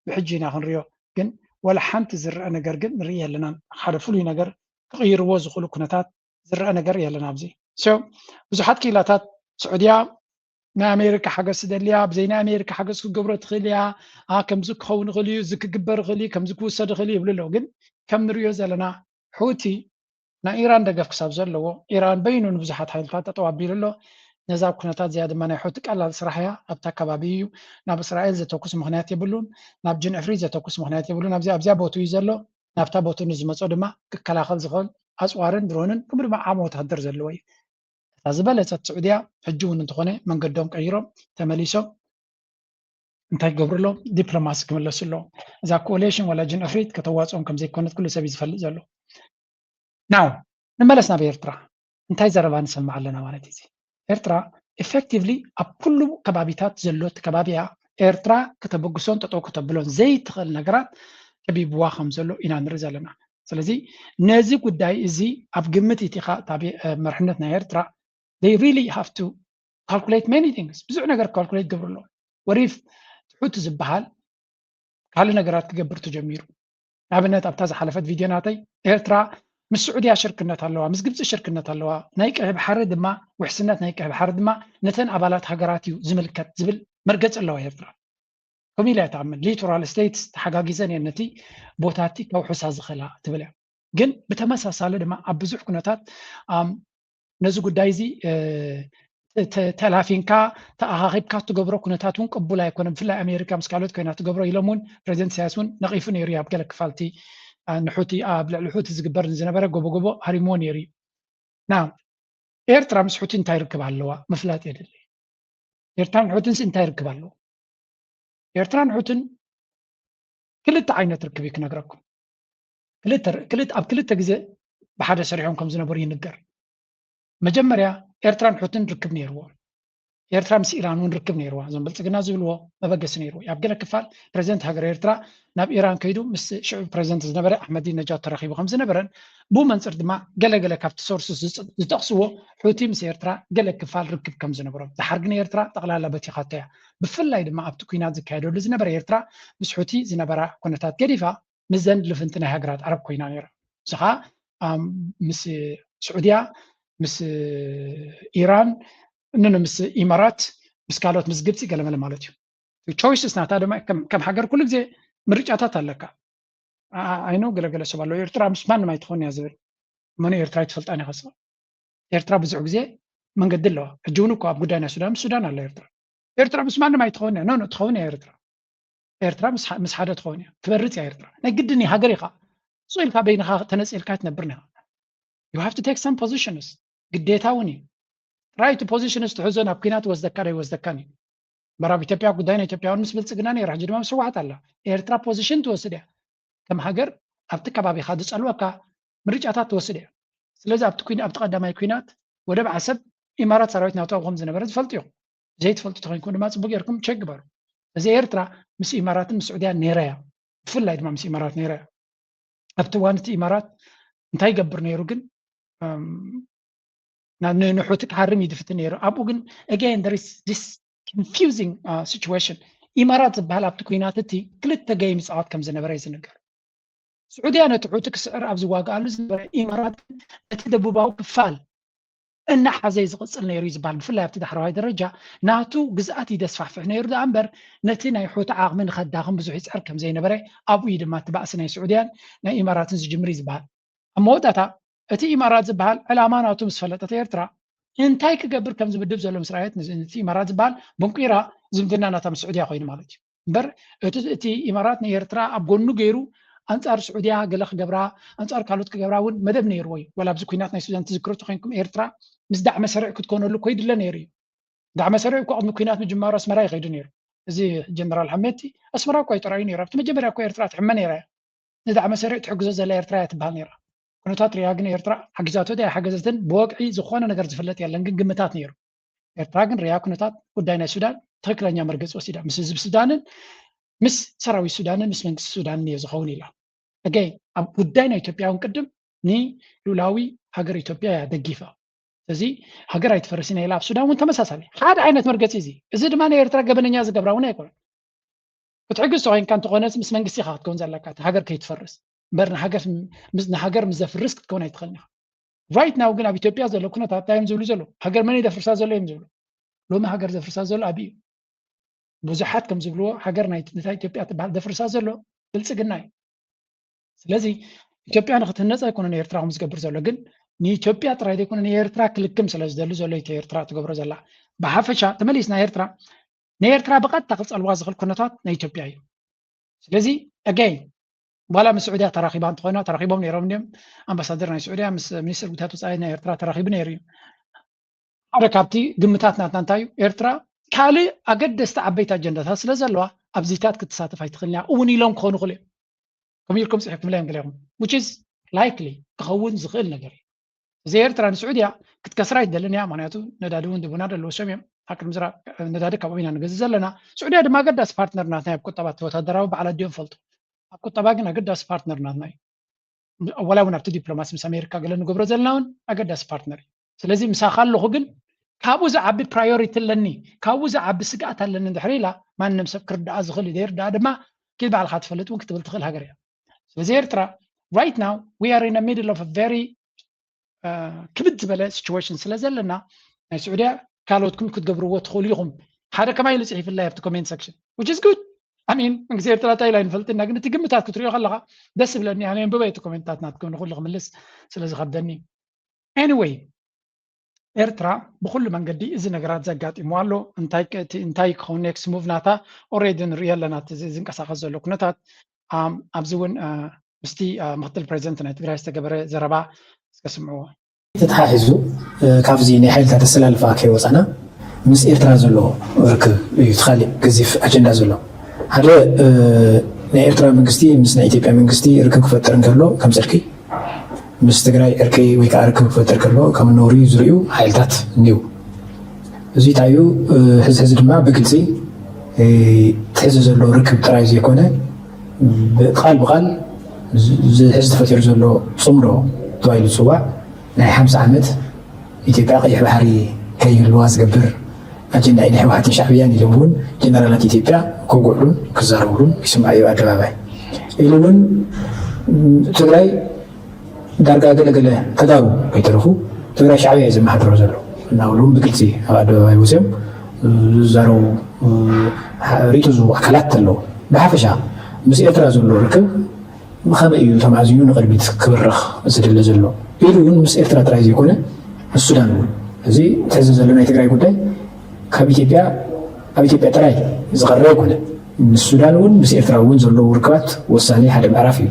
ብሕጂ ኢና ክንሪኦ ግን ወላ ሓንቲ ዝረአ ነገር ግን ንርኢ የለናን ሓደ ፍሉይ ነገር ክቕይርዎ ዝኽእሉ ኩነታት ዝረአ ነገር የለን ኣብዚ so ብዙሓት ክኢላታት ስዑድያ ናይ ኣሜሪካ ሓገዝ ትደሊ እያ ብዘይ ናይ ኣሜሪካ ሓገዝ ክትገብሮ ትኽእል እያ ከምዚ ክኸውን ይኽእል እዩ እዚ ክግበር ይኽእል እዩ ከምዚ ክውሰድ ይኽእል እዩ ይብሉ ኣለዉ ግን ከም ንሪኦ ዘለና ሑቲ ናይ ኢራን ደገፍ ክሳብ ዘለዎ ኢራን በይኑ ንብዙሓት ሓይልታት ጠጠው ኣቢሉ ኣሎ ነዛ ኩነታት እዚኣ ድማ ናይ ሑቲ ቀላል ስራሕ እያ። ኣብታ ከባቢ እዩ። ናብ እስራኤል ዘተኩስ ምኽንያት የብሉን፣ ናብ ጅንዕፍሪ ዘተኩስ ምኽንያት የብሉን። ኣብዚኣ ኣብዚኣ ቦቱ እዩ ዘሎ። ናብታ ቦቱ ንዝመጾ ድማ ክከላኸል ዝኽእል ኣፅዋርን ድሮንን ከምኡ ድማ ዓቕሚ ወታደር ዘለዎ እዩ። እታ ዝበለጸት ስዑድያ ሕጂ እውን እንተኾነ መንገዶም ቀይሮም ተመሊሶም እንታይ ክገብሩ ኣለዎም? ዲፕሎማሲ ክምለሱ ኣለዎም። እዛ ኮሌሽን ዋላ ጅንዕፍሪት ከተዋፅኦም ከም ዘይኮነት ኩሉ ሰብ እዩ ዝፈልጥ ዘሎ። ናው ንመለስ ናብ ኤርትራ። እንታይ ዘረባ ንሰምዕ ኣለና ማለት እዩ? ኤርትራ ኢፌክቲቭሊ ኣብ ኩሉ ከባቢታት ዘሎ እቲ ከባቢያ ኤርትራ ከተበግሶን ጠጠው ከተብሎን ዘይትኽእል ነገራት ከቢብዋ ከም ዘሎ ኢና ንርኢ ዘለና። ስለዚ ነዚ ጉዳይ እዚ ኣብ ግምት ኢቲኻ እታ መርሕነት ናይ ኤርትራ they really have to calculate many things። ብዙሕ ነገር ካልኩሌት ገብሩ ኣለዎ። ወሪፍ ትሑት ዝበሃል ካልእ ነገራት ክገብር ተጀሚሩ። ንኣብነት ኣብታ ዝሓለፈት ቪድዮ ናተይ ኤርትራ ምስ ስዑድያ ሽርክነት ኣለዋ፣ ምስ ግብፂ ሽርክነት ኣለዋ፣ ናይ ቀይሕ ባሕሪ ድማ ውሕስነት ናይ ቀይሕ ባሕሪ ድማ ነተን ኣባላት ሃገራት እዩ ዝምልከት ዝብል መርገፂ ኣለዋ ኤርትራ። ከምኡ ኢላ እያ ትኣምን። ሊቶራል ስቴትስ ተሓጋጊዘን እየን ነቲ ቦታቲ ከውሕሳ ዝኽእላ ትብል እያ። ግን ብተመሳሳሊ ድማ ኣብ ብዙሕ ኩነታት ነዚ ጉዳይ እዚ ተላፊንካ ተኣኻኺብካ ትገብሮ ኩነታት እውን ቅቡል ኣይኮነን። ብፍላይ ኣሜሪካ ምስ ካልኦት ኮይና ትገብሮ ኢሎም እውን ፕሬዚደንት ኢሳያስ እውን ነቒፉ ነይሩ እዩ። ኣብ ገለ ክፋልቲ ንሑቲ ኣብ ልዕሊ ሑቲ ዝግበር ዝነበረ ጎቦ ጎቦ ሃሪምዎ ነይሩ እዩ። ና ኤርትራ ምስ ሑቲ እንታይ ርክብ ኣለዋ ምፍላጥ የድሊ። ኤርትራን ሑትንስ እንታይ ርክብ ኣለዎ? ኤርትራን ሑትን ክልተ ዓይነት ርክብ እዩ ክነግረኩም። ክልተ ር- ክልተ ኣብ ክልተ ግዜ ብሓደ ሰሪሖም ከም ዝነበሩ ይንገር። መጀመርያ ኤርትራን ሑትን ርክብ ነይርዎም። ኤርትራ ምስ ኢራን እውን ርክብ ነይርዋ። እዞም ብልጽግና ዝብልዎ መበገሲ ነይርዎ። ኣብ ገለ ክፋል ፕሬዚደንት ሃገር ኤርትራ ናብ ኢራን ከይዱ ምስ ሽዑ ፕሬዚደንት ዝነበረ ኣሕመዲነጃድ ተራኺቡ ከም ዝነበረን ብኡ መንፅር ድማ ገለገለ ካብቲ ሶርስ ዝጠቕስዎ ሑቲ ምስ ኤርትራ ገለ ክፋል ርክብ ከም ዝነበሮም። ድሓር ግን ኤርትራ ጠቕላላ በቲኻቶ እያ። ብፍላይ ድማ ኣብቲ ኩናት ዝካየደሉ ዝነበረ ኤርትራ ምስ ሑቲ ዝነበራ ኩነታት ገዲፋ ምስዘን ልፍንቲ ናይ ሃገራት ዓረብ ኮይና ነይራ። ንስኻ ምስ ስዑድያ፣ ምስ ኢራን፣ እንን ምስ ኢማራት፣ ምስ ካልኦት ምስ ግብፂ ገለመለ ማለት እዩ። ቾይስስ ናታ ድማ ከም ሃገር ኩሉ ግዜ ምርጫታት ኣለካ። ኣይኖ ገለገለ ሰብ ኣለዎ ኤርትራ ምስ ማንም ኣይትኾን እያ ዝብል። መኑ ኤርትራ ኣይትፈልጣን ኢኻ። ኤርትራ ብዙሕ ግዜ መንገዲ ኣለዋ። ሕጂ እውን እኮ ኣብ ጉዳይ ናይ ሱዳን ምስ ሱዳን ኣላ ኤርትራ። ኤርትራ ምስ ማንም ኣይትኸውን እያ። ኖ ኖ ትኸውን እያ ኤርትራ። ኤርትራ ምስ ሓደ ትኸውን እያ። ትበርፅ እያ ኤርትራ። ናይ ግድን ሃገር ኢኻ። ሱቕ ኢልካ በይንኻ ተነፂልካ ኣይትነብርን ኢኻ። You have to take some positions። ግዴታ እውን እዩ። ራይት ፖዚሽንስ ትሕዞ ናብ ኩናት ወስደካ ዶ ይወስደካን እዩ። እምበር ኣብ ኢትዮጵያ ጉዳይ ናይ ኢትዮጵያ እውን ምስ ብልፅግና ነይሩ፣ ሕጂ ድማ ምስ ህወሓት ኣላ። ኤርትራ ፖዚሽን ትወስድ እያ። ከም ሃገር ኣብቲ ከባቢኻ ዝፀልወካ ምርጫታት ትወስድ እያ። ስለዚ ኣብቲ ኩና- ኣብቲ ቀዳማይ ኩናት ወደብ ዓሰብ ኢማራት ሰራዊት ናብታው ከም ዝነበረ ዝፈልጡ እዮም። ዘይትፈልጡ ተኮይንኩም ድማ ፅቡቅ ጌርኩም ቸክ ግበሩ። እዚ ኤርትራ ምስ ኢማራትን ምስ ስዑድያን ነይራ እያ። ብፍላይ ድማ ምስ ኢማራት ነይራ እያ። ኣብቲ እዋን እቲ ኢማራት እንታይ ይገብር ነይሩ ግን ንሑቲ ክሃርም እዩ ዝፍትን ነይሩ። ኣብኡ ግን again there is this confusing situation። ኢማራት ዝበሃል ኣብቲ ኩናት እቲ ክልተ ገይም ይፃወት ከም ዝነበረ እዩ ዝንገር። ስዑድያ ነቲ ሑቲ ክስዕር ኣብ ዝዋግኣሉ ዝነበረ ኢማራት ነቲ ደቡባዊ ክፋል እናሓዘ እዩ ዝቕፅል ነይሩ እዩ ዝበሃል። ብፍላይ ኣብቲ ዳሕረዋይ ደረጃ ናቱ ግዝኣት እዩ ዘስፋሕፍሕ ነይሩ ደኣ እምበር ነቲ ናይ ሑቲ ዓቕሚ ንኸዳኽም ብዙሕ ይፅዕር ከም ዘይነበረ ኣብኡ እዩ ድማ እቲ ባእሲ ናይ ስዑድያን ናይ ኢማራትን ዝጅምር እዩ ዝበሃል። ኣብ መወዳእታ እቲ ኢማራት ዝበሃል ዕላማ ናቱ ምስ ፈለጠት ኤርትራ እንታይ ክገብር ከም ዝምድብ ዘሎ ምስ ረኣየት ነቲ ኢማራት ዝበሃል በንቂራ ዝምድና ናታ ምስ ስዑድያ ኮይኑ ማለት እዩ። እምበር እቲ እቲ ኢማራት ንኤርትራ ኣብ ጎኑ ገይሩ ኣንጻር ስዑድያ ገለ ክገብራ ኣንጻር ካልኦት ክገብራ እውን መደብ ነይርዎ እዩ። ዋላ ኣብዚ ኩናት ናይ ሱዳን ትዝክሩ ተኮይንኩም ኤርትራ ምስ ዳዕመ ሰሪዕ ክትኮነሉ ኮይድለ ነይሩ እዩ። ዳዕመ ሰሪዕ እኮ ቅድሚ ኩናት ምጅማሩ ኣስመራ ይኸይዱ ነይሩ። እዚ ጀነራል ሓሜቲ ኣስመራ እኮ ኣይጠራዩ ነይሩ። ኣብቲ መጀመርያ እኮ ኤርትራ ትሕመ ነይራ እያ። ንዳዕመ ሰሪዕ ትሕግዞ ዘላ ኤርትራ እያ ትበሃል ነይራ። ኩነታት ሪኣ ግን ኤርትራ ሓጊዛቶ ድያ ሓገዘትን ብወግዒ ዝኾነ ነገር ዝፍለጥ የለን፣ ግን ግምታት ነይሩ። ኤርትራ ግን ሪኣ ኩነታት ጉዳይ ናይ ሱዳን ትኽክለኛ መርገፂ ወሲዳ ምስ ህዝቢ ሱዳንን ምስ ሰራዊት ሱዳንን ምስ መንግስቲ ሱዳንን እየ ዝኸውን ኢላ። ኣገይ ኣብ ጉዳይ ናይ ኢትዮጵያ እውን ቅድም ንልኡላዊ ሃገር ኢትዮጵያ እያ ደጊፋ። ስለዚ ሃገር ኣይትፈርስን እያ ኢላ ኣብ ሱዳን እውን ተመሳሳሊ ሓደ ዓይነት መርገፂ እዚ። እዚ ድማ ናይ ኤርትራ ገበነኛ ዝገብራ እውን ኣይኮነን። ክትሕግዝ ተኮይንካ እንተኾነ ምስ መንግስቲ ኢኻ ክትከውን ዘለካ እቲ ሃገር ከይትፈርስ እምበር ንሃገር ምስ ዘፍርስ ክትከውን ኣይትኽእልን ኢኻ። ራይት ናው ግን ኣብ ኢትዮጵያ ዘሎ ኩነታት እንታይ እዮም ዝብሉ ዘለዉ? ሃገር መን እዩ ዘፍርሳ ዘሎ እዮም ዝብሉ። ሎሚ ሃገር ዘፍርሳ ዘሎ ኣብይ እዩ። ብዙሓት ከም ዝብልዎ ሃገር ናይ ነታ ኢትዮጵያ ትበሃል ዘፍርሳ ዘሎ ብልፅግና እዩ። ስለዚ ኢትዮጵያ ንክትህነፅ ኣይኮነን ኤርትራ ከም ዝገብር ዘሎ ግን ንኢትዮጵያ ጥራይ ዘይኮነ ንኤርትራ ክልክም ስለ ዝደሊ ዘሎ ኢትዮ ኤርትራ ትገብሮ ዘላ። ብሓፈሻ ተመሊስና ኤርትራ ንኤርትራ ብቐጥታ ክጸልዋ ዝኽእል ኩነታት ናይ ኢትዮጵያ እዩ። ስለዚ ኣጋይ ዋላ ምስ ስዑድያ ተራኺባ እንተኾይና ተራኺቦም ነይሮም እንዲም ኣምባሳደር ናይ ስዑድያ ምስ ሚኒስትር ጉዳያት ወፃኢ ናይ ኤርትራ ተራኺቡ ነይሩ እዩ። ሓደ ካብቲ ግምታት ናትና እንታይ እዩ? ኤርትራ ካልእ ኣገደስቲ ዓበይቲ ኣጀንዳታት ስለ ዘለዋ ኣብዚታት ክትሳተፍ ኣይትኽእልን እያ እውን ኢሎም ክኾኑ ይኽእሉ እዮም። ከምኡ ኢልኩም ፅሒፍኩምላ እዮም ገሊኹም። Which is likely ክኸውን ዝኽእል ነገር እዩ። እዚ ኤርትራ ንስዑድያ ክትከስራ ኣይትደልን እያ። ምክንያቱ ነዳዲ እውን ድቡና ደለዎ ሰም እዮም። ኣብ ቅድሚ ዝራ ነዳዲ ካብኡ ኢና ንገዝእ ዘለና። ስዑድያ ድማ ኣገዳሲ ፓርትነር ናትና ኣብ ቁጠባ ወታደራዊ በዓላት ድዮም ፈልጡ። ኣብ ቁጠባ ግን ኣገዳሲ ፓርትነር ናትና እዩ። ወላ እውን ኣብቲ ዲፕሎማሲ ምስ ኣሜሪካ ገለ ንገብሮ ዘለና እውን ኣገዳሲ ፓርትነር እዩ። ስለዚ ምሳኻ ኣለኹ ግን ካብኡ ዝዓቢ ፕራዮሪቲ ኣለኒ፣ ካብኡ ዝዓቢ ስግኣት ኣለኒ እንድሕር ኢላ ማንም ሰብ ክርዳኣ ዝኽእል እዩ። ዘይርዳኣ ድማ ኪድ ባዕልካ ትፈልጥ እውን ክትብል ትኽእል ሃገር እያ። ስለዚ ኤርትራ right now we are in the middle of a very ክብድ ዝበለ situation ስለ ዘለና ናይ ስዑድያ ካልኦትኩም ክትገብርዎ ትኽእሉ ኢኹም። ሓደ ከማይ ኢሉ ፅሒፍላይ ኣብቲ comment section which is good። I mean መንግስቲ ኤርትራ እንታይ ኢላ ይንፈልጥና፣ ግን እቲ ግምታት ክትሪኦ ከለካ ደስ ይብለኒ። ኣነ የንብበ እቲ ኮሜንታት ናትኩም ንኩሉ ክምልስ ስለ ዝከብደኒ። Anyway ኤርትራ ብኩሉ መንገዲ እዚ ነገራት ዘጋጢምዋ ኣሎ። እንታይ ክ- እቲ- እንታይ ክኸውን next move ናታ already ንሪኦ ኣለና። እቲ ዝ- ዝንቀሳቀስ ዘሎ ኩነታት ኣም- ኣብዚ እውን እ፣ ምስቲ እ፣ ምክትል ፕሬዚደንት ናይ ትግራይ ዝተገበረ ዘረባ እስከ ስምዕዎ። ተተሓሒዙ እ፣ ካብዚ ናይ ሓይልታት ኣሰላልፋ ከይወፃና ምስ ኤርትራ ዘሎ ርክብ እዩ እቲ ካሊእ ገዚፍ ኣጀንዳ ዘሎ። ሓደ እ፣ ናይ ኤርትራ መንግስቲ ምስ ናይ ኢትዮጵያ መንግስቲ ርክብ ክፈጥር እንከሎ ከም ጽድቂ ምስ ትግራይ ዕርቂ ወይ ከዓ ርክብ ክፈጥር ከሎ ከም ነውሪ ዝርእዩ ሓይልታት እኒው። እዚ እንታይ እዩ? ሕዚ ሕዚ ድማ ብግልፂ ትሕዚ ዘሎ ርክብ ጥራይ ዘይኮነ ብቃል ብቃል ሕዚ ተፈጢሩ ዘሎ ፅምዶ ተባሂሉ ዝፅዋዕ ናይ ሓምሳ ዓመት ኢትዮጵያ ቀይሕ ባሕሪ ከይህልዋ ዝገብር ኣጀንዳ እዩ ናይ ህወሓትን ሻዕብያን ኢሎም እውን ጀነራላት ኢትዮጵያ ከውግዕሉን ክዛረብሉን ይስማዕ እዩ ኣደባባይ። ኢሉ እውን ትግራይ ዳርጋ ገለገለ ተጋሩ ከይተረፉ ትግራይ ሻዕብያ እዩ ዘመሓድሮ ዘሎ እናበሉ እውን ብግልፂ ኣብ ኣደባባይ ወፅዮም ዝዛረቡ ርእይቶ ዝህቡ ኣካላት ኣለዉ። ብሓፈሻ ምስ ኤርትራ ዘሎ ርክብ ብኸመይ እዩ ተማእዚኑ ንቕድሚት ክብርኽ ዝድለ ዘሎ ኢሉ እውን ምስ ኤርትራ ጥራይ ዘይኮነ ምስ ሱዳን እውን እዚ ትሕዚ ዘሎ ናይ ትግራይ ጉዳይ ካብ ኢትዮጵያ ኣብ ኢትዮጵያ ጥራይ ዝቐርብ ኣይኮነ። ምስ ሱዳን እውን ምስ ኤርትራ እውን ዘለዉ ርክባት ወሳኒ ሓደ ምዕራፍ እዩ።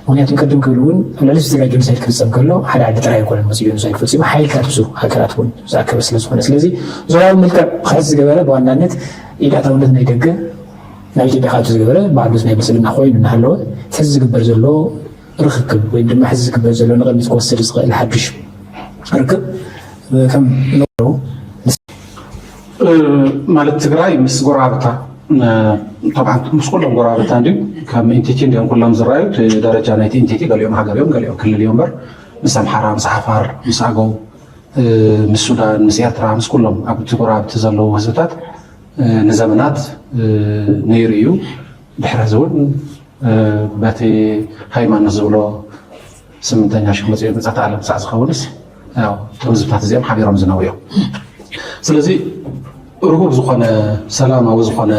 ምክንያቱ ቅድም ክብል እውን ኣብ ልዕሊ ትግራይ ጀኖሳይድ ክፍፀም ከሎ ሓደ ዓዲ ጥራይ ኣይኮነን መፅኡ ጀኖሳይድ ፈፂሙ ሓይልታት ብዙ ሃገራት እውን ዝኣከበ ስለ ዝኾነ ስለዚ ዞባዊ መልክዕ ክሕዝ ዝገበረ ብዋናነት ኢዳታውነት ናይ ደገ ናብ ኢትዮጵያ ክኣቱ ዝገበረ ባዕሉ ናይ ብልፅግና ኮይኑ እናሃለወ ሕዚ ዝግበር ዘሎ ርክክብ ወይ ድማ ሕዚ ዝግበር ዘሎ ንቕድሚት ክወስድ ዝኽእል ሓዱሽ ርክብ ከም ንብሎ ማለት ትግራይ ምስ ጎረባብታ ተባዕት ምስ ኩሎም ጎረባብታ እንዲዩ ከም ኢንቲቲ እንዲዮም ኩሎም ዝረኣዩ እቲ ደረጃ ናይቲ ኢንቲቲ ገሊኦም ሃገር እዮም ገሊኦም ክልል እዮም እምበር ምስ ኣምሓራ ምስ ዓፋር ምስ ኣገው ምስ ሱዳን ምስ ኤርትራ ምስ ኩሎም ኣብቲ ጎረባብቲ ዘለዉ ህዝብታት ንዘመናት ነይሩ እዩ ድሕሪ እዚ እውን በቲ ሃይማኖት ዝብሎ ስምንተኛ ሽሕ መፅኡ መፃእቲ ዓለም ክሳዕ ዝኸውንስ እቶም ህዝብታት እዚኦም ሓቢሮም ዝነብሩ እዮም። ስለዚ ርሁብ ዝኾነ ሰላማዊ ዝኾነ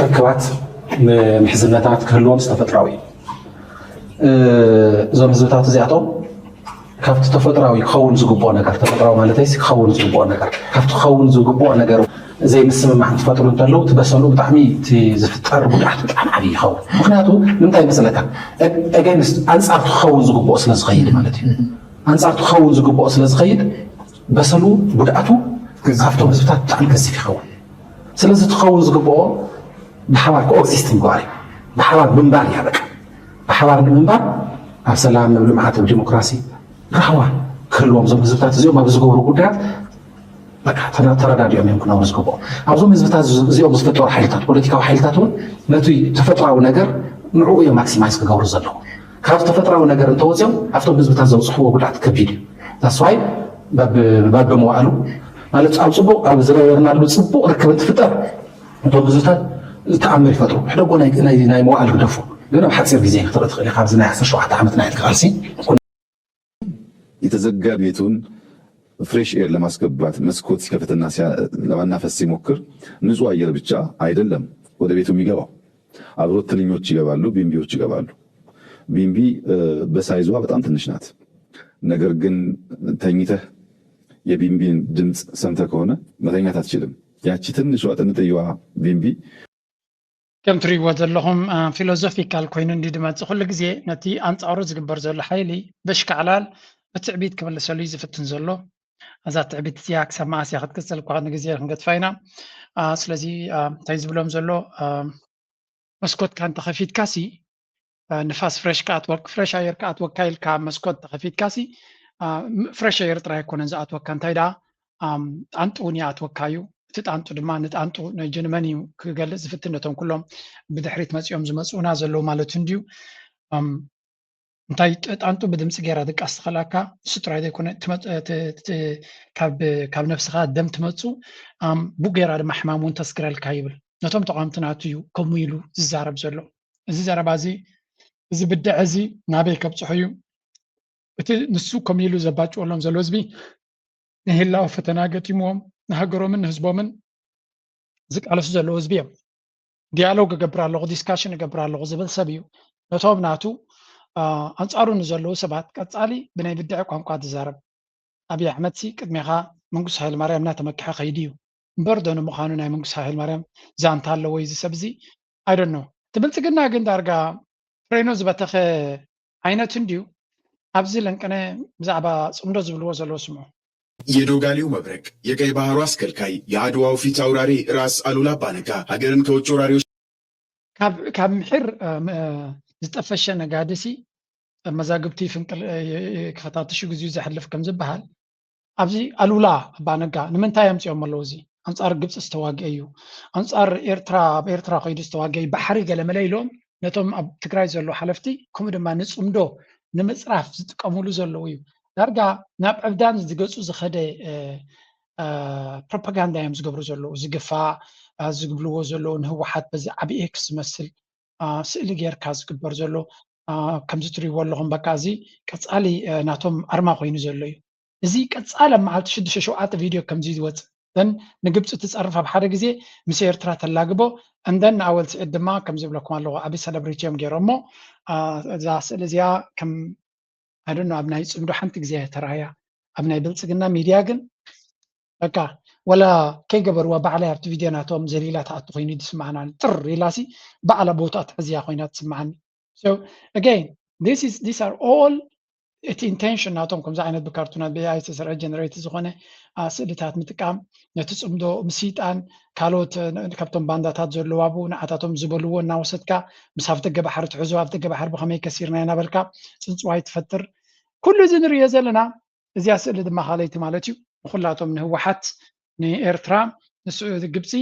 ርክባት ምሕዝነታት ክህልዎም ዝተፈጥራዊ እዩ። እዞም ህዝብታት እዚኣቶም ካብቲ ተፈጥራዊ ክኸውን ዝግብኦ ነገር ተፈጥራዊ ማለተይሲ ክኸውን ዝግብኦ ነገር ካብቲ ክኸውን ዝግብኦ ነገር ዘይምስምማዕ እንትፈጥሩ እንተለዉ እቲ በሰሉ ብጣዕሚ እቲ ዝፍጠር ጉድኣት ብጣዕሚ ዓብዪ ይኸውን። ምክንያቱ ንምንታይ ይመስለካ? ኣገንስት ኣንፃር ክኸውን ዝግብኦ ስለ ዝኸይድ ማለት እዩ። ኣንፃር ክኸውን ዝግብኦ ስለ ዝኸይድ በሰሉ ጉድኣቱ ካብቶም ህዝብታት ብጣዕሚ ገዚፍ ይኸውን። ስለዚ ክኸውን ዝግብኦ ብሓባር ኮ-ኤግዚስት ምግባር እዩ። ብሓባር ምንባር እያ በቃ። ብሓባር ንምንባር ኣብ ሰላም፣ ኣብ ልምዓት፣ ኣብ ዲሞክራሲ ራህዋ ክህልዎም እዞም ህዝብታት እዚኦም ኣብ ዝገብሩ ጉዳያት በቃ ተረዳዲኦም እዮም ክነብሩ ዝግብኦም። ኣብዞም ህዝብታት እዚኦም ዝፍጠሩ ሓይልታት፣ ፖለቲካዊ ሓይልታት እውን ነቲ ተፈጥራዊ ነገር ንዕኡ እዮም ማክሲማይዝ ክገብሩ ዘለዎም። ካብ ተፈጥራዊ ነገር እንተወፂኦም ኣብቶም ህዝብታት ዘብፅሕዎ ጉድኣት ከቢድ እዩ። ዛስዋይ ባብ መዋእሉ ማለት ኣብ ፅቡቅ ኣብ ዝነበርናሉ ፅቡቅ ርክብ እንትፍጠር እቶም ህዝብታት ተኣምር ይፈጥሩ። ሕደጎ ናይ መዋእል ግደፎ ግን ኣብ ሓፂር ግዜ ክትርኢ ትኽእል ኢኻ። ኣብዚ ናይ ዓሰርተ ሸውዓተ ዓመት ናይ ዕጥቂ ቃልሲ የተዘጋ ቤቱን ፍሬሽ ኤር ለማስገባት መስኮት ሲከፍትና ለማናፈስ ሲሞክር ንጹህ አየር ብቻ አይደለም ወደ ቤቱ የሚገባው። አብሮት ትንኞች ይገባሉ፣ ቢምቢዎች ይገባሉ። ቢምቢ በሳይዟ በጣም ትንሽ ናት። ነገር ግን ተኝተህ የቢንቢን ድምፅ ሰምተህ ከሆነ መተኛት አትችልም። ያቺ ትንሽ ጥንጥየዋ ቢንቢ ከም ትሪእዎ ዘለኹም ፊሎዞፊካል ኮይኑ እንዲ ድመፅእ ኩሉ ግዜ ነቲ ኣንፃሩ ዝግበር ዘሎ ሓይሊ በሽካዕላል ብትዕቢት ክምልሰሉ እዩ ዝፍትን ዘሎ። እዛ ትዕቢት እዚኣ ክሳብ መዓስ እያ ክትቅፅል እኳ ንግዜ ክንገድፋ ኢና። ስለዚ እንታይ ዝብሎም ዘሎ መስኮትካ እንተኸፊትካ ሲ ንፋስ ፍሬሽ ክኣትወክ ፍሬሽ ኣየር ክኣትወካ ኢልካ መስኮት ተኸፊትካ ሲ ፍሬሽ ኣየር ጥራይ ኣይኮነን ዝኣትወካ እንታይ ደኣ ጣንጡ እውን ይኣትወካ እዩ። እቲ ጣንጡ ድማ ንጣንጡ ነጅንመን እዩ ክገልፅ ዝፍትን ነቶም ኩሎም ብድሕሪት መፂኦም ዝመፅኡና ዘለዉ ማለት እንድዩ። እንታይ ጣንጡ ብድምፂ ገይራ ድቃስ ትኸልኣካ እሱ ጥራይ ዘይኮነ ካብ ነብስኻ ደም ትመፁ ቡ ገይራ ድማ ሕማም እውን ተስግረልካ ይብል። ነቶም ተቃምቲ ናቱ እዩ ከምኡ ኢሉ ዝዛረብ ዘሎ። እዚ ዘረባ እዚ እዚ ብድዐ እዚ ናበይ ከብፅሖ እዩ? እቲ ንሱ ከምኡ ኢሉ ዘባጭወሎም ዘሎ ህዝቢ ንህላው ፈተና ገጢምዎም ንሃገሮምን ንህዝቦምን ዝቃለሱ ዘለዉ ህዝቢ እዮም። ዲያሎግ እገብር ኣለኹ፣ ዲስካሽን እገብር ኣለኹ ዝብል ሰብ እዩ። ነቶም ናቱ ኣንፃሩ ንዘለዉ ሰባት ቀፃሊ ብናይ ብድዐ ቋንቋ ዝዛረብ ኣብይ ኣሕመድ ሲ ቅድሜኻ መንግስቱ ሃይለማርያም እናተመክሐ ከይዱ እዩ እምበር ዶ ንምዃኑ ናይ መንግስቱ ሃይለማርያም ዛንታ ኣለዎ እዚ ሰብ እዚ ኣይደኖ እቲ ብልፅግና ግን ዳርጋ ፍሬኖ ዝበተኸ ዓይነት እንድዩ ኣብዚ ለንቅነ ብዛዕባ ፅምዶ ዝብልዎ ዘለዉ ስምዑ የዶጋሊው መብረቅ፣ የቀይ ባህሩ አስከልካይ፣ የአድዋው ፊት አውራሪ ራስ አሉላ አባነጋ ሀገርን ከውጭ ወራሪዎች ካብ ካብ ምሕር ዝጠፈሸ ነጋድሲ መዛግብቲ ፍንቅል ክፈታትሹ ግዜኡ ዘሕልፍ ከም ዝበሃል ኣብዚ ኣሉላ ኣባነጋ ንምንታይ ኣምፅኦም ኣለዉ እዚ ኣንፃር ግብፂ ዝተዋግአ እዩ ኣንፃር ኤርትራ ኣብ ኤርትራ ከይዱ ዝተዋግአ እዩ ባሕሪ ገለመለ ኢሎም ነቶም ኣብ ትግራይ ዘለዉ ሓለፍቲ ከምኡ ድማ ንፅምዶ ንምፅራፍ ዝጥቀምሉ ዘለዉ እዩ ዳርጋ ናብ ዕብዳን ዝገፁ ዝኸደ ፕሮፓጋንዳ እዮም ዝገብሩ ዘለዉ ዝግፋ ዝግብልዎ ዘለዉ ንህወሓት በዚ ዓብ ኤክስ ዝመስል ስእሊ ጌርካ ዝግበር ዘሎ ከምዚ ትሪእዎ ኣለኹም በቃ እዚ ቀፃሊ ናቶም ኣርማ ኮይኑ ዘሎ እዩ እዚ ቀፃሊ ኣብ መዓልቲ ሽዱሽተ ሸውዓተ ቪድዮ ከምዚ ዝወፅእ ዘን ንግብፂ ትፀርፍ ኣብ ሓደ ግዜ ምስ ኤርትራ ተላግቦ እንደን ንኣወል ስዒድ ድማ ከም ዝብለኩም ኣለኹ ዓብይ ሰለብሪቲ እዮም ገይሮሞ እዛ ስእሊ እዚኣ ከም ኣይ ዶንት ኖ ኣብ ናይ ፅምዶ ሓንቲ ግዜ እያ ተራእያ ኣብ ናይ ብልፅግና ሚድያ ግን በቃ ወላ ከይገበርዋ ባዕላይ ኣብቲ ቪድዮ ናቶም ዘሊላ ትኣቱ ኮይኑ እዩ ዝስማዓናኒ ጥር ኢላሲ ባዕላ ቦታ ትሕዝያ ኮይና ትስማዓኒ so again this is these are all እቲ intention ናቶም ከምዚ ዓይነት ብካርቱናት ብኤኣይ ዝተሰርሐ ጀነሬት ዝኾነ ስእልታት ምጥቃም ነቲ ፅምዶ ምስይጣን ካልኦት ካብቶም ባንዳታት ዘለዋቡ ንዓታቶም ዝበልዎ እናወሰድካ ምስ ኣፍ ደገ ባሕሪ ትሕዞ ኣፍ ደገ ባሕሪ ብኸመይ ከሲርና እናበልካ ፅንፅዋይ ትፈጥር ኩሉ እዚ ንሪኦ ዘለና እዚኣ ስእሊ ድማ ካልኣይቲ ማለት እዩ ንኩላቶም ንህወሓት ንኤርትራ ንስዑዲ ግብፂ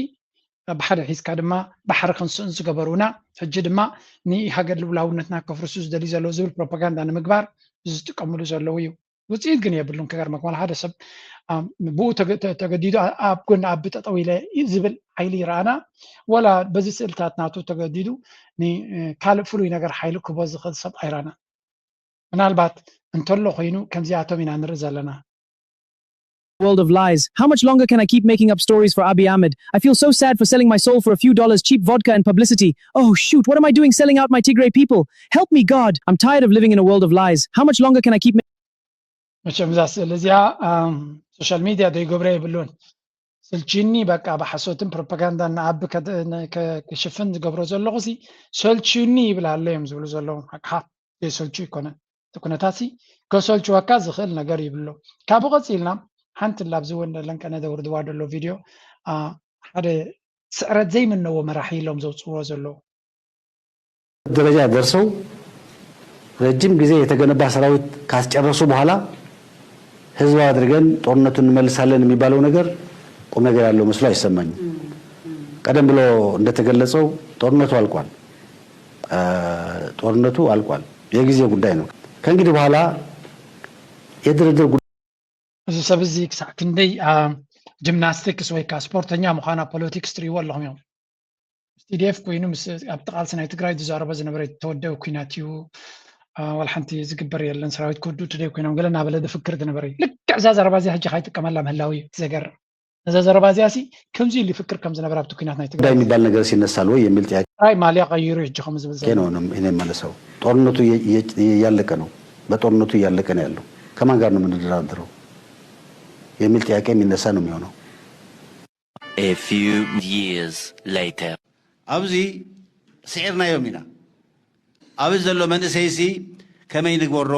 ብሓደ ሒዝካ ድማ ባሕሪ ክንስእን ዝገበሩና ሕጂ ድማ ንሃገር ልውላውነትና ከፍርሱ ዝደልዩ ዘለዉ ዝብል ፕሮፓጋንዳ ንምግባር ዝጥቀምሉ ዘለዉ እዩ ውፅኢት ግን የብሉን ክገርመክ ዋላ ሓደ ሰብ ብኡ ተገዲዱ ኣብ ጎኒ ኣቢ ጠጠው ኢለ ዝብል ሓይሊ ይረኣና ወላ በዚ ስእልታት ናቱ ተገዲዱ ካልእ ፍሉይ ነገር ሓይሊ ክቦ ዝኽእል ሰብ ኣይረኣና ምናልባት እንተሎ ኮይኑ ከምዚኣቶም ኢና ንርኢ ዘለና World of lies. How much longer can I keep making up stories for Abiy Ahmed? I feel so sad for selling my soul for a few dollars, cheap vodka, and publicity. Oh, shoot, what am I doing selling out my Tigray people? Help me, God. I'm tired of living in a world of lies. How much longer can I keep making መቸም እዛ ስእሊ እዚኣ ሶሻል ሚድያ ዶ ይገብረ የብሉን ስልችኒ በቃ ብሓሶትን ፕሮፓጋንዳን ንኣቢ ክሽፍን ዝገብሮ ዘለኹ ሲ ሰልችኒ ይብል ኣሎ እዮም ዝብሉ ዘለዉ ሓቅሓ ዘይሰልቹ ይኮነን እቲ ኩነታት ሲ ከሰልችወካ ዝኽእል ነገር ይብሎ ካብኡ ቀፂልና ሓንቲ ላብዚ እውን ለንቀነ ደውርድዋ ደሎ ቪድዮ ሓደ ስዕረት ዘይምነዎ መራሒ ኢሎም ዘውፅዎ ዘለዉ ደረጃ ደርሰው ረጅም ጊዜ የተገነባ ሰራዊት ካስጨረሱ በኋላ ህዝባዊ አድርገን ጦርነቱን እንመልሳለን የሚባለው ነገር ቁም ነገር ያለው መስሎ አይሰማኝም። ቀደም ብሎ እንደተገለጸው ጦርነቱ አልቋል። ጦርነቱ አልቋል። የጊዜ ጉዳይ ነው። ከእንግዲህ በኋላ የድርድር ጉዳይ እዚ ሰብ እዚ ክሳዕ ክንደይ ጂምናስቲክስ ወይ ከዓ ስፖርተኛ ምዃና ፖለቲክስ ትሪእዎ ኣለኹም እዮም። ቲዲኤፍ ኮይኑ ምስ ኣብቲ ቃልሲ ናይ ትግራይ ዝዛረቦ ዝነበረ ተወደበ ኩናት እዩ ዋላ ሓንቲ ዝግበር የለን ሰራዊት ክወድኡ ትደይ ኮይኖም ገለ እናበለ ዝፍክር ዝነበረ እዩ ልክዕ እዛ ዘረባ እዚኣ ሕጂ ካይጥቀመላ ምህላው እዩ እቲ ዘገርም ነዛ ዘረባ እዚኣ ሲ ከምዚ ኢሉ ይፍክር ከም ዝነበረ ኣብቲ ኩናት ናይ ትግራይ የሚባል ነገር ሲነሳል ወይ የሚል ጥያቄ ጥራይ ማልያ ቀይሩ ሕጂ ከም ዝብል ጥያቄ ነው እኔ የማነሳው። ጦርነቱ እየ- እየ- እያለቀ ነው። በጦርነቱ እያለቀ ነው ያለው። ከማን ጋር ነው የምንደራደረው የሚል ጥያቄ የሚነሳ ነው የሚሆነው። A few years later. ኣብዚ ስዒርናዮም ኢና። ኣብዚ ዘሎ መንእሰይሲ ከመይ ንግበሮ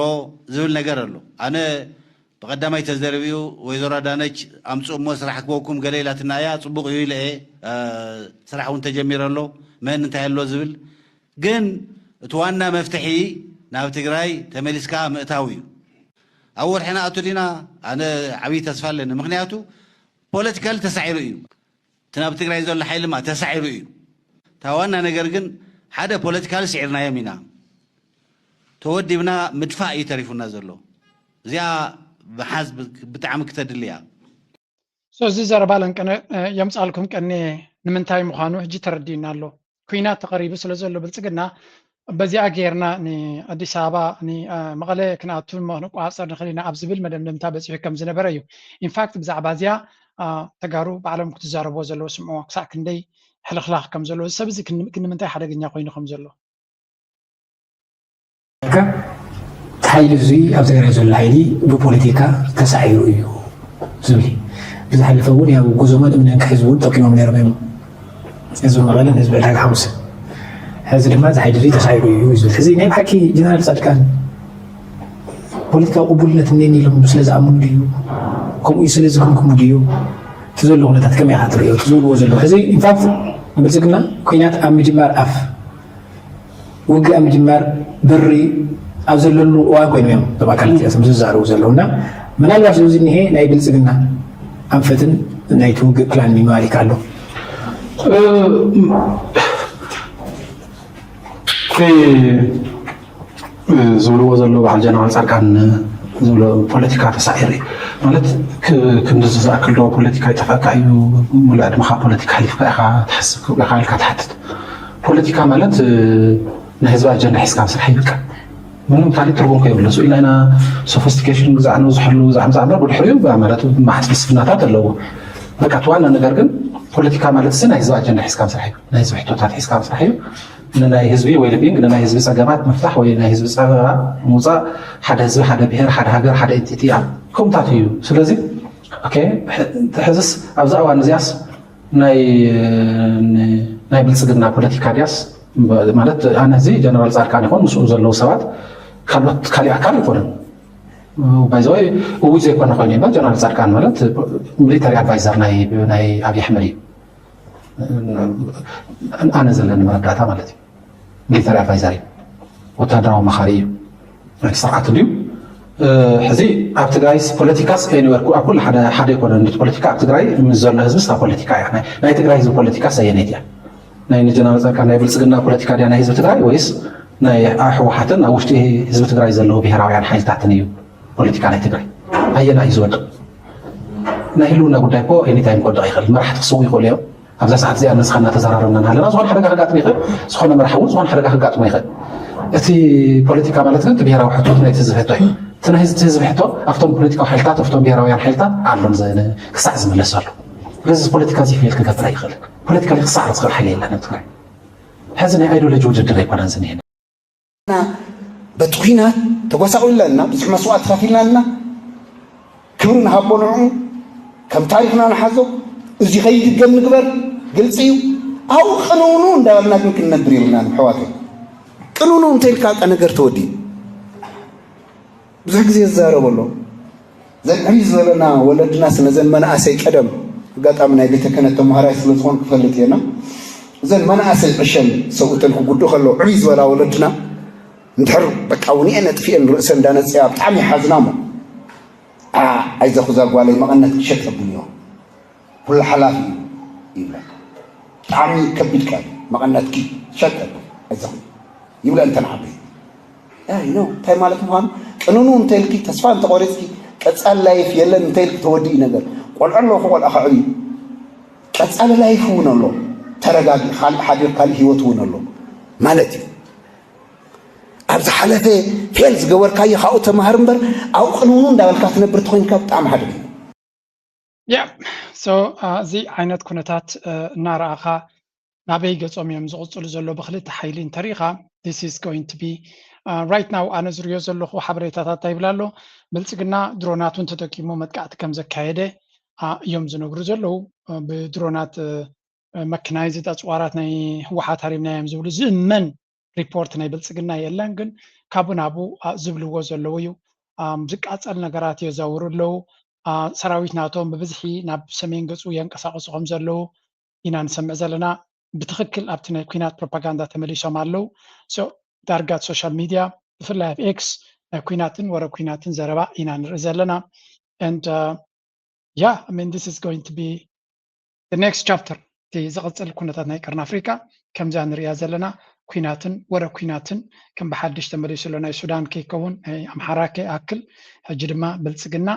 ዝብል ነገር ኣሎ። ኣነ ብቐዳማይ ተዘርቢኡ ወይዘሮ ኣዳነች ኣምፅእሞ ስራሕ ክበኩም ገለ ኢላትና እያ። ፅቡቕ እዩ ኢለ እየ። ስራሕ እውን ተጀሚረ ኣሎ። መን እንታይ ኣሎ ዝብል ግን እቲ ዋና መፍትሒ ናብ ትግራይ ተመሊስካ ምእታው እዩ። ኣብ ወርሒ ንኣቱ ዲና? ኣነ ዓብዪ ተስፋ ኣለኒ። ምክንያቱ ፖለቲካሊ ተሳዒሩ እዩ። እቲ ናብ ትግራይ ዘሎ ሓይሊ ማ ተሳዒሩ እዩ። እታ ዋና ነገር ግን ሓደ ፖለቲካሊ ስዒርናዮም ኢና። ተወዲብና ምድፋእ እዩ ተሪፉና ዘሎ። እዚኣ ምሓዝ ብጣዕሚ ክተድሊ እያ። So እዚ ዘረባ ለንቅነ የምፃልኩም ቀኒ ንምንታይ ምዃኑ ሕጂ ተረዲእና ኣሎ። ኩናት ተቐሪቡ ስለ ዘሎ ብልፅግና በዚኣ ጌርና ንኣዲስ ኣበባ መቐለ ክንኣቱ ክንቋፀር ንኽእል ኢና ኣብ ዝብል መደምደምታ በፂሑ ከም ዝነበረ እዩ። ኢንፋክት ብዛዕባ እዚኣ ተጋሩ ባዕሎም ክትዛረብዎ ዘለዎ ስምዕዎ ክሳዕ ክንደይ ሕልኽላኽ ከም ዘለዎ እዚ ሰብ እዚ ክንምንታይ ሓደገኛ ኮይኑ ከም ዘሎ ካ እቲ ሓይሊ እዙይ ኣብ ትግራይ ዘሎ ሓይሊ ብፖለቲካ ተሳዒሩ እዩ ዝብል እዩ። ብዝሓለፈ እውን ያው ጉዞመን እምነን ክሕዝቡ እውን ጠቂሞም ነይሮም እዮም ህዝቢ መቐለን ህዝቢ ዕዳጋ ሓሙስን። ሕዚ ድማ እዚ ሓይሊ እዙይ ተሳዒሩ እዩ ዝብል ሕዚ ናይ ብሓቂ ጀነራል ፃድቃን ፖለቲካዊ ቅቡልነት እኒአኒ ኢሎም ስለ ዝኣምኑ ድዩ ከምኡ ስለ ዝግምግሙ ድዩ እቲ ዘሎ ኩነታት ከመይ ኢኻ ትሪኦ እቲ ዝብልዎ ዘለዉ ሕዚ ኢንፋክት ብልፅግና ኩናት ኣብ ምጅማር ኣፍ ውግእ ኣብ ምጅማር በሪ ኣብ ዘለሉ እዋን ኮይኖም እዮም እቶም ኣካላት እዚኣቶም ዝዛረቡ ዘለዉ እና ምናልባት እዚ እኒሀ ናይ ብልፅግና ኣንፈትን ናይቲ ውግእ ፕላን ሚማሊክ ኣሎ ዝብልዎ ዘሎ በዓል ጀነራል ፃድቃን ዝብሎ ፖለቲካ ተሳዒሩ እዩ ማለት ክንድዚ ዝኣክል ዶ ፖለቲካ ይጠፍኣካ እዩ ሙሉእ ዕድመኻ ፖለቲካ ሓሊፍካ ኢኻ ትሓስብ ኢኻ ኢልካ ትሓትት ፖለቲካ ማለት ናይ ህዝቢ ኣጀንዳ ሒዝካ ምስራሕ እዩ በቃ ምንም ካሊእ ትርጉም ከይብሎ ስኡ ኢልና ኢና ሶፊስቲኬሽን ግዛዕ ንብዝሐሉ ግዛዕ ምዛዕ እምበር ብድሕሪኡ ማለት መዓት ፍልስፍናታት ኣለዎ በቃ እቲ ዋና ነገር ግን ፖለቲካ ማለት ሲ ናይ ህዝቢ ኣጀንዳ ሒዝካ ምስራሕ እዩ ናይ ህዝቢ ሕቶታት ሒዝካ ምስራሕ እዩ ንናይ ህዝቢ ዌልቢንግ ንናይ ህዝቢ ፀገማት ምፍታሕ ወይ ናይ ህዝቢ ፀበባ ምውፃእ ሓደ ህዝቢ ሓደ ብሄር ሓደ ሃገር ሓደ ኤንቲቲ ከምታት እዩ ስለዚ ሕዝስ ኣብዛ እዋን እዚኣስ ናይ ናይ ብልፅግና ፖለቲካ ድያስ ማለት ኣነ እዚ ጀነራል ፃድቃን ይኮን ምስኡ ዘለዉ ሰባት ካልኦት ካሊእ ኣካል ኣይኮነን ባይዘወይ እውጅ ዘይኮነ ኮይኑ ባ ጀነራል ፃድቃን ማለት ሚሊተሪ ኣድቫይዘር ናይ ኣብይ ኣሕመድ እዩ ኣነ ዘለኒ መረዳእታ ማለት እዩ ሚሊተሪ ኣድቫይዘር እዩ ወታደራዊ መኻሪ እዩ ናይ ስርዓት ድዩ ሕዚ ኣብ ትግራይስ ፖለቲካስ ኤኒወር ኣብ ኩሉ ሓደ ሓደ ይኮነ እንድት ፖለቲካ ኣብ ትግራይ ምስ ዘሎ ህዝብስ ኣብ ፖለቲካ እያ ናይ ትግራይ ህዝቢ ፖለቲካስ ኣየነይት እያ ናይ ንጀነራል ፃድቃን ናይ ብልፅግና ፖለቲካ ድያ ናይ ህዝቢ ትግራይ ወይስ ናይ ኣብ ህወሓትን ኣብ ውሽጢ ህዝቢ ትግራይ ዘለዉ ብሄራውያን ሓይልታትን እዩ ፖለቲካ ናይ ትግራይ ኣየና እዩ ዝወድቕ ናይ ህልውና ጉዳይ እኮ ኤኒታይም ክወድቕ ይኽእል መራሕቲ ክስዉ ይኽእሉ እዮም ኣብዛ ሰዓት እዚኣ ንስኻ እናተዘራረብና እናሃለና ዝኾነ ሓደጋ ከጋጥም ይኽእል ዝኾነ መራሒ እውን ዝኾነ ሓደጋ ከጋጥሞ ይኽእል እቲ ፖለቲካ ማለት ግን ብሄራዊ ሕቶት ናይቲ ህዝቢ ሕቶ እዩ እቲ ናይ ህዝቢ ህዝቢ ሕቶ ኣብቶም ፖለቲካዊ ሓይልታት ኣብቶም ብሄራውያን ሓይልታት ኣሎም ክሳዕ ዝምለስ ኣሎ ስለዚ ፖለቲካ እዚ ፌል ክገብር ኣይኽእል ፖለቲካ ክሳዕ ዝኽእል ሓይሊ የለን ኣብ ትግራይ ሕዚ ናይ ኣይዲዮሎጂ ውድድር ኣይኮነን ዝኒሀና በቲ ኲናት ተጎሳቑልና ኣለና፣ ብዙሕ መስዋእቲ ከፊልና ኣለና። ክብሪ ንሃቦ ንዕኡ፣ ከም ታሪኽና ንሓዞ። እዚ ከይድገም ንግበር፣ ግልፂ እዩ። ኣብኡ ቅንውንው እንዳበልና ግን ክንነብር የብልናን ኣሕዋተይ። ቅንውንው እንተኢልካ በቃ ነገር ተወዲኡ። ብዙሕ ግዜ ዝዛረበሎም ዘን ዕብይ ዝበለና ወለድናስ ነዘን መናእሰይ ቀደም ኣጋጣሚ ናይ ቤተ ክህነት ተምሃራይ ስለ ዝኾንኩ ክፈልጥ እየ ና እዘን መናእሰይ ዕሸል ሰብኡተን ክጉድኡ ከለዉ ዕብይ ዝበላ ወለድና እንድሕር በቃ እውን እየን ኣጥፊአን ርእሰን እንዳነፅያ ብጣዕሚ ይሓዝና እሞ ዓ ኣይዘኹ እዛ ጓለይ መቐነት ክሸጠብን እዮ ኩሉ ሓላፊ እዩ ይብለካ። ብጣዕሚ ከቢድ ቃል እዩ። መቐነትኪ ሸጠ ኣይዞኺ ይብለእን እተን ዓበይቲ። ኣይ ኖ እንታይ ማለት ምዃኑ ቅንኑ እንተኢልኪ ተስፋ እንተቖሪፅኪ ቀፃሊ ላይፍ የለን እንተኢልኪ ተወዲኡ ነገር። ቆልዑ ኣለዉ ቆልዑ ከዕብዩ ቀፃሊ ላይፍ እውን ኣሎ። ተረጋጊ ካልእ ሓዲር ካልእ ህይወት እውን ኣሎ ማለት እዩ። ኣብ ዝሓለፈ ፌል ዝገበርካዮ ካብኡ ተምሃር እምበር ኣብኡ ቅንውኑ እንዳበልካ ትነብር ተኾይንካ ብጣዕሚ ሓደገኛ። ያ so እዚ ዓይነት ኩነታት እናረኣኻ ናበይ ገጾም እዮም ዝቕጽሉ ዘሎ ብክልተ ሓይሊ እንተሪኢኻ this is going to be right now ኣነ ዝሪኦ ዘለኹ ሓበሬታታት እንታይ ይብል ኣሎ? ብልጽግና ድሮናት እውን ተጠቂሙ መጥቃዕቲ ከም ዘካየደ እዮም ዝነግሩ ዘለዉ። ብድሮናት መካናይዝድ ኣፅዋራት ናይ ህወሓት ሃሪምና እዮም ዝብሉ ዝእመን ሪፖርት ናይ ብልፅግና የለን። ግን ካብኡ ናብኡ ዝብልዎ ዘለዉ እዩ። ዝቃፀል ነገራት የዛውሩ ኣለዉ። ሰራዊት ናቶም ብብዝሒ ናብ ሰሜን ገፁ የንቀሳቀሱ ከም ዘለዉ ኢና ንሰምዕ ዘለና። ብትክክል ኣብቲ ናይ ኩናት ፕሮፓጋንዳ ተመሊሶም ኣለዉ። ዳርጋ ሶሻል ሚድያ ብፍላይ ኣብ ኤክስ ናይ ኩናትን ወረ ኩናትን ዘረባ ኢና ንርኢ ዘለና። Yeah, I mean, this is going to be the next chapter. እቲ ዝቕፅል ኩነታት ናይ ቀርኒ ኣፍሪካ ከምዛ ንሪኣ ዘለና ኩናትን ወረ ኩናትን ከም ብሓድሽ ተመሊሱ ኣሎ። ናይ ሱዳን ከይከውን ናይ ኣምሓራ ከይኣክል ሕጂ ድማ ብልፅግና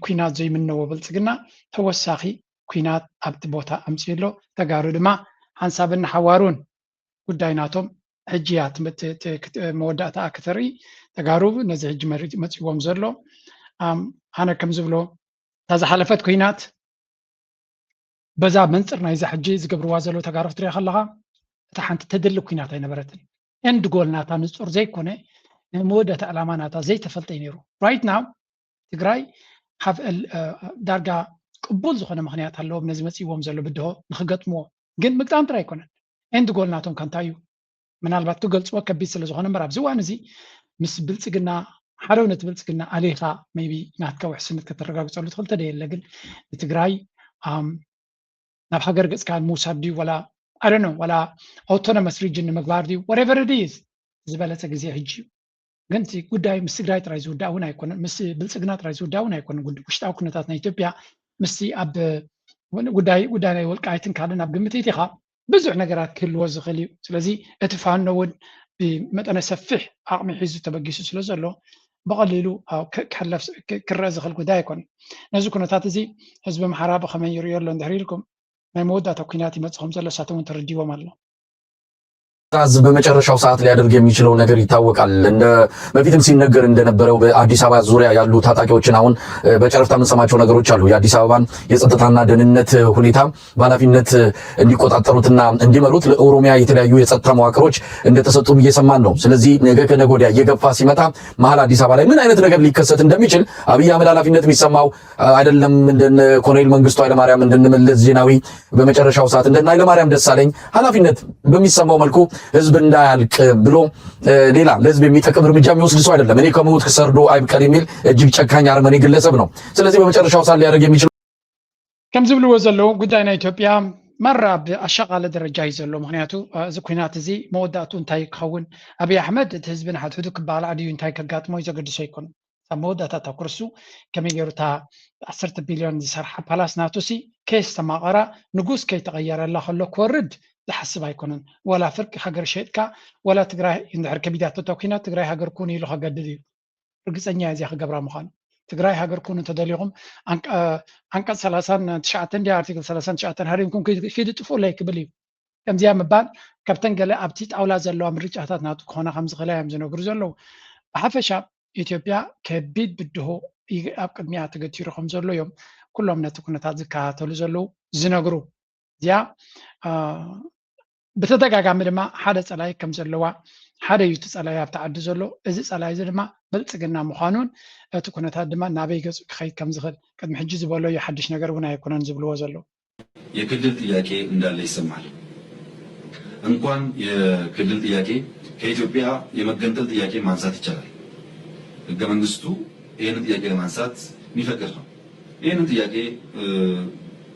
ኩናት ዘይምነዎ ብልፅግና ተወሳኺ ኩናት ኣብቲ ቦታ ኣምፅኡ ኣሎ። ተጋሩ ድማ ሓንሳብን ንሓዋሩን ጉዳይ ናቶም ሕጂ እያ መወዳእታኣ ክተርኢ። ተጋሩ ነዚ ሕጂ መሪፅ መፅዎም ዘሎ ኣነ ከም ዝብሎ እታ ዝሓለፈት ኩናት በዛ መንፅር ናይዛ ሕጂ ዝገብርዋ ዘለዉ ተጋሩ ክትሪኦ ከለኻ እታ ሓንቲ ተደሊ ኩናት ኣይነበረትን። ኤንድ ጎል ናታ ንፁር ዘይኮነ ናይ መወዳእታ ዕላማ ናታ ዘይተፈልጠ እዩ ነይሩ። Right now ትግራይ ዳርጋ ቅቡል ዝኾነ ምኽንያት ኣለዎም ነዚ መፅእዎም ዘሎ ብድሆ ንክገጥምዎ። ግን ምግጣም ጥራይ ኣይኮነን። ኤንድ ጎል ናቶም ከ እንታይ እዩ? ምናልባት ክገልፅዎ ከቢድ ስለ ዝኾነ እምበር ኣብዚ እዋን እዚ ምስ ብልፅግና ሓደ እውነት ብልፅግና ኣሊኻ ቢ ናትካ ውሕስነት ከተረጋግፀሉ ትኽእል ተደየለ ግን ንትግራይ ናብ ሃገር ገፅካ ምውሳድ ድዩ ወላ ኣደኖ ወላ ኣውቶኖመስ ሪጅን ንምግባር ድዩ whatever it is ዝበለፀ ግዜ ሕጂ እዩ። ግን እቲ ጉዳይ ምስ ትግራይ ጥራይ ዝውዳእ እውን ኣይኮነን፣ ምስ ብልፅግና ጥራይ ዝውዳእ እውን ኣይኮነን። ውሽጣዊ ኩነታት ናይ ኢትዮጵያ ምስቲ ኣብ ጉዳይ ጉዳይ ናይ ወልቃይትን ካልእን ኣብ ግምት ኢኻ ብዙሕ ነገራት ክህልዎ ዝኽእል እዩ። ስለዚ እቲ ፋኖ እውን ብመጠነ ሰፊሕ ዓቕሚ ሒዙ ተበጊሱ ስለ ዘሎ ብቐሊሉ ክሕለፍ ክረአ ዝኽእል ጉዳይ ኣይኮነን። ነዚ ኩነታት እዚ ህዝቢ ኣምሓራ ብኸመይ ይርእዮ ኣሎ እንድሕር ኢልኩም ናይ መወዳእታ ኩናት ይመፅእ ከም ዘሎ እሳቶም እውን ተረዲዎም ኣሎ። ህዝብ በመጨረሻው ሰዓት ሊያደርግ የሚችለው ነገር ይታወቃል። እንደ በፊትም ሲነገር እንደነበረው በአዲስ አበባ ዙሪያ ያሉ ታጣቂዎችን አሁን በጨረፍታ የምንሰማቸው ነገሮች አሉ። የአዲስ አበባን የጸጥታና ደህንነት ሁኔታ በኃላፊነት እንዲቆጣጠሩትና እንዲመሩት ለኦሮሚያ የተለያዩ የጸጥታ መዋቅሮች እንደተሰጡም እየሰማን ነው። ስለዚህ ነገ ከነገ ወዲያ እየገፋ ሲመጣ መሀል አዲስ አበባ ላይ ምን አይነት ነገር ሊከሰት እንደሚችል አብይ አህመድ ኃላፊነት የሚሰማው አይደለም እንደነ ኮሎኔል መንግስቱ ኃይለማርያም እንደነ መለስ ዜናዊ በመጨረሻው ሰዓት እንደነ ኃይለማርያም ደሳለኝ ኃላፊነት በሚሰማው መልኩ ህዝብ እንዳያልቅ ብሎ ሌላ ለህዝብ የሚጠቅም እርምጃ የሚወስድ ሰው አይደለም። እኔ ከሞት ሰርዶ አይብቀል የሚል እጅግ ጨካኝ አረመኔ ግለሰብ ነው። ስለዚህ በመጨረሻው ሰዓት ሊያደርግ የሚችለው ከም ዝብልዎ ዘለዉ ጉዳይ ናይ ኢትዮጵያ ማራ ብኣሻቓሊ ደረጃ እዩ ዘሎ። ምክንያቱ እዚ ኩናት እዚ መወዳእቱ እንታይ ክኸውን ኣብይ ኣሕመድ እቲ ህዝቢ ንሓድሕዱ ክባላዕ ድዩ እንታይ ከጋጥሞ እዩ ዘገድሶ ኣይኮኑን። ኣብ መወዳእታ እታ ኩርሱ ከመይ ገይሩ እታ ዓሰርተ ቢልዮን ዝሰርሓ ፓላስ ናቱ ሲ ከየስተማቐራ ንጉስ ከይተቐየረላ ከሎ ክወርድ ዝሓስብ ኣይኮነን። ወላ ፍርቂ ሃገር ሸጥካ ወላ ትግራይ እንድሕር ከቢዳቶ እታ ኩናት ትግራይ ሃገር ኩን ኢሉ ከገድድ እዩ። ርግፀኛ እያ እዚኣ ክገብራ ምዃኑ። ትግራይ ሃገር ኩኑ እንተደሊኹም ዓንቀፅ ሰላሳን ትሽዓተን ድያ ኣርቲክል ሰላሳን ትሽዓተን ሃሪምኩም ኪዱ ጥፉለይ ክብል እዩ። ከምዚኣ ምባል ካብተን ገለ ኣብቲ ጣውላ ዘለዋ ምርጫታት ናቱ ክኾና ከም ዝኽእላ እዮም ዝነግሩ ዘለዉ። ብሓፈሻ ኢትዮጵያ ከቢድ ብድሆ ኣብ ቅድሚያ ተገቲሩ ከም ዘሎ እዮም ኩሎም ነቲ ኩነታት ዝከታተሉ ዘለዉ ዝነግሩ። እዚኣ ብተደጋጋሚ ድማ ሓደ ፀላይ ከም ዘለዋ ሓደ እዩ እቲ ፀላይ ኣብቲ ዓዲ ዘሎ እዚ ፀላይ እዚ ድማ ብልፅግና ምዃኑን እቲ ኩነታት ድማ ናበይ ገፁ ክኸይድ ከም ዝኽእል ቅድሚ ሕጂ ዝበሎ እዩ ሓድሽ ነገር እውን ኣይኮነን ዝብልዎ ዘለዉ። የክልል ጥያቄ እንዳለ ይሰማል። እንኳን የክልል ጥያቄ ከኢትዮጵያ የመገንጠል ጥያቄ ማንሳት ይቻላል። ህገ መንግስቱ ይህንን ጥያቄ ለማንሳት የሚፈቅድ ነው። ይህንን ጥያቄ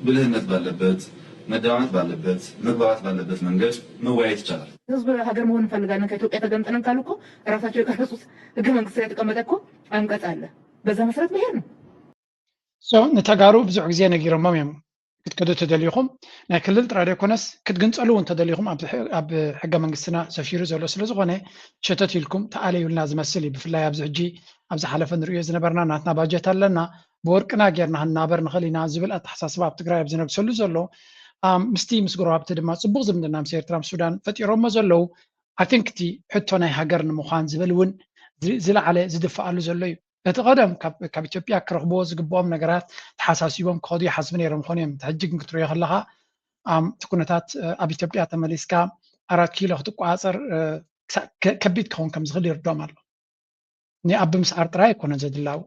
ብልህነት ባለበት፣ መደማመጥ ባለበት፣ መግባባት ባለበት መንገድ መወያየት ይቻላል። ህዝብ ሀገር መሆን እንፈልጋለን ከኢትዮጵያ ተገንጥለን ካሉ እኮ ራሳቸው የቀረጹት ህገ መንግስት ላይ የተቀመጠ እኮ አንቀጽ አለ። በዛ መሰረት መሄድ ነው። ንተጋሩ ብዙሕ ግዜ ነጊሮሞም እዮም። ክትከዱ ተደሊኹም ናይ ክልል ጥራይ ዘይኮነስ ክትግንፀሉ እውን ተደሊኹም ኣብ ሕገ መንግስትና ሰፊሩ ዘሎ ስለ ዝኾነ ሸተት ኢልኩም ተኣለዩልና ዝመስል እዩ። ብፍላይ ኣብዚ ሕጂ ኣብ ዝሓለፈ ንሪኦ ዝነበርና ናትና ባጀት ኣለና ብወርቅና ጌርና ክንናበር ንኽእል ኢና ዝብል ኣተሓሳስባ ኣብ ትግራይ ኣብ ዝነግሰሉ ዘሎ ምስቲ ምስ ጎረባብቲ ድማ ፅቡቕ ዝምድና ምስ ኤርትራ ምስ ሱዳን ፈጢሮሞ ዘለዉ I think እቲ ሕቶ ናይ ሃገር ንምዃን ዝብል እውን ዝለዓለ ዝድፈኣሉ ዘሎ እዩ። እቲ ቀደም ካብ ኢትዮጵያ ክረኽብዎ ዝግብኦም ነገራት ተሓሳሲቦም ክኸዱ ይሓስቡ ነይሮም ይኾኑ እዮም። ሕጂ ግን ክትሪኦ ከለኻ እቲ ኩነታት ኣብ ኢትዮጵያ ተመሊስካ ኣራት ኪሎ ክትቆፃፀር ከቢድ ክኸውን ከም ዝኽእል ይርዶም ኣሎ። ንኣቢ ምስዓር ጥራይ ኣይኮነን ዘድላው።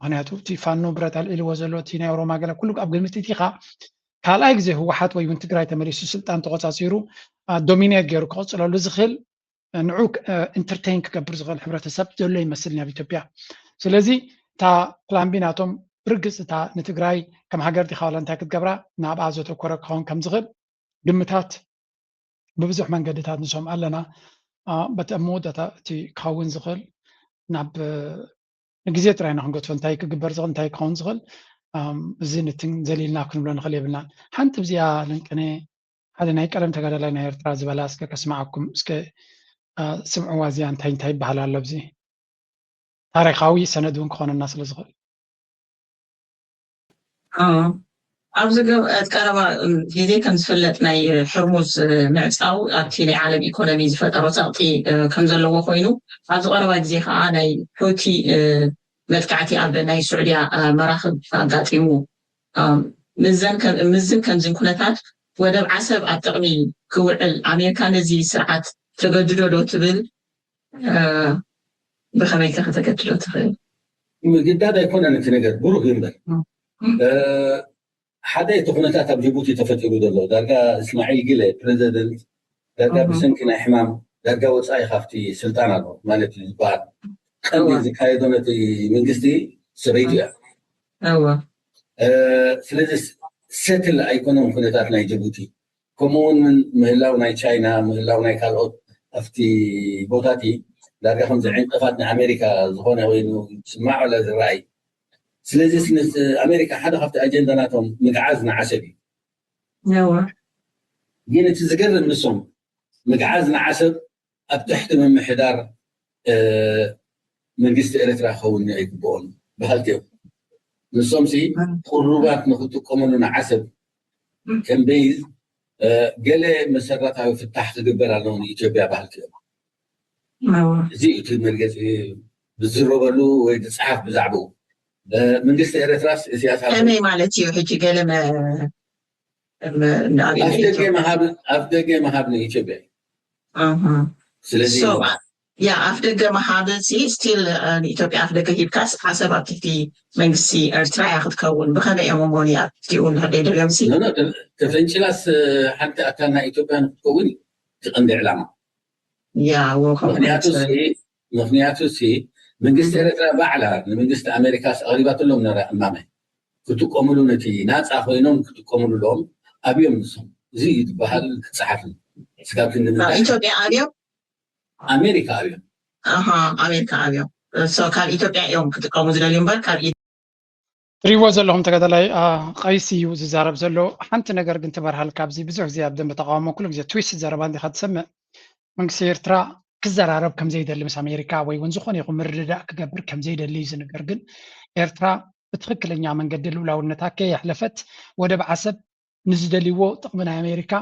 ምክንያቱ እቲ ፋኖ ብረት ኣልዒልዎ ዘሎ እቲ ናይ ኦሮማ ገለ ኩሉ ኣብ ግምት እቲኻ ካልኣይ ግዜ ህወሓት ወይ እውን ትግራይ ተመሊሱ ስልጣን ተቆፃፂሩ ዶሚኔት ገይሩ ክቕፅለሉ ዝኽእል ንዑ ኢንተርቴን ክገብር ዝኽእል ሕብረተሰብ ዘሎ ይመስልኒ ኣብ ኢትዮጵያ። ስለዚ እታ ፕላን ቢ ናቶም ብርግፅ እታ ንትግራይ ከም ሃገር ዲኻ ዋላ እንታይ ክትገብራ ናብኣ ዘተኮረ ክኸውን ከም ዝኽእል ግምታት ብብዙሕ መንገድታት ንሰምዖ ኣለና። በቲ ኣብ መወዳእታ እቲ ክኸውን ዝኽእል ናብ ንግዜ ጥራይ ኢና ክንገድፎ እንታይ ክግበር ዝኽእል እንታይ ክኸውን ዝኽእል እዚ ንትን ዘሊልና ክንብሎ ንኽእል የብልናን። ሓንቲ ብዚኣ ልንቅነ ሓደ ናይ ቀደም ተጋዳላይ ናይ ኤርትራ ዝበላ እስከ ከስምዓኩም እስከ ስምዕዋ እዚኣ እንታይ እንታይ ይበሃል ኣሎ ኣብዚ ታሪኻዊ ሰነድ እውን ክኾነና ስለ ዝኽእል። ኣብዚ ቀረባ ግዜ ከም ዝፍለጥ ናይ ሕርሙዝ ምዕፃው ኣብቲ ናይ ዓለም ኢኮኖሚ ዝፈጠሮ ፀቕጢ ከም ዘለዎ ኮይኑ ኣብዚ ቀረባ ግዜ ከዓ ናይ ሑቲ መጥቃዕቲ ኣብ ናይ ስዑድያ መራኽብ ኣጋጢሙ። ምዝን ከምዝን ኩነታት ወደብ ዓሰብ ኣብ ጥቕሚ ክውዕል ኣሜሪካ ነዚ ስርዓት ተገድዶ ዶ ትብል? ብኸመይ ከ ከተገድዶ ትኽእል? ምግዳድ ኣይኮነን እቲ ነገር ብሩህ እዩ እምበር ሓደ እቲ ኩነታት ኣብ ጅቡቲ ተፈጢሩ ዘሎ ዳርጋ እስማዒል ግለ ፕሬዚደንት ዳርጋ ብሰንኪ ናይ ሕማም ዳርጋ ወፃኢ ካብቲ ስልጣን ኣሎ ማለት እዩ ዝበሃል ቀንዲ ዝካየዶ ነቲ መንግስቲ ሰበይቱ እያ ስለዚ ሰትል ኣይኮነን ኩነታት ናይ ጅቡቲ ከምኡ እውን ምህላው ናይ ቻይና ምህላው ናይ ካልኦት ኣብቲ ቦታ እቲ ዳርጋ ከምዚ ዕንቅፋት ንኣሜሪካ ዝኾነ ኮይኑ ዝስማዕ ወላ ዝረኣይ ስለዚ ኣሜሪካ ሓደ ካብቲ ኣጀንዳ ናቶም ምግዓዝ ንዓሰብ እዩ ግን እቲ ዝገርም ንሶም ምግዓዝ ንዓሰብ ኣብ ትሕቲ ምምሕዳር መንግስቲ ኤርትራ ክኸውን ኣይግብኦን በሃልቲ እዮም ንሶምሲ ቁሩባት ንክጥቀመሉ ንዓሰብ ከም ቤይዝ ገለ መሰረታዊ ፍታሕ ክግበር ኣለዎ ንኢትዮጵያ በሃልቲ እዮም እዚ እዩ እቲ መርገፂ ዝዝረበሉ ወይ ዝፀሓፍ ብዛዕባኡ መንግስቲ ኤርትራስ እስያስ ከመይ ማለት እዩ ሕጂ ገለ ኣፍ ደገ መሃብ ንኢትዮጵያ እዩ ስለዚ ያ ኣፍ ደገ መሃብ ሲ ስቲል ንኢትዮጵያ ኣፍ ደገ ሂብካስ ዓሰብ ኣብ ትሕቲ መንግስቲ ኤርትራ እያ ክትከውን ብኸመይ እዮም እሞ ኣብ ትሕቲኡ ንክደይ ደገምሲ ተፈንጭላስ ሓንቲ ኣካል ናይ ኢትዮጵያ ንክትከውን እዩ እቲ ቀንዲ ዕላማ ያ ምክንያቱ ሲ መንግስቲ ኤርትራ ባዕላ ንመንግስቲ ኣሜሪካስ ኣቅሪባትሎም ነራ እማመ ክጥቀምሉ ነቲ ናፃ ኮይኖም ክጥቀምሉ ሎም ኣብዮም ንሶም እዚ እዩ ዝበሃል ክፀሓፍ ስጋብ ክንዲ ኢትዮጵያ ኣብዮም ኣሜሪካ ኣብዮም ኣሜሪካ ኣብዮም ካብ ኢትዮጵያ እዮም ክጥቀሙ ዝደልዩ እምበር ካብ ትሪእዎ ዘለኹም ተጋዳላይ ቀይስ እዩ ዝዛረብ ዘሎ ሓንቲ ነገር ግን ትበርሃል ካብዚ ብዙሕ ግዜ ኣብ ደንበ ተቃውሞ ኩሉ ግዜ ትዊስት ዘረባ እንዲካ ትሰምዕ መንግስቲ ኤርትራ ክዘራረብ ከምዘይደሊ ምስ ኣሜሪካ ወይ እውን ዝኾነ ይኹን ምርድዳእ ክገብር ከምዘይደሊ እዩ ዝንገር ግን ኤርትራ ብትክክለኛ መንገዲ ልኡላውነታ ከየሕለፈት ወደብ ዓሰብ ንዝደልይዎ ጥቕሚ ናይ ኣሜሪካ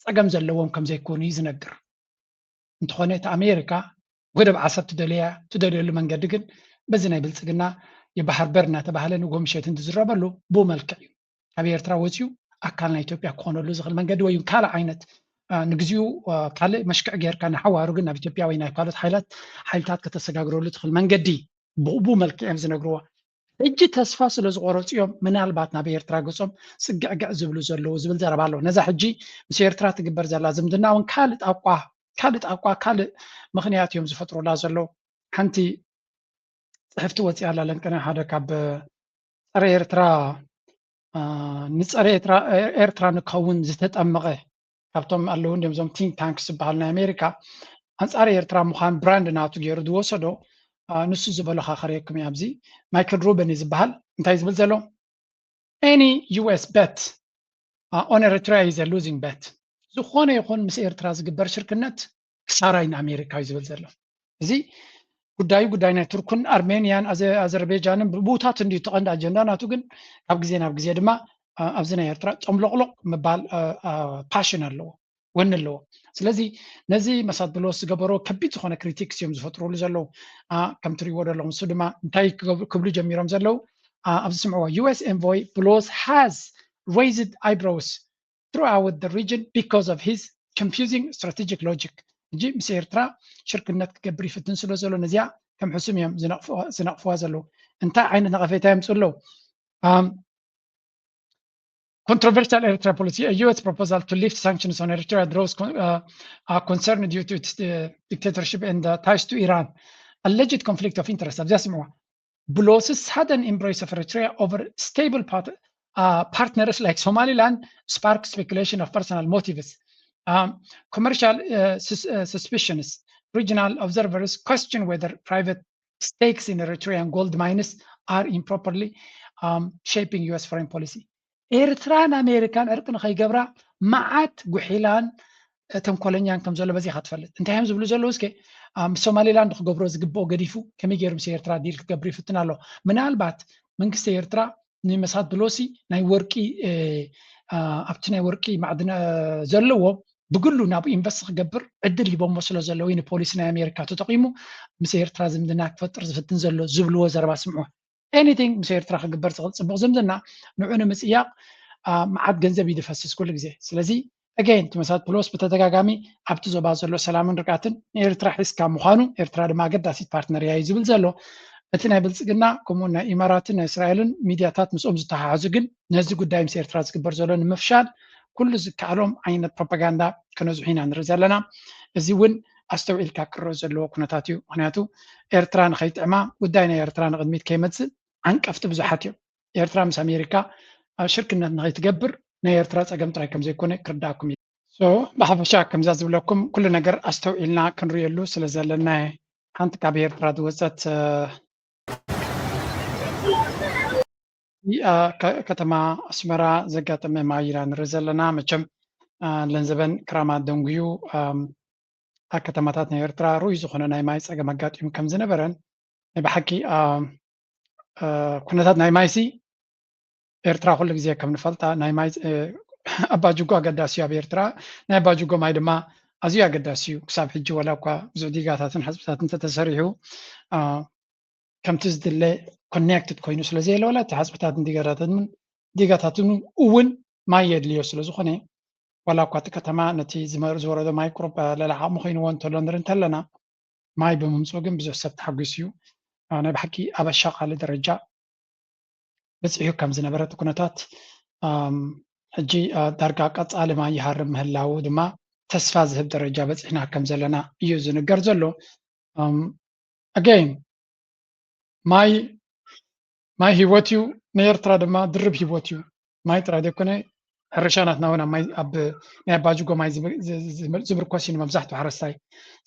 ፀገም ዘለዎም ከምዘይኮኑ እዩ ዝነግር እንተኾነ እቲ ኣሜሪካ ወደብ ዓሰብ ትደልያ ትደልየሉ መንገዲ ግን በዚ ናይ ብልፅግና የባህር በር እናተባህለ ንጎ ምሸት እንትዝረበሉ ብኡ መልክዕ እዩ ካብ ኤርትራ ወፂኡ ኣካል ናይ ኢትዮጵያ ክኾነሉ ዝኽእል መንገዲ ወይ ካልእ ዓይነት ንግዚኡ ካልእ መሽክዕ ጌርካ ንሓዋሩ ግን ናብ ኢትዮጵያ ወይ ናብ ካልኦት ሓይላት ሓይልታት ከተሰጋግረሉ ትኽእል መንገዲ ብኡ መልክዕ እዮም ዝነግርዎ ሕጂ ተስፋ ስለ ዝቆረፁ እዮም ምናልባት ናብ ኤርትራ ገፆም ፅግዕግዕ ዝብሉ ዘለዉ ዝብል ዘረባ ኣለዎ ነዛ ሕጂ ምስ ኤርትራ ትግበር ዘላ ዝምድና እውን ካልእ ጣቋ ካልእ ጣቋ ካልእ ምኽንያት እዮም ዝፈጥሩላ ዘለዉ ሓንቲ ፅሕፍቲ ወፂኣ ኣላ ለንቅነ ሓደ ካብ ፀረ ኤርትራ ንፀረ ኤርትራ ንከውን ዝተጠመቐ ካብቶም ኣለዉ እንዲም እዞም ቲንክ ታንክስ ዝበሃል ናይ ኣሜሪካ ኣንፃር ኤርትራ ምዃን ብራንድ ናቱ ገይሩ ዝወሰዶ ንሱ ዝበሎ ካኸርየኩም እዩ ኣብዚ ማይክል ሩበን እዩ ዝበሃል እንታይ ዝብል ዘሎ any U S bet on Eritrea is a losing bet ዝኾነ ይኹን ምስ ኤርትራ ዝግበር ሽርክነት ክሳራይ ንኣሜሪካ እዩ ዝብል ዘሎ እዚ ጉዳዩ ጉዳይ ናይ ቱርኩን ኣርሜንያን ኣዘርቤጃንን ብቡታት እንዲ ተቐንዲ ኣጀንዳ ናቱ ግን ካብ ግዜ ናብ ግዜ ድማ ኣብዚ ናይ ኤርትራ ጨምሎቅሎቅ ምባል ፓሽን ኣለዎ ወኒ ኣለዎ ስለዚ ነዚ መሳት ብሎስ ዝገበሮ ከቢድ ዝኾነ ክሪቲክስ እዮም ዝፈጥሩሉ ዘለዉ ከም ትሪእዎ ዘለኹም እሱ ድማ እንታይ ክብሉ ጀሚሮም ዘለዉ ኣብዚ ስምዕዎ U S envoy ብሎስ has raised eyebrows throughout the region because of his confusing strategic logic. ሕጂ ምስ ኤርትራ ሽርክነት ክገብር ይፍትን ስለ ዘሎ ነዚኣ ከም ሕሱም እዮም ዝነቕፍዋ ዘለዉ። እንታይ ዓይነት ነቐፌታ የምፅኡ ኣለዉ? Controversial Eritrea policy, a U S proposal to lift sanctions on Eritrea draws concern due to its dictatorship and ties to Iran. Alleged conflict of interest. ኣብዚኣ ስምዕዋ። ብሎስስ sudden embrace of Eritrea over stable partners like Somaliland spark speculation of personal motives. Commercial suspicions. Regional observers question whether private stakes in Eritrean gold mines are improperly shaping U S foreign policy. ኤርትራን ኣሜሪካን ዕርቂ ንኸይገብራ መዓት ጉሒላን ተንኮለኛን ከም ዘሎ በዚኻ ትፈልጥ። እንታይ እዮም ዝብሉ ዘለዉ? እስከ ምስ ሶማሌላንድ ክገብሮ ዝግብኦ ገዲፉ ከመይ ገይሩ ምስ ኤርትራ ዲል ክገብር ይፍትን ኣሎ። ምናልባት መንግስቲ ኤርትራ ንመሳት ብሎሲ ናይ ወርቂ ኣብቲ ናይ ወርቂ ማዕድን ዘለዎ ብግሉ ናብኡ ኢንቨስት ክገብር ዕድል ሂቦሞ ስለ ዘለዉ ንፖሊሲ ናይ ኣሜሪካ ተጠቒሙ ምስ ኤርትራ ዝምድና ክፈጥር ዝፍትን ዘሎ ዝብልዎ ዘረባ ስምዑ። Anything ምስ ኤርትራ ክግበር ዝኽእል ፅቡቕ ዝምድና ንዑ ንምፅያቕ መዓት ገንዘብ እዩ ዝፈስስ ኩሉ ግዜ። ስለዚ again እቲ መሳት ፕሎስ ብተደጋጋሚ ኣብቲ ዞባ ዘሎ ሰላምን ርግኣትን ንኤርትራ ሒዝካ ምዃኑ ኤርትራ ድማ ኣገዳሲት ፓርትነር እያ እዩ ዝብል ዘሎ። እቲ ናይ ብልፅግና ከምኡ ናይ ኢማራትን ናይ እስራኤልን ሚድያታት ምስኦም ዝተሓሓዙ ግን ነዚ ጉዳይ ምስ ኤርትራ ዝግበር ዘሎ ንምፍሻል ኩሉ ዝከኣሎም ዓይነት ፕሮፓጋንዳ ክነዝሑ ኢና ንርኢ ዘለና። እዚ እውን ኣስተውዒልካ ክረኦ ዘለዎ ኩነታት እዩ። ምክንያቱ ኤርትራ ንኸይጥዕማ ጉዳይ ናይ ኤርትራ ንቕድሚት ከይመፅእ ዓንቀፍቲ ብዙሓት እዮም። ኤርትራ ምስ ኣሜሪካ ኣብ ሽርክነት ንኸይትገብር ናይ ኤርትራ ፀገም ጥራይ ከም ዘይኮነ ክርዳእኩም እዩ። ብሓፈሻ ከምዛ ዝብለኩም ኩሉ ነገር ኣስተውዒልና ክንርእየሉ ስለ ዘለና ሓንቲ ካብ ኤርትራ ዝወፀት ከተማ ኣስመራ ዘጋጠመ ማይ ኢና ንርኢ ዘለና። መቸም ለንዘበን ክራማት ደንጉዩ ኣብ ከተማታት ናይ ኤርትራ ርኡይ ዝኾነ ናይ ማይ ፀገም ኣጋጢሙ ከም ዝነበረን ናይ ብሓቂ ኩነታት ናይ ማይሲ ኤርትራ ኩሉ ግዜ ከም ንፈልጣ ናይ ማይ ኣባጅጎ ኣገዳሲ እዩ ኣብ ኤርትራ። ናይ ኣባጅጎ ማይ ድማ ኣዝዩ ኣገዳሲ እዩ። ክሳብ ሕጂ ዋላ እኳ ብዙሕ ዲጋታትን ሓፅብታትን እንተተሰሪሑ ከምቲ ዝድለ ኮኔክትድ ኮይኑ ስለ ዘየለ ዋላ እቲ ሓፅብታትን ዲጋታትን እውን ማይ የድልዮ ስለ ዝኾነ ዋላ እኳ እቲ ከተማ ነቲ ዝወረዶ ማይ ቁሩብ ለላ ዓቕሚ ኮይንዎ እንተሎ ንርኢ እንተለና ማይ ብምምፅኡ ግን ብዙሕ ሰብ ተሓጒሱ እዩ። ናይ ብሓቂ ኣብ ኣሻቓሊ ደረጃ በፂሑ ከም ዝነበረ እቲ ኩነታት ሕጂ ዳርጋ ቀፃሊ ማይ ይሃርም ምህላዉ ድማ ተስፋ ዝህብ ደረጃ በፂሕና ከም ዘለና እዩ ዝንገር ዘሎ። ኣገይን ማይ ማይ ህይወት እዩ። ንኤርትራ ድማ ድርብ ህይወት እዩ። ማይ ጥራይ ዘይኮነ ሕርሻ ናትና እውን ኣብ ናይ ኣባጅጎ ማይ ዝምርኮስ እዩ ንመብዛሕትኡ ሓረስታይ።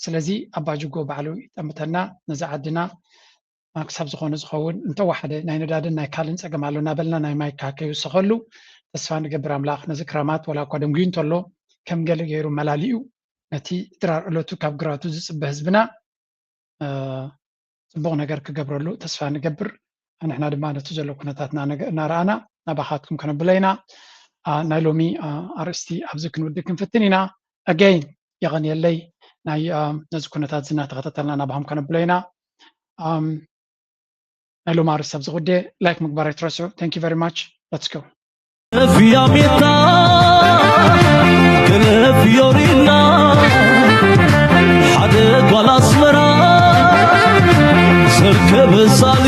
ስለዚ ኣባጅጎ ባዕሉ ይጠምተና ነዚ ዓድና ክሳብ ዝኾነ ዝኸውን እንተወሓደ ናይ ነዳድን ናይ ካልእን ፀገም ኣሎ እናበልና ናይ ማይ ካከ ይውሰኸሉ ተስፋ ንገብር ኣምላኽ ነዚ ክራማት ዋላ እኳ ደንጉዩ እንተሎ ከም ገለ ገይሩ መላሊኡ ነቲ ድራር ዕለቱ ካብ ግራቱ ዝፅበ ህዝብና ፅቡቕ ነገር ክገብረሉ ተስፋ ንገብር። ንሕና ድማ ነቲ ዘሎ ኩነታትና እናረኣና ናባኻትኩም ከነብሎ ኢና። ናይ ሎሚ ኣርእስቲ ኣብዚ ክንውድእ ክንፍትን ኢና። ኣገይን የቐንየለይ ናይ ነዚ ኩነታት ዝና ተኸታተልና ናባኹም ከነብሎ ኢና። ናይ ሎሚ ኣርእስቲ ኣብዚ ጉዴ ላይክ ምግባር ኣይትረስዑ። Thank you very much. Let's go. Fiamita, Fiorina, ሓደ ጓል ኣስመራ ዝርከብ ሳሊ